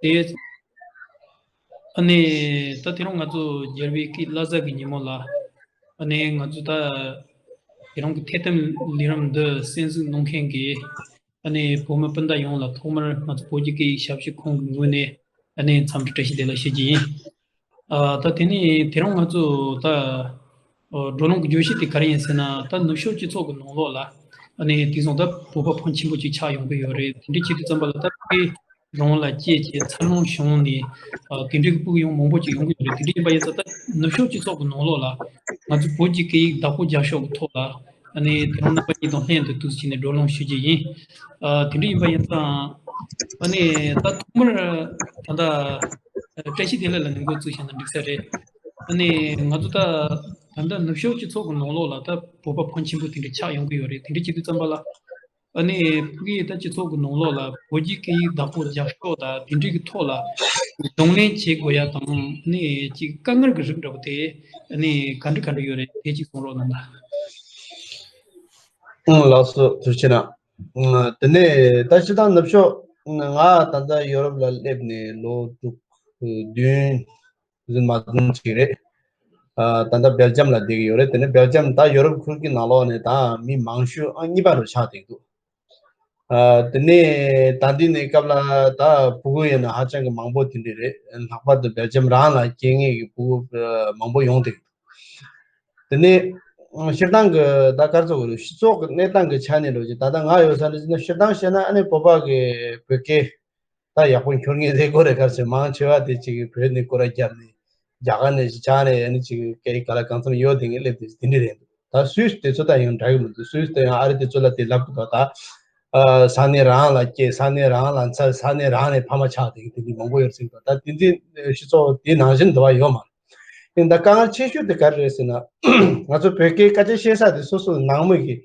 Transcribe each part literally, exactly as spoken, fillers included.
དེ། ཨ་ནི་ད་དེ་རིང་ང་ཚོ་རྒྱལ་བའི་སྐུའི་བླ་གཟའ་གི་ཉིན་མོ་ལ། ཨ་ནི་ང་ཚོ་ད་དེ་རིང་གི་ཐད་གཏམ་ལས་རིམ་འདི་གསན་གཟིགས་གནང་མཁན་གྱི་ཨ་ནི་བོད་མི་སྤུན་ཟླ་ཡོངས་ལ་ཐོག་མར་ང་ཚོ་བོད་ཀྱི་སྐད་ཡིག་ཞབས་ཞུ་ཁང་གི་ངོས་ནས་ཨ་ནི་འཚམས་འདྲི་བཀྲ་ཤིས་བདེ་ལེགས་ཞུ་རྒྱུ་ཡིན། ཨ། ད་དེ་ནས་དེ་རིང་ང་ཚོ་ད་ཨ་བགྲོ་གླེང་གི་བརྗོད་གཞི་དེ་ག་རེ་ཡིན་ཟེར་ན། ད་ནུབ་ཕྱོགས་སྤྱི་ཚོགས་ཀྱི་ནང་ལོགས་ལ་ཨ་ནི་དེང་སང་ད་བོད་པ་ཕོན་ཆེན་པོ་ཅིག་ཆགས་ཡོང་གི་ཡོད་རེད། དེ་འདྲའི་ཆེད་དུ་བརྩམས་པ་ལ་ད་བོད་རང་ལ་སྐྱེས་བྱས་འཚར་ལོངས་བྱུང་ནས་ཨ་དེ་འདྲའི་ཕྲུ་གུ་ཡང་མང་པོ་ཅིག་ཡོང་གི་ཡོད་རེད། དེ་འདྲ་ཡིན་པ་ཡིན་ཙང་ད་ནུབ་ཕྱོགས་སྤྱི་ཚོགས་ཀྱི་ནང་ལོགས་ལ་ང་ཚོ་བོད་ཀྱི་སྐད་ཡིག་བདག་པོ་རྒྱག་ཕྱོགས་ཀྱི་ཐོག་ལ་ཨ་ནི་དེ་རིང་རྣམ་པ་གཉིས་དང་ལྷན་དུ་འདུག་སེ་བྱས་ནས་བགྲོ་གླེང་ཞུ་རྒྱུ་ཡིན། ཨ། དེ་འདྲ་ཡིན་པ་ཡིན་ཙང་ཨ་ནི་ད་ཐོག་མར་ད་ལྟ་བཀྲ་ཤིས་བདེ་ལེགས་ལ་ནི་འགོ་བཙུགས་བྱས་ན་འགྲིག་ས་རེད། ཨ་ནི་ང་ཚོ་ད་ད་ལྟ་ནུབ་ཕྱོགས་སྤྱི་ཚོགས་ཀྱི་ནང་ལོགས་ལ་ད་བོད་པ་ཕོན་ཆེན་པོ་དེ་འདྲ་ཆགས་ཡོང་གི་ཡོད་རེད། དེ་འདྲ་བྱེད་དུས་ཙམ་པ་ལ་ཨ་ནི་ཕ་གིའི་ད་སྤྱི་ཚོགས་ཀྱི་ནང་ལོགས་ལ་བོད་ཀྱི་སྐད་ཡིག་བདག་པོ་རྒྱག་ཕྱོགས་དང་དེ་འདྲའི་གི་ཐོག་ལ་གདོང་ལེན་བྱེད་དགོས་ཡ་དང་། ཨ་ནི་ཅིག་དཀའ་ངལ་གྱི་རིགས་འདྲ་པོ་དེ་ཨ་ནི་ག་འདྲ་ག་འདྲ་ཡོད་རེད། དེ་ཅིག་གསུང་རོགས་གནང་། ཨང་། ལགས་སོ། ཐུགས་རྗེ་གནང་། ཨང་། དེ་ནས་ད་སྤྱིར་བཏང་ནུབ་ཕྱོགས། ང་ད་ལྟ་ཡོ་རོབ་ལ་སླེབས་ནས་ལོ་དྲུག་བདུན་ཙམ་མ་ཟིན་ཅིག་རེད། ཨ། ད་ལྟ་སྦེལ་ཇམ་ལ་བསྡད་ཀྱི་ཡོད་རེད། དེ་ནས་སྦེལ་ཇམ་ད་ཡོ་རོབ་ཁུལ་གྱི་ནང་ལོགས་ནས་ད་མི་མང་ཤོས་ཨང་གཉིས་པ་རུ་ཆགས་བསྡད་འདུག། ཨ། དེ་ནས་ད་འདི་ནས་སྐབས་ལ་ད་ཕྲུ་གུ་ཡིན་ན་ཧ་ཅང་གི་མང་པོ་དེ་འདྲ་རེད། ལྷག་པར་དུ་སྦེལ་ཇམ་རང་ལ་སྐྱེ་མཁན་གྱི་ཕྲུ་གུ་མང་པོ་ཡོང་བསྡད་འདུག། དེ་ནས་སྤྱིར་བཏང་གི་ད་ག་རེ་ཟེར་དགོས་རེད། སྤྱི་ཚོགས་ཀྱི་གནས་སྟངས་ཀྱི་ཆ་ནས་ལོ་རྒྱུས་ད་ལྟ་ང་ཡོད་ས་ནས་སྤྱིར་བཏང་བཤད་ན་ཨ་ནི་བོད་པ་གི་བོད་སྐད་ད་ཡག་པོ་འཁྱོར་མཁན་རེད་དགོས་རེད། ག་རེ་ཟེར། མང་ཆེ་བ་དེ་ཅིག་བོད་ནས་སྐོར་ར་བརྒྱབ་ནས་རྒྱ་གར་ནས་ཅིག་ཆགས་ནས་ཨ་ནི་ཅིག་སྐད་ཡིག་ག་ལ་གང་འཚམ་ཡོད་དེ་ངས་སླེབས་དེ་དེ་འདྲ་རེད་འདུག། ད་སུད་སི་དེ་ཚོ་ད་ཡང་འདྲ་གི་མི་འདུག། སུད་སི་དེ་ཡང་ཨ་རི་དེ་ཚོ་ལ་དེ་ལབ་གི་འདུག། ད་ཨ་ས་གནས་རང་ལ་སྐྱེས། ས་གནས་རང་ལ་འཚར། ས་གནས་རང་ནས་ཕ་མ་ཆགས་དེ་དེ་འདྲ་མང་པོ་ཡོད་ཟེར་གི་འདུག། ད་དེ་འདྲའི་སྤྱི་ཚོགས་དེ་ནང་བཞིན་འདུག་པ། ཡོད་མ་རེད། ཡིན་ད་དཀའ་ངལ་ཆེ་ཤོས་དེ་ག་རེ་རེད་ཟེར་ན། ང་ཚོ་བོད་སྐད་སྐད་ཆ་བཤད་ས་དེ་སོ་སོ་ནང་མི་གི་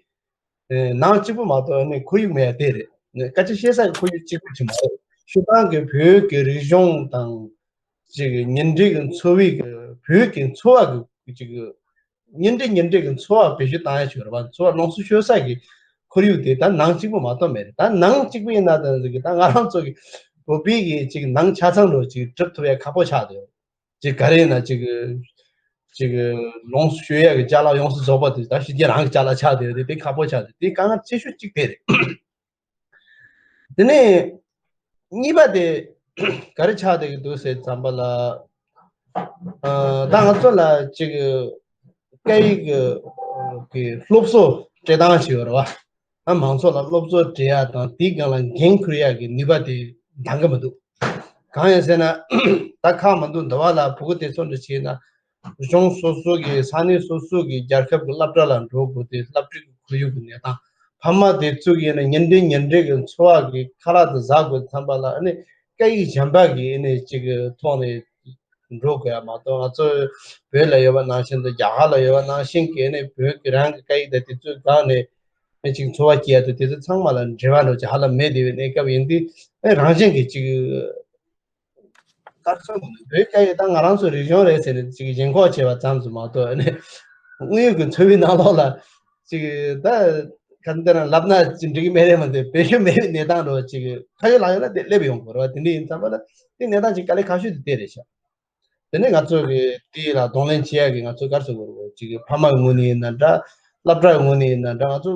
ཨེ་ནང་གཅིག་པུ་མ་གཏོགས་ནི་ཁོར་ཡུག་མེད་དེ་རེད། སྐད་ཆ་བཤད་ས་གི་ཁོར་ཡུག་གཅིག་པུ་ཅིག་མ་རེད། སྤྱིར་བཏང་གི་བོད་ཀྱི་རིག་གཞུང་དང་ཅིག་ཉིན་རེ་གི་འཚོ་བའི་གི་བོད་ཀྱི་འཚོ་བ་གི་ཅིག་ཉིན་རེ་ཉིན་རེ་གི་འཚོ་བ་བེད་སྤྱོད་བཏང་ཡ་ཅིག་ཡོད་རེད་པ། འཚོ་བ་ལོངས་སུ་སྤྱོད་ས་གི་ཁོར་ཡུག་དེ་ད་ནང་གཅིག་པུ་མ་གཏོགས་མེད་རེད། ད་ནང་གཅིག་པུ་ཡིན་ན་ད་ཅིག་ད་ང་རང་ཚོ་གི་བོད་པའི་གི་ཅིག་ནང་ཆ་ཚང་རུ་ཅིག་འགྲུབ་ཐུབ་ཡ་ཁག་པོ་ཆགས་འདུག། ཅིག་ག་རེ་ཡིན་ན་ཅིག་ཅིག་ལོངས་སུ་སྤྱོད་ཡག་གི་ཅ་ལག་ཡོངས་སུ་རྫོགས་པ་དེ་ད་ཕྱི་རྒྱལ་རང་གི་ཅ་ལག་ཆགས་བསྡད་ཡོད་དེ། དེ་ཁག་པོ་ཆགས་བསྡད་དེ་དཀའ་ངལ་ཆེ་ཤོས་གཅིག་དེ་རེད། དེ་ནས་གཉིས་པ་དེ་ག་རེ་ཆགས་བསྡད་ཀྱི་འདུག་ཟེར་ཙམ་པ་ལ། ཨ། ད་ང་ཚོ་ལ་ཅིག་སྐད་ཡིག་གི་སློབ་གསོ་སྤྲད་སྟངས་ཅིག་ཡོད་རེད་བ། ཨ། མང་ཚོགས་ལ་སློབ་གསོ་སྤྲད་ཡག་དང་དེའི་སྒང་ལ་འགན་འཁུར་ཡག་གི་ནུས་པ་དེ་འདང་གི་མི་འདུག། གང་ཡིན་ཟེར་ན། ད་ཁག་མི་འདུག། འདི་བ་ལ་ཕྲུ་གུ་དེ་ཚོ་འདྲ་བྱས་ན། གཞུང་སོ་སོ་གི་ས་གནས་སོ་སོ་གི་རྒྱལ་ཁབ་ཀྱི་སློབ་གྲྭ་ལ་འགྲོ་དགོས་ཏེ། སློབ་ཁྲིད་ཀྱི་ཁོར་ཡུག་གི་གནས་སྟངས། ཕ་མ་དེ་ཚོ་གིས་ནི་ཉིན་རེ་ཉིན་རེ་གི་འཚོ་བ་གི་ཁ་ལག་དེ་ཟ་དགོས་བསམ་པ་ལ་ནི་སྐད་ཡིག་གཞན་པ་གི་ནི་ཅིག་གི་ཐོག་ནས་འགྲོ་དགོས་ཡ་མ་གཏོགས། ང་ཚོ་བོད་ལ་ཡོད་པ་ནང་བཞིན་དུ་རྒྱ་གར་ལ་ཡོད་པ་ནང་བཞིན་གི་ནི་བོད་ཀྱི་རང་གི་སྐད་ཡིག་དང་དེ་ཚོའི་སྒང་ནས་ནི་ཅིག་འཚོ་བ་སྐྱེལ་ཡ་དེ་དེ་ཚོ་ཚང་མ་ལ་འབྲེལ་བ་འགྲོ་ཅིག་ཧ་ལམ་མེད་བསྡད་པའི་གནས་སྐབས་ཡིན་དུས། ཨེ། རང་བཞིན་གྱིས་ཅིག་ག་རེ་ཟེར་དགོས་རེད། བོད་སྐད་ཡིག་ད་ང་རང་ཚོའི་རིག་གཞུང་རེད་ཟེར་ནས་ཅིག་ཞེན་ཁོག་བྱས་པ་ཙམ་ཞིག་མ་གཏོགས། ཨ་ནི་དངོས་ཡོད་ཀྱི་འཚོ་བའི་ནང་ལོགས་ལ་ཅིག་ད་ག་འདྲ་ལབ་ན་ཅིག་འགྲིག་གི་མེད་རེད་མ་གཏོགས། བེད་སྤྱོད་མེད་པའི་གནས་སྟངས་རོ་ཅིག་ཁ་ཡོད་ལག་ཡོད་ལ་དེ་སླེབས་ཡོང་དགོས་རེད་བ། དེ་འདྲ་ཡིན་ཙམ་པ་ལ་དེ་གནས་སྟངས་ཅིག་དཀའ་ལས་ཁག་ཤོས་དེ་དེ་རེད་ཤག། དེ་ནས་ང་ཚོ་གི་དེ་ལ་གདོང་ལེན་བྱེད་ཡག་གི་ང་ཚོ་ག་རེ་ཟེར་དགོས་རེད། ཅིག་ཕ་མ་གི་ངོས་ནས་ཡིན་ན་འདྲ། སློབ་གྲྭ་གི་ངོས་ནས་ཡིན་ན་འདྲ། ང་ཚོ་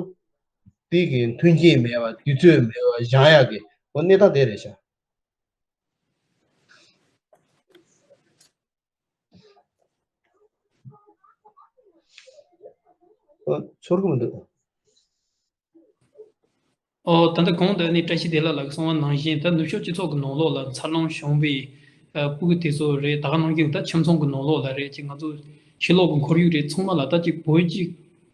དེ་གི་མཐུན་རྐྱེན་མེད་པ། དུས་ཚོད་མེད་པ། སྦྱང་ཡག་གི་འོ་གནས་སྟངས་དེ་རེད་ཤག། ཨོ། ཚོར་གི་མི་འདུག། ཨོ། ད་ལྟ་གོང་དུ་ནི་བཀྲ་ཤིས་བདེ་ལེགས་ལགས་ཀྱིས་གསུངས་པ་ནང་བཞིན། ད་ནུབ་ཕྱོགས་སྤྱི་ཚོགས་ཀྱི་ནང་ལོགས་ལ་འཚར་ལོངས་བྱུང་བའི་ཨ་ཕྲུ་གུ་དེ་ཚོ་རེད། ད་ག་ནང་བཞིན་ད་ཁྱིམ་ཚང་གི་ནང་ལོགས་ལ་རེད། ཅིག་ང་ཚོ་ཕྱི་ལོགས་ཀྱི་ཁོར་ཡུག་རེད། ཚང་མ་ལ་ད་ཅིག་བོད་ཀྱི་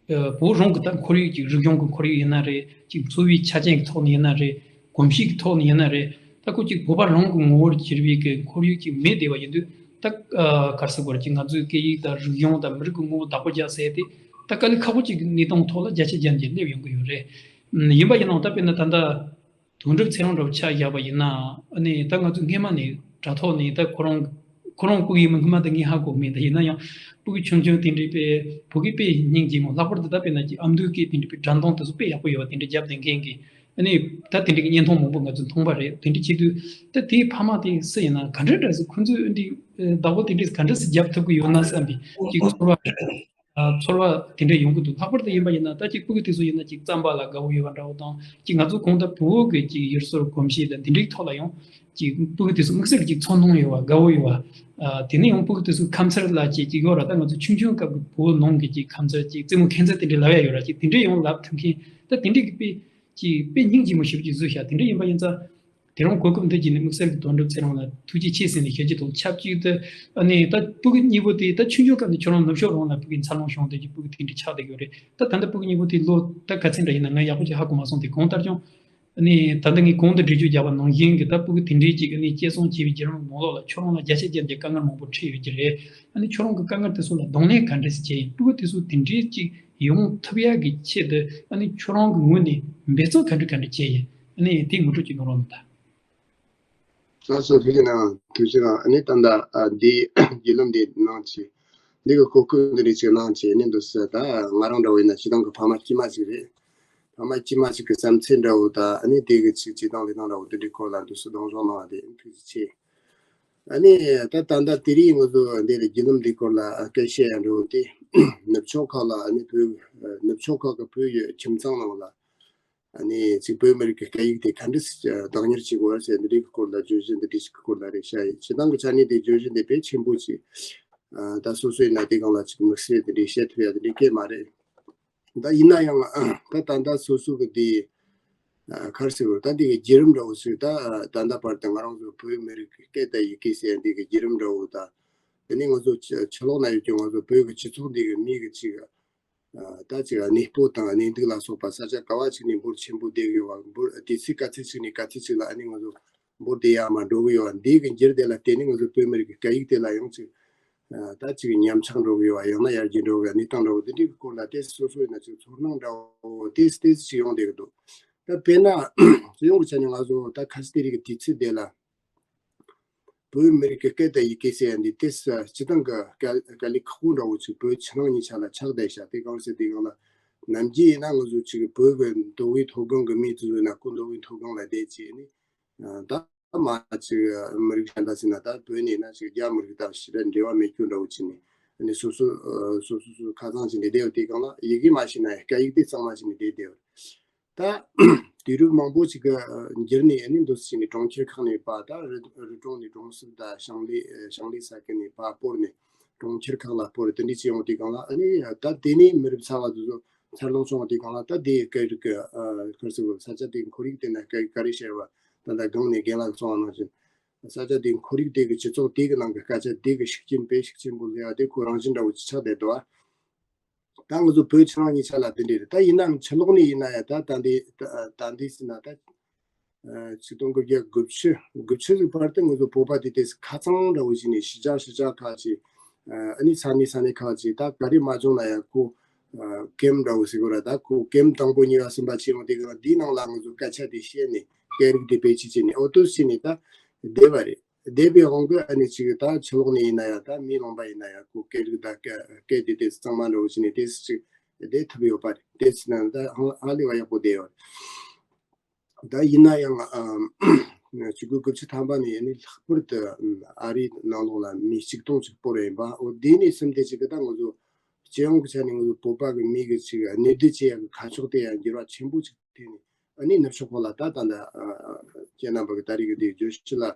ཨ་བོད་རང་གི་ད་ཁོར་ཡུག་ཅིག་རིག་གཞུང་གི་ཁོར་ཡུག་ཡིན་ན་རེད། ཅིག་འཚོ་བའི་ཆ་རྐྱེན་གྱི་ཐོག་ནས་ཡིན་ན་རེད། གོམས་གཤིས་ཀྱི་ཐོག་ནས་ཡིན་ན་རེད། ད་ཁོ་ཅིག་བོད་པ་རང་གི་ངོ་བོར་གྱུར་པའི་གི་ཁོར་ཡུག་ཅིག་མེད་བསྡད་པ་ཡིན་དུས། ད་ཨ་ག་རེ་ཟེར་དགོས་རེད། ཅིག་ང་ཚོའི་སྐད་ཡིག་དང་རིག་གཞུང་དང་མི་རིགས་ཀྱི་ངོ་བོ་བདག་པོ་རྒྱག་ཟེར་དེ་ད་དཀའ་ལས་ཁག་པོ་ཅིག་གི་གནས་སྟངས་ཐོག་ལ་བརྒྱ་ཆ་བརྒྱ་ནས་སླེབས་ཡོང་གི་ཡོད་རེད། ཨམ། ཡིན་པ་ཡིན་ནའང་ད་དཔེར་ན་ད་ལྟ་དོན་གྲུབ་ཚེ་རིང་འདྲ་བོ་ཆ་བཞག་པ་ཡིན་ན། ཨ་ནི་ད་ང་ཚོ་སྔས་མ་ནས་དྲ་ཐོག་ནས་ད་ཁོ་རང་ཁོ་རང་ལྐུགས་ཡིན་མིན་སྔོན་མ་ད་ངས་ཧ་གོ་མེད། ད་ཡིན་ན་ཡང་ཕྲུ་གུ་ཆུང་ཆུང་དེ་འདྲའི་དཔེ་བོད་སྐད་དཔེ་སྙིང་རྗེ་མོ། ལྷག་པར་དུ་ད་དཔེར་ན་ཅིག་ཨ་མདོའི་སྐད་དེ་འདྲའི་དཔེ་སྒྲ་གདངས་དེ་ཚོ་དཔེ་ཡག་པོ་ཡོད་པ་དེ་འདྲ་རྒྱབ་བསྡད་མཁན་གྱི་ ཨ་ནི་ད་དེ་འདྲའི་བརྙན་ཐུང་མང་པོ་ང་ཚོས་མཐོང་པ་རེད། དེ་འདྲ་བྱེད་དུས་ད་དེའི་ཕ་མ་དེ་སུ་ཡིན་ན་ག་འདྲ་འདྲ་ཟེར། ཁོ་ཚོས་ཨ་འདྲའི་བདག་པོ་དེ་འདྲས་ག་འདྲ་ཟེར་རྒྱབ་ཐུབ་ཀྱི་ཡོད་ན་བསམ་པའི་ཅིག་ཚོར་བ་ཚོར་བ་དེ་འདྲ་ཡོང་གི་འདུག་ལྷག་པར་དུ་ཡིན་པ་ཡིན་ན་ད་ཅིག་སྤུ་གུ་དེ་ཚོ་ཡིན་ན་ཅིག་རྩམ་པ་ལ་དགའ་བོ་ཡོད་པ་འདྲ་བོ་དང་། ཅིག་ང་ཚོ་གང་ལྟར་བོད་ཀྱི་ཅིག་ཡུལ་སྲོལ་གོམས་གཤིས་དང་དེ་འདྲའི་ཐོག་ལ་ཡང་ཅིག་སྤུ་གུ་དེ་ཚོ་དམིགས་བསལ་གྱི་ཅིག་ཚོར་སྣང་ཡོད་པ་དགའ་བོ་ཡོད་པ། དེ་ནས་ཡང་སྤུ་གུ་དེ་ཚོ་ཁ་མཚར་ལབ་ཅིག་ཅིག་ཡོད་ར། ད་ང་ཚོ་ཆུང་ཆུང་སྐབས་ཀྱི་བོད་ནང་གི་ཅིག་ཁ་མཚར་ཅིག་རྩེད་མོ་ཁྱད་མཚར་དེ་འདྲ་ལབ་ཡ་ཡོད་ར། ཅིག་དེ་འདྲ་ཡང་ལབ་ཐུབ་མཁན་ད་དེ་འདྲའི་གི་དཔེ་ཅིག་དཔེ་སྙིང་རྗེ་མོ་ཞེ་པོ་ཅིག་བཟོས་ཤག་དེ་འདྲ་ཡིན་པ་ཡིན་ཙང་། དེ་རིང་གོ་སྐབས་འདི་བརྒྱུད་ནས་དམིགས་བསལ་གྱི་དོན་གྲུབ་ཚེ་རིང་ལ་ཐུགས་རྗེ་ཆེ་ཟེར་ནས་ཞུ་རྒྱུ་དང་ཆབས་ཅིག་ཏུ། ཨ་ནི་ད་སྤུ་གུ་གཉིས་པོ་དེ་ད་ཆུང་ཆུང་སྐབས་ནས་ཁྱོད་རང་ནུབ་ཕྱོགས་རང་ལ་སྤུ་གུའི་འཚར་ལོངས་བྱུང་བསྡད་ཀྱི་སྤུ་གུ་དེ་འདྲ་ཆགས་བསྡད་ཡོད་རེད། ད་ད་ལྟ་སྤུ་གུ་གཉིས་པོ་དེ་ལོ་ད་ག་ཚོད་འདྲ་ཡིན་ན་ང་ཡག་པོ་ཅིག་ཧ་གོ་མ་སོང་སྟེ། གང་ལྟར་ཀྱང་ཨ་ནི་ད་ལྟ་ངས་གོང་དུ་འགྲེལ་བརྗོད་བརྒྱབ་པ་ནང་བཞིན་གྱི་ད་སྤུ་གུ་དེ་འདྲའི་ཅིག་ཨ་ནི་སྐྱེད་སྲིང་བྱས་པའི་བརྒྱུད་རིམ་ནང་ལོགས་ལ་ཁྱོད་རང་ལ་བརྒྱ་ཆ་བརྒྱ་འདྲའི་དཀའ་ངལ་མང་པོ་འཕྲད་ཡོད་ཀྱི་རེད། ཨ་ནི་ཁྱོད་རང་གི་དཀའ་ངལ་དེ་ཚོ་ལ་གདོང་ལེན་ག་འདྲས་བྱས་ཡིན། སྤུ་གུ་དེ་ཚོ་དེ་འདྲའི་ཅིག་ཡོང་ཐུབ་ཡག་གི་ཆེད་དུ་ཨ་ནི་ཁྱོད་རང་གི་ངོས་ནས་འབད་བརྩོན་ག་འདྲ་ག་འདྲ་བྱས་ཡིན། ཨ་ནི་དེ་ངོ་སྤྲོད་ཅིག་གནང་རོགས་གནང་ད། ལགས་སོ། ཐུགས་རྗེ་གནང་། ཐུགས་རྗེ་གནང་། ཨ་ནི་ད་ལྟ་ཨ་འདི་བརྒྱུད་ལམ་འདི་གནང་བྱས། འདི་གི་གོ་སྐབས་འདི་འདྲ་ཅིག་གནང་བྱས། ཨ་ནི་འདུག་སེ་ད་ང་རང་འདྲ་བོ་ཡིན་ན་སྤྱིར་བཏང་གི་ཕ་མ་དཀྱུས་མ་ཅིག་རེད། ཕ་མ་དཀྱུས་མ་ཅིག་གི་བསམ་ཚུལ་འདྲ་བོ་ད་ཨ་ནི་དེ་གི་ཅིག་བྱེད་སྟངས་ལས་སྟངས་འདྲ་བོ་འདི་འདྲའི་སྐོར་ལ་འདུག་སེ་གདེང་འཇོག་གནང་བ་དེ་ཐུགས་རྗེ་ཆེ། ཨ་ནི་ད་ད་ལྟ་དེ་རིང་ང་ཚོ་འདི་ལ་བརྒྱུད་ལམ་འདི་སྐོར་ལ་སྐད་ཆ་ཡང་འགྲོ་དེ། ནུབ་ཕྱོགས་ཁག་ལ་ཨ་ནི་བོད་ནུབ་ཕྱོགས་ཁག་གི་བོད་ཡུལ་ཁྱིམ་ཚང་ནང་ལ་ཨ་ནི་ཅིག་བོད་མི་རིགས་ཀྱི་སྐད་ཡིག་དེ་ག་འདྲ་བདག་གཉེར་བྱེད་དགོས་ཟེར་འདི་རིགས་ཀྱི་སྐོར་ལ་བརྗོད་གཞི་འདི་འདྲ་ཞིག་གི་སྐོར་ལ་རེད་ཤག་སྤྱིར་བཏང་གི་ཆ་ནས་དེ་བརྗོད་གཞི་འདི་དཔེ་ཆེན་པོ་ཅིག་ད་སོ་སོའི་ན་དེ་སྒང་ལ་ཅིག་དམིགས་བསལ་དེ་འདྲའི་བཤད་ཐུབ་ཡ་དེ་འདྲའི་སྐད་མ་རེད། ད་ཡིན་ན་ཡང་ད་ད་ལྟ་སོ་སོ་གི་དེ་ཨ་ག་རེ་ཟེར་དགོས་རེད། ད་འདི་གི་བརྒྱུད་རིམ་འདྲ་བོ་ཞིག་ད་ད་ལྟ་བར་དུ་ང་རང་ཚོ་བོད་མི་རིགས་ཀྱི་སྐད་དང་ཡི་གེ་ཟེར་འདི་གི་བརྒྱུད་རིམ་འདྲ་བོ་ད། དེ་ནས་ང་ཚོ་ཕྱི་ཕྱི་ལོགས་ན་ཡོད་ཀྱི་ང་ཚོ་བོད་ཀྱི་སྤྱི་ཚོགས་འདི་གི་མི་གི་ཅིག་ཨ་ད་ཅིག་གནས་སྤོ་དང་གནས་འདུག་ལ་སོགས་པ་ས་ཆ་ག་བ་ཅིག་ནས་འབོར་ཆེན་པོ་བསྡད་ཡོད་པ། འབོར་དུས་ཚོད་ག་ཚོད་ཅིག་ནས་ག་ཚོད་ཅིག་ལ་ཨ་ནི་ང་ཚོ་འབོར་དེ་ཡར་མར་འགྲོ་གི་ཡོད་པ། འདི་གི་འགྱུར་དེ་ལ་བརྟེན་ནས་ང་ཚོ་བོད་མི་རིགས་ཀྱི་སྐད་ཡིག་དེ་ལ་ཡང་ཅིག་ཨ་ད་ཅིག་ཉམས་ཆག་འགྲོ་གི་ཡོད་པ། ཡང་ན་ཡར་རྒྱས་འགྲོ་གི་གནས་སྟངས་འདྲ་བོ་དེ་འདྲའི་སྐོར་ལ་ཏོག་ཙམ་སོ་སོ་ཡིན་ན་ཅིག་ཚོར་སྣང་འདྲ་བོ་ཏོག་ཙམ་ཏོག་ཙམ་ཅིག་ཡོང་བསྡད་ཀྱི་འདུག་ད་དཔེར་ན་སྤྱི་ཡོངས་ཀྱི་ཆ་ནས་ང་ཚོ་ད་ཁ་སང་དེ་རིང་གི་དུས་ཚོད་དེ་ལ་བོད་མི་རིགས་ཀྱི་སྐད་དང་ཡི་གེ་ཟེར་ཡ་འདི་ཏོག་ཙམ་སྤྱིར་བཏང་གི་དཀའ་དཀའ་ལས་ཁག་པོ་འདྲ་བོ་ཅིག་བོད་ཕྱི་ནང་གཉིས་ཆ་ལ་ཆགས་བསྡད་ཤག་དེ་གང་ཟེར་དེ་གང་ལ་ནམ་རྒྱུན་ཡིན་ན་ང་ཚོ་ཅིག་བོད་ཀྱི་མདོ་དབུས་མཐོ་སྒང་གི་མི་ཚོ་ཡིན་ན་ཁོ་མདོ་དབུས་མཐོ་སྒང་ལ་བསྡད་བྱས་ནས་ད་མ་ཅིག་མི་རིགས་གཞན་དག་ཟེར་ན་ད་བོད་ནས་ན་ཅིག་རྒྱ་མི་རིགས་དང་ཞེ་དྲག་འབྲེལ་བ་མེད་རྒྱུ་འདྲ་བོ་བྱས་ནས་ཨ་ནི་སོ་སོ་སོ་སོ་སོ་ཁ་ཚང་བྱས་ནས་བསྡད་ཡོད། དེ་གང་ལ་ཡི་གེ་མ་ཤེས་ན་ཡང་སྐད་ཡིག་དེ་གཙང་མ་བྱས་ནས་བསྡད་བསྡད་ཡོད། ད་དུས་རབས་མང་པོ་ཅིག་གི་འགྱུར་ནས་ཨ་ནི་འདུག་སེ་བྱས་ནས་གྲོང་ཁྱེར་ཁག་ནས་ཕར་ད་རི་རི་གྲོང་ནས་གྲོང་གསེབ་དང་ཞིང་ལས་ཞིང་ལས་ས་ཁུལ་ནས་ཕར་སྤོར་ནས་གྲོང་ཁྱེར་ཁག་ལ་སྤོར་དེ་འདྲ་བྱས་ཡོང་དུས་སྒང་ལ་ཨ་ནི་ད་དེ་ནས་མི་རབས་གསར་བ་དེ་ཚོ་འཚར་ལོངས་བྱུང་བ་དེ་སྒང་ལ་ད་དེ་སྐད་རིགས་ཀྱི་ཁར་ཟེར་བ་ས་ཆ་དེ་ཁོར་ཡུག་དེ་ན་སྐད་ཡིག་ག་རེ་བཤད་པ་ད་ལྟ་སྒང་ནས་རྒན་ལགས་གསུངས་པ་ནང་བཞིན་ས་ཆ་དེ་ཁོར་ཡུག་དེ་གི་སྤྱི་ཚོགས་དེ་གི་ནང་གི་སྐད་ཆ་དེ་གི་ཤུགས་རྐྱེན་དཔེ་ཤུགས་ཆེན་པོ་སླེབས་པ་དེ་ཁོ་རང་བཞིན་འདྲ་བོ་ཅིག་ཆགས་བསྡད་འདུག་ཨ། ད་ང་ཚོ་བོད་ཕྱི་ནང་གཉིས་ཆ་ལ་དེ་འདྲ་རེད། ད་ཡིན་ནའང་ཕྱི་ལོགས་ནས་ཡིན་ན་ཡང་ད་ད་འདི་ད་ད་འདི་ཟེར་ན་ད་ཆིག་སྟོང་དགུ་བརྒྱ་དགུ་བཅུ་དགུ་བཅུ་ཟིག་བར་དུ་ང་ཚོ་བོད་པ་དེ་དེ་ཁ་ཚང་འདྲ་བོ་ཞིག་ནས་གཞིས་ཆགས་གཞིས་ཆགས་ཁག་ཅིག་ཨ་ནི་ས་གནས་ས་གནས་ཁག་ཅིག་ད་ག་རེ་མ་བྱུང་ན་ཡང་ཁོ་ཀེམ་འདྲ་བོ་ཟེར་དགོས་ར། ད་ཁོ་ཀེམ་དང་པོ་གཉིས་པ་གསུམ་པ་ཆེན་མོ་དེ་ག་འདིའི་ནང་ལ་ང་ཚོ་སྐད་ཆ་དེ་བཤད་ནས་སྐད་རིགས་དེ་བེད་སྤྱོད་བྱས་ནས་ཨོ་ཏོ་བྱས་ནས་ད་བསྡད་པ་རེད། བསྡད་པའི་དབང་གིས་ཨ་ནི་ཅིག་ད་ཕྱི་ལོགས་ནས་ཡིན་ན་ཡང་ད་མི་ལུང་པ་ཡིན་ན་ཡང་ཁོ་སྐད་རིགས་ད་སྐད་སྐད་དེ་དེ་གཙང་མ་འདྲ་བོ་བྱས་ནས་དེ་ཅིག་བསྡད་ཐུབ་ཡོད་པ་རེད། དེ་ཕྱིན་ན་ད་ཧ་ཧ་ལས་པ་ཡག་པོ་བསྡད་ཡོད། ད་ཡིན་ན་ཡང་ཨ་ཆིག་སྟོང་དགུ་བརྒྱ་དགུ་བཅུ་ཐམ་པ་ནས་ཨ་ནི་ལྷག་པར་དུ་ཨ་རིའི་ནང་ལོགས་ལ་མི་ཆིག་སྟོང་ཅིག་སྤོར་ཡིན་པ། འོ་དེ་ནས་བཟུང་སྟེ་ཅིག་ད་ང་ཚོ་སྤྱི་ཡོངས་ཀྱི་ཆ་ནས་ང་ཚོ་བོད་པ་གི་མི་གི་ཅིག་གནས་སྡོད་བྱེད་ཡག་གི་ཁ་ཕྱོགས་དེ་ཡང་འགྱུར་བ་ཆེན་པོ་ཅིག་ཐེབས་ནས། ཨ་ནི་ནུབ་ཕྱོགས་ཁག་ལ་ད་ད་ལྟ་ཨ་ཁྱེད་རྣམ་པ་གི་ད་རེས་ཀྱི་དེ་བརྗོད་གཞི་ལ་ཨ་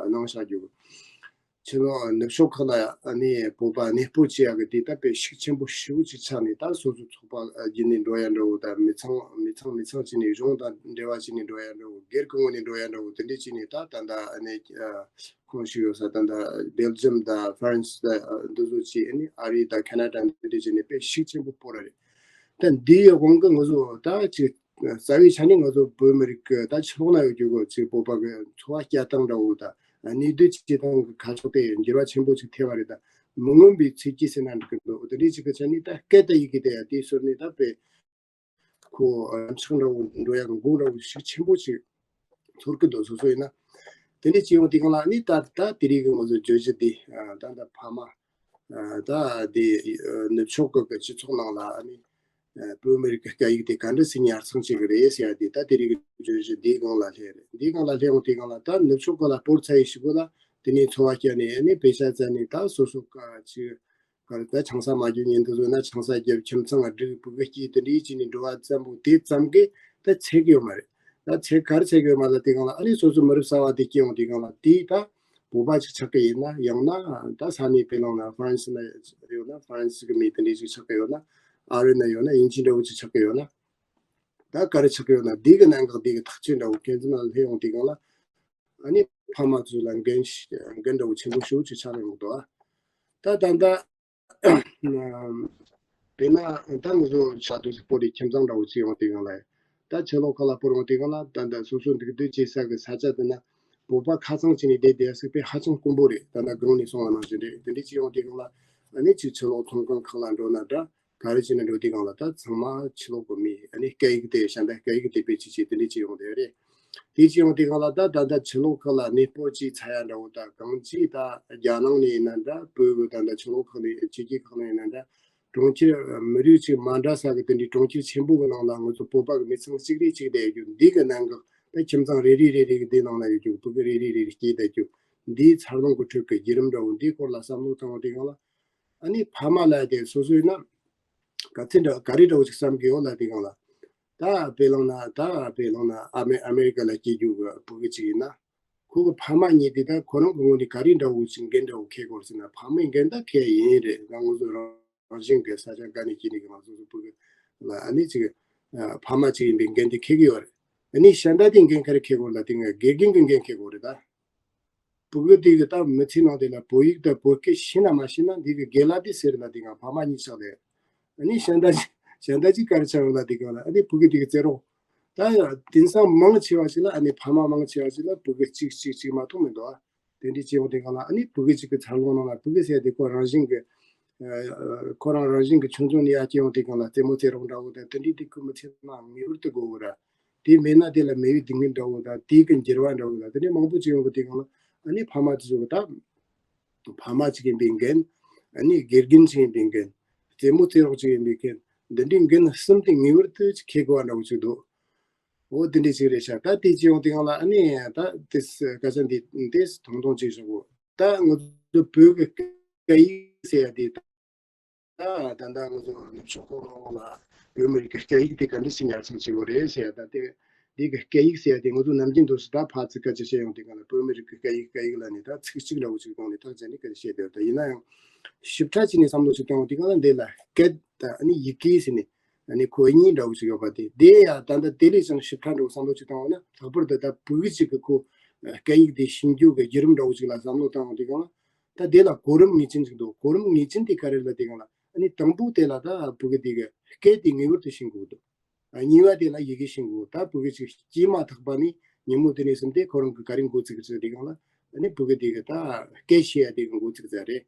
གནང་བཞག་རྒྱུ་ཕྱི་ལོགས་ནུབ་ཕྱོགས་ཁག་ལ་ཨ་ནི་བོད་པ་གནས་སྤོ་བྱེད་ཡག་གི་དེ་ད་དཔེ་ཤུགས་ཆེན་པོ་ཞེ་པོ་ཅིག་ཆགས་ནས། ད་སོ་སོ་ཚོགས་པ་ཨ་བརྒྱུད་ནས་འགྲོ་ཡ་འདྲ་བོ་དང་མི་ཚང་མི་ཚང་མི་ཚང་བྱས་ནས་གཞུང་དང་འབྲེལ་བ་བྱས་ནས་འགྲོ་ཡ་འདྲ་བོ། སྒེར་གྱི་ངོས་ནས་འགྲོ་ཡ་འདྲ་བོ་དེ་འདྲས་བྱས་ནས་ད་ད་ལྟ་ཨ་ནི་ཨ་ཁོངས་ཞུགས་ཡོད་ས་ད་ལྟ་སྦེལ་ཇམ་དང་ཧྥ་རན་སི་དང་འདི་ཚོ་བྱས། ཨ་ནི་ཨ་རི་དང་ཁ་ན་ཌ་འདི་འདྲས་བྱས་ནས་དཔེ་ཤུགས་ཆེན་པོ་སྤོ་ར་རེད། ད་འདིའི་དབང་གིས་ང་ཚོ་ད་ཅིག་རྩ་བའི་ཆ་ནས་ང་ཚོ་བོད་མི་རིགས་ཀྱི་ད་ཕྱི་ལོགས་ན་ཡོད་རྒྱུ་གོ་ཅིག་བོད་པ་གི་འཚོ་བ་སྐྱེལ་སྟངས་འདྲ་བོ་དང་གནས་སྡོད་བྱེད་སྟངས་ཀྱི་ཁ་ཕྱོགས་དེ་འགྱུར་བ་ཆེན་པོ་ཅིག་ཐེབས་པ་རེད། ད་མི་མངོན་པའི་ཚོད་ཀྱིས་ཟེར་ན་འགྲིག་གི་འདུག་དེ་འདྲའི་ཅིག་གི་ཆ་ནས་ད་སྐད་དང་ཡི་གེ་དེ་ཡང་དེའི་ཟུར་ནས་ད་དཔེ་ཁོ་ཉམས་ཆག་འདྲ་བོ་འགྲོ་ཡག་གི་འགོ་འདྲ་བོ་ཤུགས་ཆེན་པོ་ཅིག་ཚོར་གི་འདུག་སོ་སོ་ཡིན་ན། དེ་འདྲའི་ཅིག་ཡོང་དུས་སྒང་ལ་ནི་ད་ད་དེ་རིང་གི་ང་ཚོ་བརྗོད་གཞི་འདི་ད་ད་ཕ་མ་ད་དེ་ནུབ་ཕྱོགས་ཀྱི་སྤྱི་ཚོགས་ནང་ལ་ནི། བོད་མི་རིགས་ཀྱི་སྐད་ཡིག་དེ་ག་འདྲ་སེ་ཉར་ཚགས་བྱེད་ཀྱི་རེད་ཟེར་ཡ་དེ། ད་དེ་རིགས་ཀྱི་བརྗོད་གཞི་འདིའི་སྒང་ལ་སླེབས་རེད། འདིའི་སྒང་ལ་སླེབས་ཡོང་དུས་སྒང་ལ། ད་ནུབ་ཕྱོགས་ཁག་ལ་སྤོར་ཚར་ཡི་གཞུག་གུ་ལ་དེ་ནས་འཚོ་བ་བསྐྱལ་ནས། ཨ་ནི་བེ་ཤ་བཙལ་ནས། ད་སོ་སོ་ཀ་ཅིག་ག་རེ། ད་ཆང་ས་མ་རྒྱུ་ཉིན་དུ་བཟོས་ན་ཆང་ས་རྒྱབ། ཁྱིམ་ཚང་སྒྲིག། ཕྲུ་གུ་སྐྱེས། དེ་འདྲའི་བྱས་ནས་འགྲོ་བ་ཙམ་པོ་དེ་ཙམ་གྱིས་ད་ཚད་ཀྱི་ཡོད་མ་རེད། ད་ཚད་ག་རེ་ཚད་ཀྱི་ཡོད་མ་རེད་ལབ་དུས་སྒང་ལ། ཨ་ནི་སོ་སོ་མི་རབས་གསར་པ་དེ་སྐྱེ་ཡོང་དུས་སྒང་ལ། དེ་ད་བོད་པ་ཅིག་ཆགས་ཀྱི་ཡིན་ན། ཡང་ན་ད་ས་གནས་དཔེ་བླངས་ན་ཧྥ་རན་སི་ན་ཡོད་ན་ཧྥ་རན་སི་གི་མི་དེ་འདྲའི་ཅིག་ཆགས་ཀྱི་ཡོད་ན། ཨ་རི་ན་ཡོད་ན་དབྱིན་ཇི་འདྲ་བོ་ཅིག་ཆགས་ཀྱི་ཡོད་ན། ད་ག་རེ་ཆགས་ཀྱི་ཡོད་ན། དེ་གི་གནད་འགག་དེ་གི་ཐག་གཅོད་འདྲ་བོ་འགན་འཛིན་ལ་སླེབས་ཡོང་དུས་སྒང་ལ། ཨ་ནི་ཕ་མ་ཚོ་ལ་འགན་ཞིག་འགན་འདྲ་བོ་ཆེན་པོ་ཞེ་པོ་ཅིག་ཆགས་ཡོང་གི་འདུག་ཨ། ད་ད་ལྟ་དཔེར་ན་ད་ང་ཚོ་ཆ་དུ་སྤོ་རིགས་ཁྱིམ་ཚང་འདྲ་བོ་ཅིག་ཡོང་དུས་སྒང་ལ། ད་ཕྱི་ལོགས་ཁག་ལ་སྤོར་ཡོང་དུས་སྒང་ལ། ད་ད་སོ་སོ་འདུག་སྡོད་བྱེད་ས་གི་ས་ཆ་དེ་ན་བོད་པ་ཁ་ཚང་བྱས་ནས་བསྡད་བསྡད་ཡ་ཟིག་དཔེ་ཧ་ཅང་དཀོན་པོ་རེད། ད་ད་གོང་ནས་གསུངས་པ་ནང་བཞིན་རེད། དེ་འདྲ་ཅིག་ཡོང་དུས་སྒང་ལ། ཨ་ནི་ཅིག་ཕྱི་ལོགས་ཚོང་ཁང་ཁག་ལ་འགྲོ་ན་འདྲ། ག་རེ་བྱས་ན་འགྲོ་དུས་སྒང་ལ། ད་ཚང་མ་ཕྱི་ལོགས་གི་མི། ཨ་ནི་སྐད་ཡིག་དེ་གཞན་དག་སྐད་ཡིག་དེ་དཔེ་ཅིག་ཅིག་དེ་འདྲ་ཅིག་ཡོང་བསྡད་རེད། དེ་ཅིག་ཡོང་དུས་སྒང་ལ། ད་ད་ལྟ་ཕྱི་ལོགས་ཁག་ལ་གནས་སྤོ་ཅིག་ཚར་ཡ་འདྲ་བོ། ད་གང་ཅི་ད་རྒྱ་ནང་ནས་ཡིན་ན་འདྲ། བོད་གི་ད་ལྟ་ཕྱི་ལོགས་ཁག་ནས་ཕྱི་རྒྱལ་ཁག་ནས་ཡིན་ན་འདྲ། གྲོང་ཁྱེར་མི་རིགས་ཅིག་མ་འདྲ་ས་གི་དེ་འདྲའི་གྲོང་ཁྱེར་ཆེན་པོ་གི་ནང་ལ་ང་ཚོ་བོད་པ་གི་མི་ཚང་གཅིག་རེ་གཅིག་བསྡད་རྒྱུ་འདི་གི་གནད་འགག། ད་ཁྱིམ་ཚང་རེ་རེ་རེ་རེ་གི་དེ་ནང་ན་ཡོད་རྒྱུ་ཕྲུ་གུ་རེ་རེ་རེ་རེ་སྐྱེས་བསྡད་རྒྱུ་འདིའི་འཚར་ལོངས་གི་ཁྲོད་ཀྱི་བརྒྱུད་རིམ་འདྲ་བོ་འདིའི་སྐོར་ལ་བསམ་བློ་བཏང་བ་དེ་གང་ལ། ཨ་ནི་ཕ་མ་ལ་དེ་སོ་སོ་ཡིན་ན་ག་ཚོད་འདྲ་ག་རེ་འདྲ་བོ་ཅིག་བསམ་གི་ཡོད་ལབ་དུས་སྒང་ལ། ད་དཔེ་བླངས་ན། ད་དཔེ་བླངས་ན་ཨ་མེ་ཨ་མེ་རི་ཀ་ལ་སྐྱེས་རྒྱུ་གི་ཕྲུ་གུ་ཅིག་ཡིན་ན། ཁོ་གི་ཕ་མ་གཉིས་དེ་ད་ཁོ་རང་གི་ངོས་ནས་ག་རེ་འདྲ་བོ་ཅིག་འགན་འདྲ་བོ་འཁྱེར་དགོས་ཟེར་ན། ཕ་མའི་འགན་ད་འཁྱེར་ཡིན་རེད། ང་ང་ཚོ་རང་བཞིན་གི་ས་ཆ་འགའ་ནས་སྐྱེས་ནས་གི་ང་ཚོ་ཚོ་ཕྲུ་གུ་ལ། ཨ་ནི་ཅིག་ཕ་མ་ཅིག་ཡིན་པའི་འགན་དེ་འཁྱེར་གི་ཡོད་རེད། ཨ་ནི་གཞན་དག་དེ་འགན་ག་རེ་འཁྱེར་དགོས་ལབ་དུས་སྒང་ལ། དགེ་རྒན་གི་འགན་འཁྱེར་དགོས་རེད་ད། ཕྲུ་གུ་དེ་གི་ད་མི་ཚེ་ནང་དེ་ལ་བོད་ཡིག་དང་བོད་སྐད་ཤེས་ན་མ་ཤེས་ན་འདི་གི་རྒན་ལགས་དེ་ཟེར་ལབ་དུས་སྒང་ཕ་མ་གཉིས་ཆགས་ཏེ། ཨ་ནི་གཞན་དག་གཞན་དག་ཅིག་ག་རེ་ཆགས་ཡོད་ལབ་དུས་སྒང་ལ། ཨ་ནི་ཕྲུ་གུ་དེ་གི་རྩེད་རོགས། ད་དེང་སང་མང་ཆེ་བ་ཞིག་ལ། ཨ་ནི་ཕ་མ་མང་ཆེ་བ་ཞིག་ལ་ཕྲུ་གུ་གཅིག་གཅིག་གཅིག་མ་གཏོགས་མི་འདུག་ཨ། དེ་འདྲ་བྱས་ཡོང་དུས་སྒང་ལ། ཨ་ནི་ཕྲུ་གུ་གཅིག་གི་འཚར་ལོངས་ནང་ལ་ཕྲུ་གུ་ཟེར་དེ་ཁོ་རང་བཞིན་གི་ཨ་ཁོ་རང་རང་བཞིན་གི་ཆུང་ཆུང་ནས་ཡར་སྐྱེ་ཡོང་དུས་སྒང་ལ་རྩེད་མོ་རྩེད་རོགས་འདྲ་བོ་དང་དེ་འདྲའི་དེ་ཁོ་མི་ཚེ་ནང་ངེས་པར་དུ་དགོས་གི་རེད། དེ་མེད་ན་དེ་ལ་མེས་པོའི་སྡུག་བསྔལ་འདྲ་བོ་དང་། དེ་གི་འགྱུར་བ་འདྲ་བོ་དང་དེ་འདྲའི་མང་པོ་ཅིག་ཡོང་གི་དུས་སྒང་ལ། ཨ་ནི་ཕ་མ་དེ་ཚོ་གི་ད་ཕ་མ་ཅིག་ཡིན་པའི་འགན། ཨ་ནི་དགེ་རྒན་ཅིག་ཡིན་པའི་འགན། རྩེད་མོ་རྩེད་རོགས་ཅིག་ཡིན་པའི་འགན། འདི་འདྲའི་འགན་གསུམ་དེ་ངེས་པར་དུ་འཁྱེར་དགོས་པ་འདྲ་བོ་ཅིག་འདུག་འོ་དེ་འདྲའི་ཅིག་རེད་ཤག་ད་དེ་ཅིག་ཡོང་དུས་སྒང་ལ། ཨ་ནི་ད་དེ་སྐད་ཆ་འདི་འདི་ཐུང་ཐུང་ཅིག་ཞུ་གོ། ད་ང་ཚོ་བོད་ཀྱི་སྐད་ཡིག་ཟེར་ཡ་དེ། ད་ད་ལྟ་ང་ཚོ་ནུབ་ཕྱོགས་ཁོ་རང་ལ་བོད་མི་རིགས་ཀྱི་སྐད་ཡིག་དེ་ག་འདྲ་ཞིག་ཉར་ཚགས་བྱེད་དགོས་རེད་ཟེར་ཡ། ད་དེ་འདི་གི་སྐད་ཡིག་ཟེར་ཡ་དེ་ང་ཚོ་ནམ་རྒྱུན་དུ་སུ་ད་ཕར་ཚུར་སྐད་ཆ་བཤད་ཡོང་དུས་སྒང་ལ། བོད་མི་རིགས་ཀྱི་སྐད་ཡིག་སྐད་ཡིག་ལབ་ནས་ད་ཚིག་གཅིག་འདྲ་བོ་ཅིག་གཏོང་ནས་ཐག་བཅད་ནས་སྐད་ཆ་བཤད་བསྡད་ཡོད། ད་ཡིན་ན་ཡང་ཞིབ་ཕྲ་བྱས་ནས་བསམ་བློ་ཅིག་གཏོང་བ་དུས་སྒང་ལ། འདི་ལ་སྐད་དང་ཨ་ནི་ཡི་གེ་ཟེར་ནས་ཨ་ནི་ཁོ་གཉིས་འདྲ་བོ་ཅིག་ཡོད་པ་དེ། དེ་ཡང་ད་ལྟ་དེ་ལས་ཀྱང་ཞིབ་ཕྲ་འདྲ་བོ་བསམ་བློ་ཅིག་བཏང་བ་ན། ལྷག་པར་དུ་ད་བོད་ཡིག་ཅིག་གི་ཁོ་སྐད་ཡིག་དེ་ཤེས་རྒྱུ་གི་བརྒྱུད་རིམ་འདྲ་བོ་ཅིག་ལ་བསམ་བློ་བཏང་བ་དུས་སྒང་ལ། ད་དེ་ལ་གོ་རིམ་ངེས་ཅན་ཅིག་འདུག་གོ་རིམ་ངེས་ཅན་དེ་ག་རེ་ལབ་དུས་སྒང་ལ། ཨ་ནི་དང་པོ་དེ་ལ་ད་ཕྲུ་གུ་དེ་གི་སྐད་དེ་ངེས་པར་དུ་ཤེས་དགོས་འདུག་གཉིས་པ་དེ་ལ་ཡི་གེ་ཤེས་དགོས། ད་ཕྲུ་གུ་ཅིག་སྐྱེས་མ་ཐག་པ་ནས་ཉིན་མོ་དེ་ནས་བཟུང་སྟེ་ཁོ་རང་གི་ག་རེ་འགོ་ཚུགས་ཀྱི་རེད་དུས་སྒང་ལ། ཨ་ནི་ཕྲུ་གུ་དེ་གི་ད་སྐད་ཤེས་ཡ་དེ་གི་འགོ་ཚུགས་ས་རེད།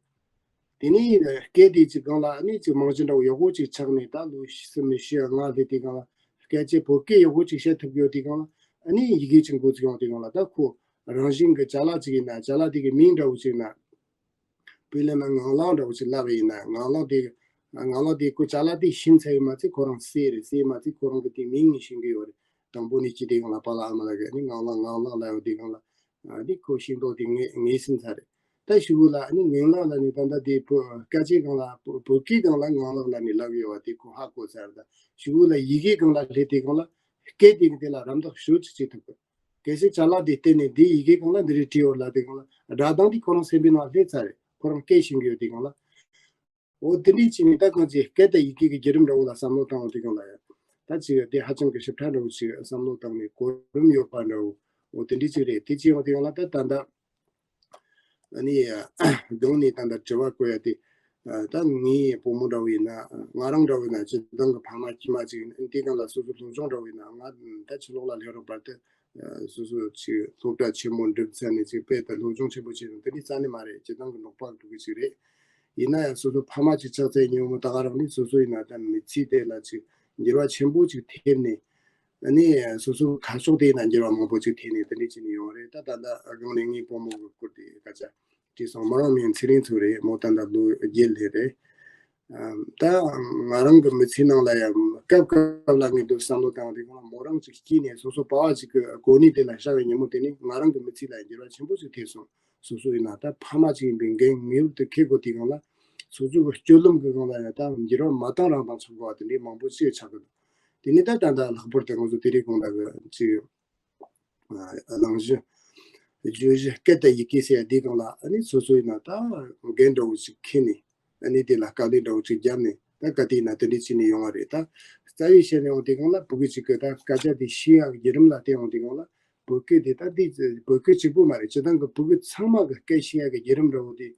དེ་ནས་སྐད་དེ་ཅིག་སྒང་ལ་ཨ་ནི་ཅིག་རྨང་གཞི་འདྲ་བོ་ཡག་པོ་ཅིག་ཆགས་ནས། ད་ལོ་བཞི་བཅུ་ལྔ་སླེབས་དུས་སྒང་ལ་སྐད་ཆ་བོད་སྐད་ཡག་པོ་ཅིག་བཤད་ཐུབ་ཡོད་དུས་སྒང་ལ། ཨ་ནི་ཡི་གེ་ཅིག་འགོ་ཚུགས་ཡོང་དུས་སྒང་ལ། ད་ཁོ་རང་བཞིན་གི་ཅ་ལག་ཅིག་ཡིན་ན། ཅ་ལག་དེ་གི་མིང་འདྲ་བོ་ཅིག་ཡིན་ན། དཔེར་ན་ངང་ལག་འདྲ་བོ་ཅིག་ལབ་པ་ཡིན་ན། ངང་ལག་དེ་ངང་ལག་དེ་ཁོ་ཅ་ལག་དེ་ཤེས་ཚར་ཡོད་མ་ཚད་ཁོ་རང་སྲས་རེད། སྲས་མ་ཚད་ཁོ་རང་གི་དེ་མིང་ངས་ཤེས་ཀྱི་ཡོད་རེད། དང་པོ་ནས་སྐྱེས་དུས་སྒང་ལ་པཱ་ལགས་ཨ་མ་ལགས་ཀྱིས་ཨ་ནི་ངང་ལག་ངང་ལག་ལབ་ཡོད་དུས་སྒང་ལ། ཨ་ནི་ཁོ་ཤེས་མདོག་དེ་ངེས་ངེས་ཟིན་ཚར་རེད། ད་གཞུག་གུ་ལ་ཨ་ནི་ངང་ལག་ལབ་ནས་ད་ལྟ་དེ་བོད་སྐད་ཆའི་སྒང་ལ་བོད་བོད་སྐད་སྒང་ལ་ངང་ལག་ལབ་ནས་ལབ་ཡོད་པ་དེ་ཁོ་ཧ་གོ་ཚར་རེད། ད་གཞུག་གུ་ལ་ཡི་གེ་སྒང་ལ་སླེབས་དུས་སྒང་ལ་སྐད་དེ་གི་དེ་ལ་རམ་འདེགས་ཞེ་པོ་ཅིག་བྱེད་ཐུབ་གི། གལ་སྲིད་ཅ་ལག་དེ་བལྟས་ནས་འདི་ཡི་གེ་སྒང་ལ་འདི་རེད་བྲིས་ཡོད་ལབ་དུས་སྒང་ལ། སྒྲ་གདངས་དེ་ཁོ་རང་སེམས་པའི་ནང་སླེབས་ཚར་རེད། ཁོ་རང་སྐད་ཤེས་ཀྱི་ཡོད་དུས་སྒང་ལ། འོ་དེ་འདྲས་བྱས་ནས་ད་གང་ཅི་སྐད་དང་ཡི་གེ་གི་བརྒྱུད་རིམ་འདྲ་བོ་ལ་བསམ་བློ་བཏང་བ་དུས་སྒང་ལ་ཡང་། ད་ཅིག་དེ་ཧ་ཅང་གི་ཞིབ་ཕྲ་འདྲ་བོ་ཞིག་བསམ་བློ་བཏང་ནས་གོ་རིམ་ཡོད་པ་འདྲ་བོ། འོ་དེ་འདྲས་ཅིག་རེད། དེ་བྱས་ཡོང་དུས་སྒང་ལ་ད་ད་ལྟ་ཨ་ནི་སྒང་ནས་ད་ལྟ་དྲི་བ་བཀོད་ཡ་དེ། ད་ངའི་བུ་མོ་འདྲ་བོ་ཡིན་ན། ང་རང་འདྲ་བོ་ཡིན་ན་སྤྱིར་བཏང་གི་ཕ་མ་ཁྱིམ་མ་ཅིག་ཡིན་དུས་སྒང་ལ། སོ་སོ་སློབ་སྦྱོང་འདྲ་བོ་ཡིན་ན། ང་ད་ཕྱི་ལོགས་ལ་སླེབས་རོགས་བར་དུ་སོ་སོ་ཅིག་སློབ་གྲྭ་ཆེན་མོ་འགྲིམ་ཚར་ནས་ཅིག་དཔེ་ད་སློབ་སྦྱོང་ཆེན་པོ་བྱས་ནས་དེ་འདྲའི་རྩ་ནས་མ་རེད། སྤྱིར་བཏང་གི་ནོར་བ་འགྲོ་གི་ཅིག་རེད། ཡིན་ན་ཡང་སོ་སོ་ཕ་མ་ཅིག་ཆགས་ཚར་ཉིན་མོ་ད་ག་རང་ནས་སོ་སོ་ཡིན་ན་ད་མི་ཚེ་དེ་ལ་ཅིག་འགྱུར་བ་ཆེན་པོ་ཅིག་ཐེབས་ནས། ཨ་ནི་སོ་སོ་ཁ་ཕྱོགས་དེ་ཡིན་ན་འགྱུར་བ་མང་པོ་ཅིག་ཐེབས་ནས་དེ་འདྲ་བྱས་ནས་ཡོང་རེད། ད་ད་ལྟ་སྒང་ནས་ངའི་བུ་མོ་གི་སྐོར་དེ་སྐད་ཆ་དྲིས་སོང་། མོ་རང་མིང་ཚེ་རིང་མཚོ་རེད། མོ་ད་ལྟ་ལོ་བརྒྱད་སླེབས་རེད། ད་ང་རང་གི་མི་ཚེའི་ནང་ལ་ཡང་སྐབས་སྐབས་ལ་ངས་འདུག་བསམ་བློ་བཏང་བ་དེ་གང་ལ་མོ་རང་ཅིག་སྐྱེས་ནས་སོ་སོ་པ་བ་ཅིག་གི་གོ་གནས་དེ་ལ་བཞག་པའི་ཉིན་མོ་དེ་ནི་ང་རང་གི་མི་ཚེ་ལ་འགྱུར་བ་ཆེན་པོ་ཅིག་ཐེབས་སོང་། སོ་སོ་ཡིན་ན་ད་ཕ་མ་ཅིག་ཡིན་པའི་འགན་ངེས་པར་དུ་འཁྱེར་དགོས་དེ་གང་ལ་སོ་སོ་གི་སྤྱོད་ལམ་གི་གང་ལ་ཡང་ད་འགྱུར་བ་མ་བཏང་རང་བཏང་ཆོག་དགོས་པ་དེ་འདྲའི་མང་པོ་ཅིག་ཆགས་ཀྱི་འདུག་དེ་ནི་ད་ད་ལྟ་ལྷག་པར་དུ་ང་ཚོ་དེ་རིང་གང་ལྟར་གི་ཅིག་གླེང་གཞི། བརྗོད་གཞི་སྐད་དང་ཡི་གེ་ཟེར་ཡ་འདི་སྒང་ལ་ཨ་ནི་སོ་སོ་ཡིན་ན་ད་འགན་འདྲ་བོ་ཞིག་འཁྱེར་ནས་ཨ་ནི་དེ་ལ་དཀའ་ལས་འདྲ་བོ་ཞིག་བརྒྱབ་ནས་ད་ག་དུས་ཡིན་ན་དེ་འདྲ་བྱས་ནས་ཡོང་བ་རེད། ད་རྩ་བའི་བཤད་ནས་ཡོང་དུས་སྒང་ལ་ཕྲུ་གུ་གཅིག་གི་ད་སྐད་ཆ་དེ་ཤེས་ཡག་བརྒྱུད་རིམ་ལ་བལྟས་ཡོང་དུས་སྒང་ལ་བོད་སྐད་དེ་ད་འདི་བོད་སྐད་གཅིག་པུ་མ་རེད། སྤྱིར་བཏང་གི་ཕྲུ་གུ་ཚང་མ་གི་སྐད་ཤེས་ཡག་གི་བརྒྱུད་རིམ་འདྲ་བོ་དེ།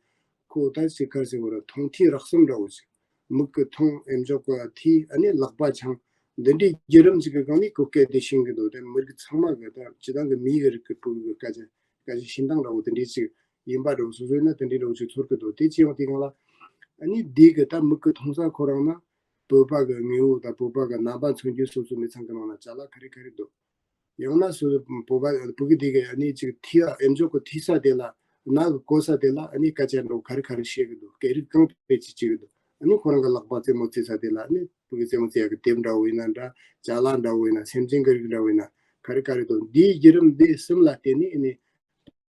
ཁོ་ད་ཅིག་ག་རེ་ཟེར་དགོས་རེད། མཐོང་ཐོས་རེག་གསུམ་འདྲ་བོ་ཞིག་མིག་གིས་མཐོང་། ཨེ་མཆོག་གིས་ཐོས། ཨ་ནི་ལག་པ་འཆང་། འདི་འདྲའི་བརྒྱུད་རིམ་ཅིག་གི་སྒང་ནས་ཁོ་སྐད་དེ་ཤེས་ཀྱི་འདུག་དེ་མི་རིགས་ཚང་མ་གི་ད་སྤྱིར་བཏང་གི་མིའི་གི་རིགས་ཀྱི་ཕྲུ་གུ་གི་སྐད་ཆ་སྐད་ཆ་ཤེས་སྟངས་འདྲ་བོ་དེ་འདྲའི་ཅིག་ཡིན་པ་འདྲ་བོ་སོ་སོ་ཡིན་ན་དེ་འདྲའི་འདྲ་བོ་ཅིག་ཚོར་གི་འདུག་དེ་བྱས་ཡོང་དུས་སྒང་ལ་ཨ་ནི་འདི་གི་ད་མིག་གིས་མཐོང་ས་ཁོ་རང་ན་བོད་པ་གི་དངོས་པོ་དང་བོད་པ་གི་རྣམ་པ་མཚོན་རྒྱུ་སོ་སོ་མི་ཚང་གི་ནང་ན་ཅ་ལག་ག་རེ་ག་རེ་འདུག་ཡང་ན་སོ་སོ་བོད་པ་བོད་སྐད་དེ་གི་ཨ་ནི་ཅིག་ཐོས་ཨེ་མཆོག་གི་ཐོས་ས་དེ་ལ་ནང་གི་གོ་ས་དེ་ལ་ཨ་ནི་སྐད་ཆ་འདྲ་བོ་ག་རེ་ག་རེ་བཤད་གི་འདུག་སྐད་རིགས་གང་དཔེ་ཅིག་བྱེད་གི་འདུག་ཨ་ནི་ཁོ་རང་གི་ལག་པ་རྩེད་མོ་རྩེ་ས་དེ་ལ་ཨ་ནི་བོད་ཀྱི་རྩེད་མོ་རྩེ་ཡག་གི་དེབ་འདྲ་བོ་ཡིན་ན་འདྲ། ཅ་ལག་འདྲ་བོ་ཡིན་ན་སེམས་ཅན་གི་རིགས་འདྲ་བོ་ཡིན་ན་ག་རེ་ག་རེ་འདུག་འདིའི་བརྒྱུད་རིམ་འདི་གསུམ་ལ་བརྟེན་ནས་ཨ་ནི་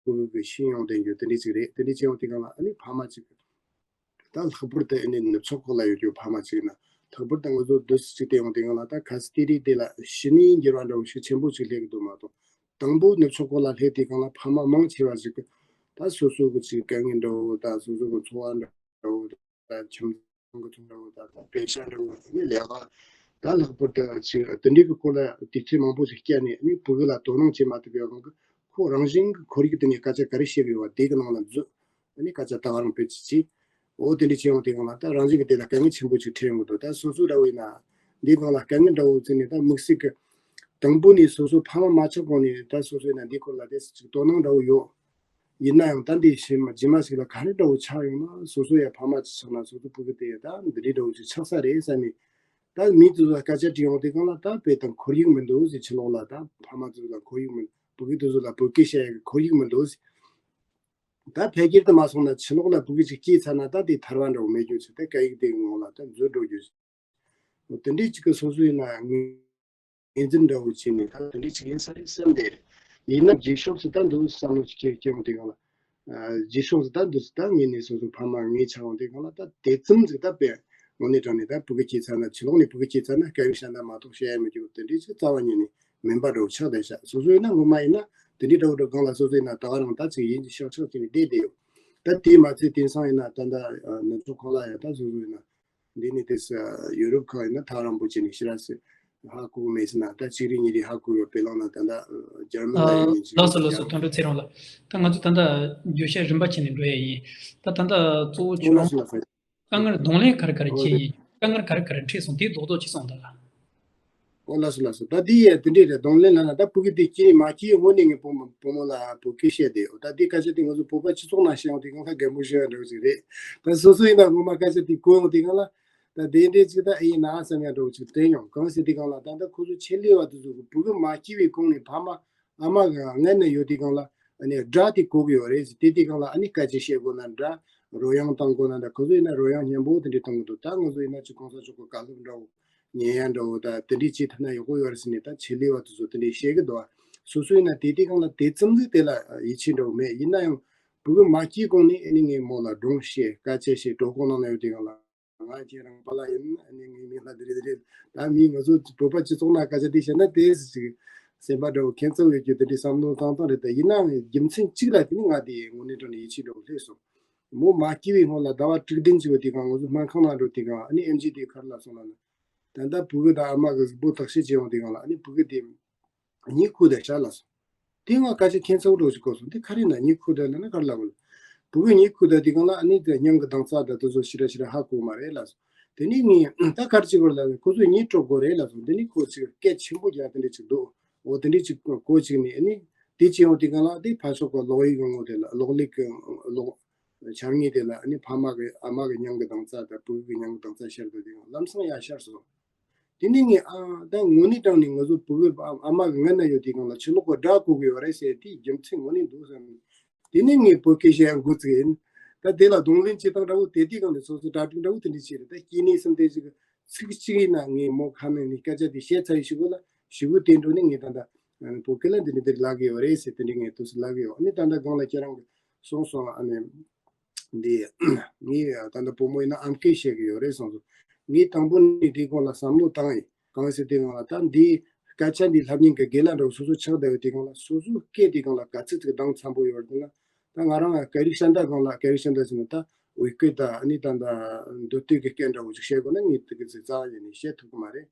བོད་ཀྱི་ཤེས་ཡོན་ལྡན་རྒྱུ་དེ་འདྲ་ཅིག་རེད། དེ་འདྲ་བྱས་ཡོང་དུས་སྒང་ལ་ཨ་ནི་ཕ་མ་ཅིག་ད་ལྷག་པར་དུ་ཨ་ནི་ནུབ་ཕྱོགས་ཁག་ལ་ཡོད་རྒྱུ་ཕ་མ་ཅིག་ཡིན་ན་ལྷག་པར་དུ་ང་ཚོ་འདུག་སེ་ཅིག་བལྟས་ཡོང་དུས་སྒང་ལ་ད་གལ་སྲིད་དེ་རིགས་དེ་ལ་གཞི་ནས་འགྱུར་བ་འདྲ་བོ་ཞིག་ཆེན་པོ་ཅིག་སླེབས་ཀྱི་འདུག་མ་གཏོགས། དང་པོ་ནུབ་ཕྱོགས་ཁག་ལ་སླེབས་དུས་སྒང་ལ་ཕ་མ་མང་ཆེ་བ་ཞིག་གི་ད་སོ་སོ་གི་ཅིག་དཀའ་ངལ་འདྲ་བོ་དང་སོ་སོ་གི་འཚོ་བ་འདྲ་བོ་དང་ཁྱིམ་ཚང་གི་འཚོ་བ་འདྲ་བོ་དང་ད་པེ་ཤ་འདྲ་བོ་ནི་ལས་ཀ་ད་ལྷག་པར་དུ་ཅིག་དེ་འདྲའི་གི་སྐོར་ལ་དུས་ཚོད་མང་པོ་ཞིག་བསྐྱལ་ནས་ནི་ཕྲུ་གུ་ལ་དོ་སྣང་བྱེད་མ་ཐུབ་པའི་དབང་གིས་ཁོ་རང་བཞིན་གྱི་ཁོར་ཡུག་དེ་ནས་སྐད་ཆ་ག་རེ་བཤད་གི་ཡོད་པ་དེ་གི་ནང་ལ་འཛུལ། ཨ་ནི་སྐད་ཆ་ད་ག་རང་དཔེ་ཅིག་བྱས། འོ་དེ་འདྲ་བྱས་ཡོང་དུས་སྒང་ལ་ད་རང་བཞིན་གྱི་དེ་ལ་དཀའ་ངལ་ཆེན་པོ་ཅིག་འཕྲད་ཡོང་གི་འདུག་ད་སོ་སོ་འདྲ་བོ་ཡིན་ན་འདིའི་སྒང་ལ་དཀའ་ངལ་འདྲ་བོ་བརྩིས་ནས་ད་དམིགས་བསལ་གྱི་དང་པོ་ནས་སོ་སོ་ཕ་མ་མ་ཆགས་གོང་ནས་ད་སོ་སོ་ཡིན་ན་འདིའི་སྐོར་ལ་དེ་ཅིག་དོ་སྣང་འདྲ་བོ་ཡོད། ཡིན་ན་ཡང་ད་འདི་ཞིག་མ་རྗེས་མ་ཞིག་ལ་ག་རེ་འདྲ་བོ་ཆགས་ཡོང་ན་སོ་སོ་ཡང་ཕ་མ་ཅིག་ཆགས་ན་སོ་སོ་ཕྲུ་གུ་དེ་ད་འདི་འདྲའི་འདྲ་བོ་ཅིག་ཆགས་ས་རེད་བསམ་ནས་ད་མི་དེ་ཚོ་ལ་སྐད་ཆ་དྲིས་ཡོང་དུས་སྒང་ལ་ད་དཔེ་དང་ཁོར་ཡུག་མི་འདུག་ཟེར། ཕྱི་ལོགས་ལ་ད་ཕ་མ་ཚོ་ལ་ཁོར་ཡུག་མི་ཕྲུ་གུ་དེ་ཚོ་ལ་བོད་སྐད་བཤད་ཡག་གི་ཁོར་ཡུག་མི་འདུག་ཟེར། ད་ཕལ་ཆེར་དུ་མ་སོང་ན་ཕྱི་ལོགས་ལ་བོད་སྐད་ཅིག་སྐྱེས་ཚར་ན་ད་དེ་ཐར་བ་འདྲ་བོ་མེད་རྒྱུ་ཚོད་ད་སྐད་ཡིག་དེ་ངོ་ལ་ད་འཛུལ་འགྲོ་རྒྱུ། དེ་འདྲའི་ཅིག་གི་སོ་སོ་ཡིན་ན་ངོས་འཛིན་འདྲ་བོ་བྱས་ནས་ད་དེ་འདྲའི་ཅིག་ཡིན་ས་རེད་བསམ་བསྡད་རེད། ཡིན་ན་རྗེས་ཕྱོགས་སུ་ད་འདུག་བསམ་བློ་ཅིག་སྐྱེ་སྐྱེ་ཡོང་དུས་སྒང་ལ། རྗེས་ཕྱོགས་སུ་ད་འདུག་སེ་ད་ངེད་ནས་སོ་སོ་ཕ་མ་ངེད་ཆགས་ཡོང་དུས་སྒང་ལ་ད་དེ་ཙམ་ཅིག་ད་དཔེ་དངོས་གནས་དྲང་ནས་ད་བོད་སྐད་སྐྱེས་ཚར་ན་ཕྱི་ལོགས་ནས་བོད་སྐད་སྐྱེས་ཚར་ན་སྐད་ཡིག་གཞན་དག་མ་གཏོགས་བཤད་ཡ་མི་འདུག་དེ་འདྲའི་ཅིག་རྩ་བ་ཉིད་ནས་མིན་པ་འདྲ་བོ་ཆགས་བསྡད་ཤག་སོ་སོ་ཡིན་ན་ངོ་མ་ཡིན་ན་དེ་འདྲའི་འདྲ་བོ་འདྲ་སྒང་ལ་སོ་སོ་ཡིན་ན་ད་ག་རང་ད་ཅིག་ཡིན་གྱི་ཤག་ཆགས་ཀྱི་ནས་བསྡད་བསྡད་ཡོད། ད་དེ་མ་ཚད་དེང་སང་ཡིན་ན་ད་ད་ནུབ་ཕྱོགས་ཁག་ལ་ཡང་ད་སོ་སོ་ཡིན་ན་འདི་ནས་དེ་ཡུ་རོབ་ཁག་ཡིན་ན་ཐག་རིང་པོ་བྱས་ནས་ཕྱི་ར་སི་ཧ་གོ་མེད་ཟེར་ན་ད་གཅིག་རེ་གཉིས་རེ་ཧ་གོ་ཡོད། དཔེ་བླངས་ན་ད་ད་འཇར་མན་ལ་ཡིན་ནས་ཅིག་ལགས་སོ་ལགས་སོ། དོན་གྲུབ་ཚེ་རིང་ལགས། ད་ང་ཚོ་ད་ལྟ་བརྗོད་བྱ་རིམ་པ་བྱས་ནས་འགྲོ་ཡ་ཡིན། ད་ད་ལྟ་གཙོ་བོ་ཁྱོད་རང་ལགས་སོ་ལགས་སོ། དཀའ་ངལ་གདོང་ལེན་ག་རེ་ག་རེ་ཨོ་བྱས་རེད། ཡིན། དཀའ་ངལ་ག་རེ་ག་རེ་འཕྲད་སོང་དེའི་རྡོག་རྡོག་ཅིག་གསུངས་དང་། ཨོ་ལགས་སོ་ལགས་སོ། ད་འདི་ཡས་དེ་འདྲས་རེད། གདོང་ལེན་ལབ་ན་ད་ཕྲུ་གུ་དེ་སྐྱེས་མ་སྐྱེས་སྔོན་ནས་ངས་བུ་མོ་བུ་མོ་ལ་བོད་སྐད་བཤད་དེ་ཨོ་ད་འདི་སྐད་ཆ་དེ་ང་ཚོ་བོད་པ་སྤྱི་ཚོགས་ནང་བཤད་ཡོང་དེ་གང་ལྟར་རྒན་པོ་ཤོད་ཡ་འདྲ་བོ་ཅིག་རེད། ད་སོ་སོ་ཡིན་ན་ངོ་མ་སྐད་ཆ་དེ་གོ་ཡོང་དེ་གང་ལ་ད་དེ་འདྲས་ཅིག་ད་ཨེ་ཡིན་ན་བསམ་ཡ་འདྲ་བོ་ཅིག་དྲན་ཡོང་། གང་ཟེར་དེ་གང་ལ་ད་ལྟ་ཁོ་ཚོ་ཆེད་ལས་བ་དེ་ཚོ་གི་བུ་གུ་མ་སྐྱེས་པའི་གོང་ནས་ཕ་མ་ཨ་མ་གི་མངལ་ན་ཡོད་དུས་སྒང་ལ་ཨ་ནི་སྒྲ་དེ་གོ་གི་ཡོད་རེད་ཟེར། དེ་དུས་སྒང་ལ་ཨ་ནི་སྐད་ཆ་བཤད་དགོས་ན་འདྲ། རོལ་དབྱངས་བཏང་དགོས་ན་འདྲ། ཁོ་ཚོ་ཡིན་ན་རོལ་དབྱངས་སྙན་པོ་དེ་འདྲས་གཏོང་གི་འདུག་ད་ང་ཚོ་ཡིན་ན་ཅིག་གོང་ས་མཆོག་གི་བཀའ་སློབ་འདྲ་བོ་ཉན་ཡ་འདྲ་བོ་ད་དེ་འདྲས་བྱས་ཐུབ་ན་ཡག་པོ་ཡོད་རེད་ཟེར་ནས་ད་ཆེད་ལས་བ་དེ་ཚོ་དེ་འདྲས་བཤད་གི་འདུག་སོ་སོ་ཡིན་ན་དེ་དུས་སྒང་ལ་དེ་ཙམ་ཟིག་དེ་ལ་ཡིད་ཆེས་འདྲ་བོ་མེད། ཡིན་ན་ཡང་བུ་གུ་མ་སྐྱེས་གོང་ནས་ཨ་ནི་ངས་མོ་ལ་སྒྲུང་བཤད། སྐད་ཆ་བཤད། གྲོད་ཁོག་ནང་ན་ཡོད་དུས་སྒང་ལ། ང་ཁྱེད་རང་པཱ་ལགས་ཡིན། ཨ་ནི་ངའི་མིང་ལ་འདི་རེད་འདི་རེད། ད་མི་ང་ཚོ་བོད་པ་སྤྱི་ཚོགས་ནང་སྐད་ཆ་འདི་བཤད་ན་དེ་ཅིག་སེམས་པ་འདྲ་བོ་ཁྱད་མཚར་ཡོད་རྒྱུ་དེ་འདྲའི་བསམ་བློ་བཏང་སྟངས་རེད། ད་ཡིན་ནའང་རྒྱུ་མཚན་གཅིག་ལ་དེ་ནི་ང་དེ་དངོས་གནས་དྲང་གནས་ཡིད་ཆེས་འདྲ་བོ་སླེབས་སོང་། མོ་མ་སྐྱེས་པའི་སྔོན་ལ་ཟླ་བ་དྲུག་བདུན་ཅིག་ཡོད་དུས་སྒང་ང་ཚོ་སྨན་ཁང་ནང་འགྲོ་དུས་སྒང་ཨ་ནི་ཨེམ་ཆི་དེ་ག་རེ་ལབ་སོང་ལབ་ན། ད་ལྟ་བུ་གུ་དང་ཨ་མ་གི་གཟུགས་པོ་བརྟག་དཔྱད་བྱེད་ཡོང་དུས་སྒང་ལ་ཨ་ནི་བུ་གུ་དེ་གཉིད་ཁུག་བསྡད་ཤག་ལབ་སོང་། དེ་ང་སྐད་ཆ་ཁྱད་མཚར་པོ་འདྲ་བོ་ཞིག་གོ་སོང་། དེ་ག་རེ་ན་གཉིད་ཁུག་བསྡད་ལབ་ན་ག་རེ་ལབ་དགོས་ལ། བུ་གུ་གཉིད་ཁུག་བསྡད་དུས་སྒང་ལ་ཨ་ནི་དེ་སྙིང་གི་གདུང་རྩ་དང་དེ་ཚོ་ཞེ་དྲག་ཞེ་དྲག་ཧ་གོ་མ་རེད་ལབ་སོང་། དེ་ནས་ངས་ད་ག་རེ་བྱེད་དགོས་ལབ་ན་ཁོ་ཚོས་གཉིད་སྤྲོ་དགོས་རེད་ལབ་སོང་། དེ་ནས་ཁོ་ཅིག་སྐད་ཆེན་པོ་རྒྱག་དེ་འདྲ་ཅིག་འདུག་འོ་དེ་འདྲ་ཅིག་གོ་ཅིག་ནས་ཨ་ནི་དེ་བྱེད་ཡོང་དུས་སྒང་ལ་དེ་ཕར་ཕྱོགས་གི་གློག་ཡིག་གི་ངོ་དེ་ལ་གློག་ཀླད་ཀྱི་གློག་འཆར་ངེས་དེ་ལ་ཨ་ནི་ཕ་མ་གི་ཨ་མ་གི་སྙིང་གི་གདུང་རྩ་དང་བུ་གུ་གི་སྙིང་གི་གདུང་རྩ་ཤར་དུས་དེ་ལམ་སང་ཡར་ཤར་སོང་། དེ་ནས་ངས་ཨ་ད་དངོས་གནས་དྲང་གནས་ང་ཚོ་བུ་གུ་ཨ་མ་གི་མངལ་ན་ཡོད་དུས་སྒང་ལ་ཕྱི་ལོགས་གི་སྒྲ་གོ་གི་ཡོད་རེད་ཟེར་དེའི་རྒྱུ་མཚན་དངོས་གནས་འདུག་བསམ། དེ་ནས་ངས་བོད་སྐད་བཤད་ཡ་འགོ་བཙུགས་ཡིན། ད་དེ་ལ་གདོང་ལེན་བྱེད་སྟངས་འདྲ་བོ་དེ་དུས་སྒང་ནས་སོ་སོ་གྲ་སྒྲིག་འདྲ་བོ་དེ་འདྲ་བྱས་རེད། ད་སྐྱེ་གནས་སམ་དེ་ཅིག་ཚིག་གཅིག་ཡིན་ན་ངས་མོ་ཁ་མེད་ནས་སྐད་ཆ་དེ་བཤད་ཚར་ཡི་ཞུ་གོ་ལ་ཞུ་གོ་དེ་འགྲོ་ནས་ངས་ད་ད་བོད་སྐད་ལ་འདི་འདྲ་འདི་ལབ་གི་ཡོད་རེད་ཟེར། དེ་འདྲ་ངས་དུས་སུ་ལབ་གི་ཡོད། ཨ་ནི་ད་ད་སྒང་ལ་ཁྱེད་རང་གིས་གསུངས་སོང་། ཨ་ནི་འདི་ངས་ད་ད་བུ་མོ་ཡིན་ན་ཨམ་སྐད་བཤད་གི་ཡོད་རེད་གསུངས་སོང་། ངས་དང་པོ་ནས་དེའི་སྒང་ལ་བསམ་བློ་བཏང་ཡིན། གང་ཟེར་དེའི་སྒང་ལ་ད་འདི་སྐད་ཆ་འདི་ལབ་མཁན་གྱི་རྒན་ལགས་འདྲ་བོ་སོ་སོ་ཆགས་བསྡད་ཡོད། དེའི་སྒང་ལ་སོ་སོ་སྐད་དེའི་སྒང་ལ་ག་ཚོད་ཅིག་གདངས་འཚམ་པོ་ཡོད་རེད་ན། ད་ང་རང་སྐད་རིགས་གཞན་དག་སྒང་ལ་སྐད་རིགས་གཞན་དག་ཟེར་ན་ད་བོད་སྐད་དང་ཨ་ནི་ད་ད་མདོ་སྟོད་ཀྱི་སྐད་འདྲ་བོ་ཅིག་བཤད་དགོས་ན་ངས་དེ་གི་ཅིག་རྩ་བ་ཉིད་ནས་བཤད་ཐུབ་ཀྱི་མ་རེད།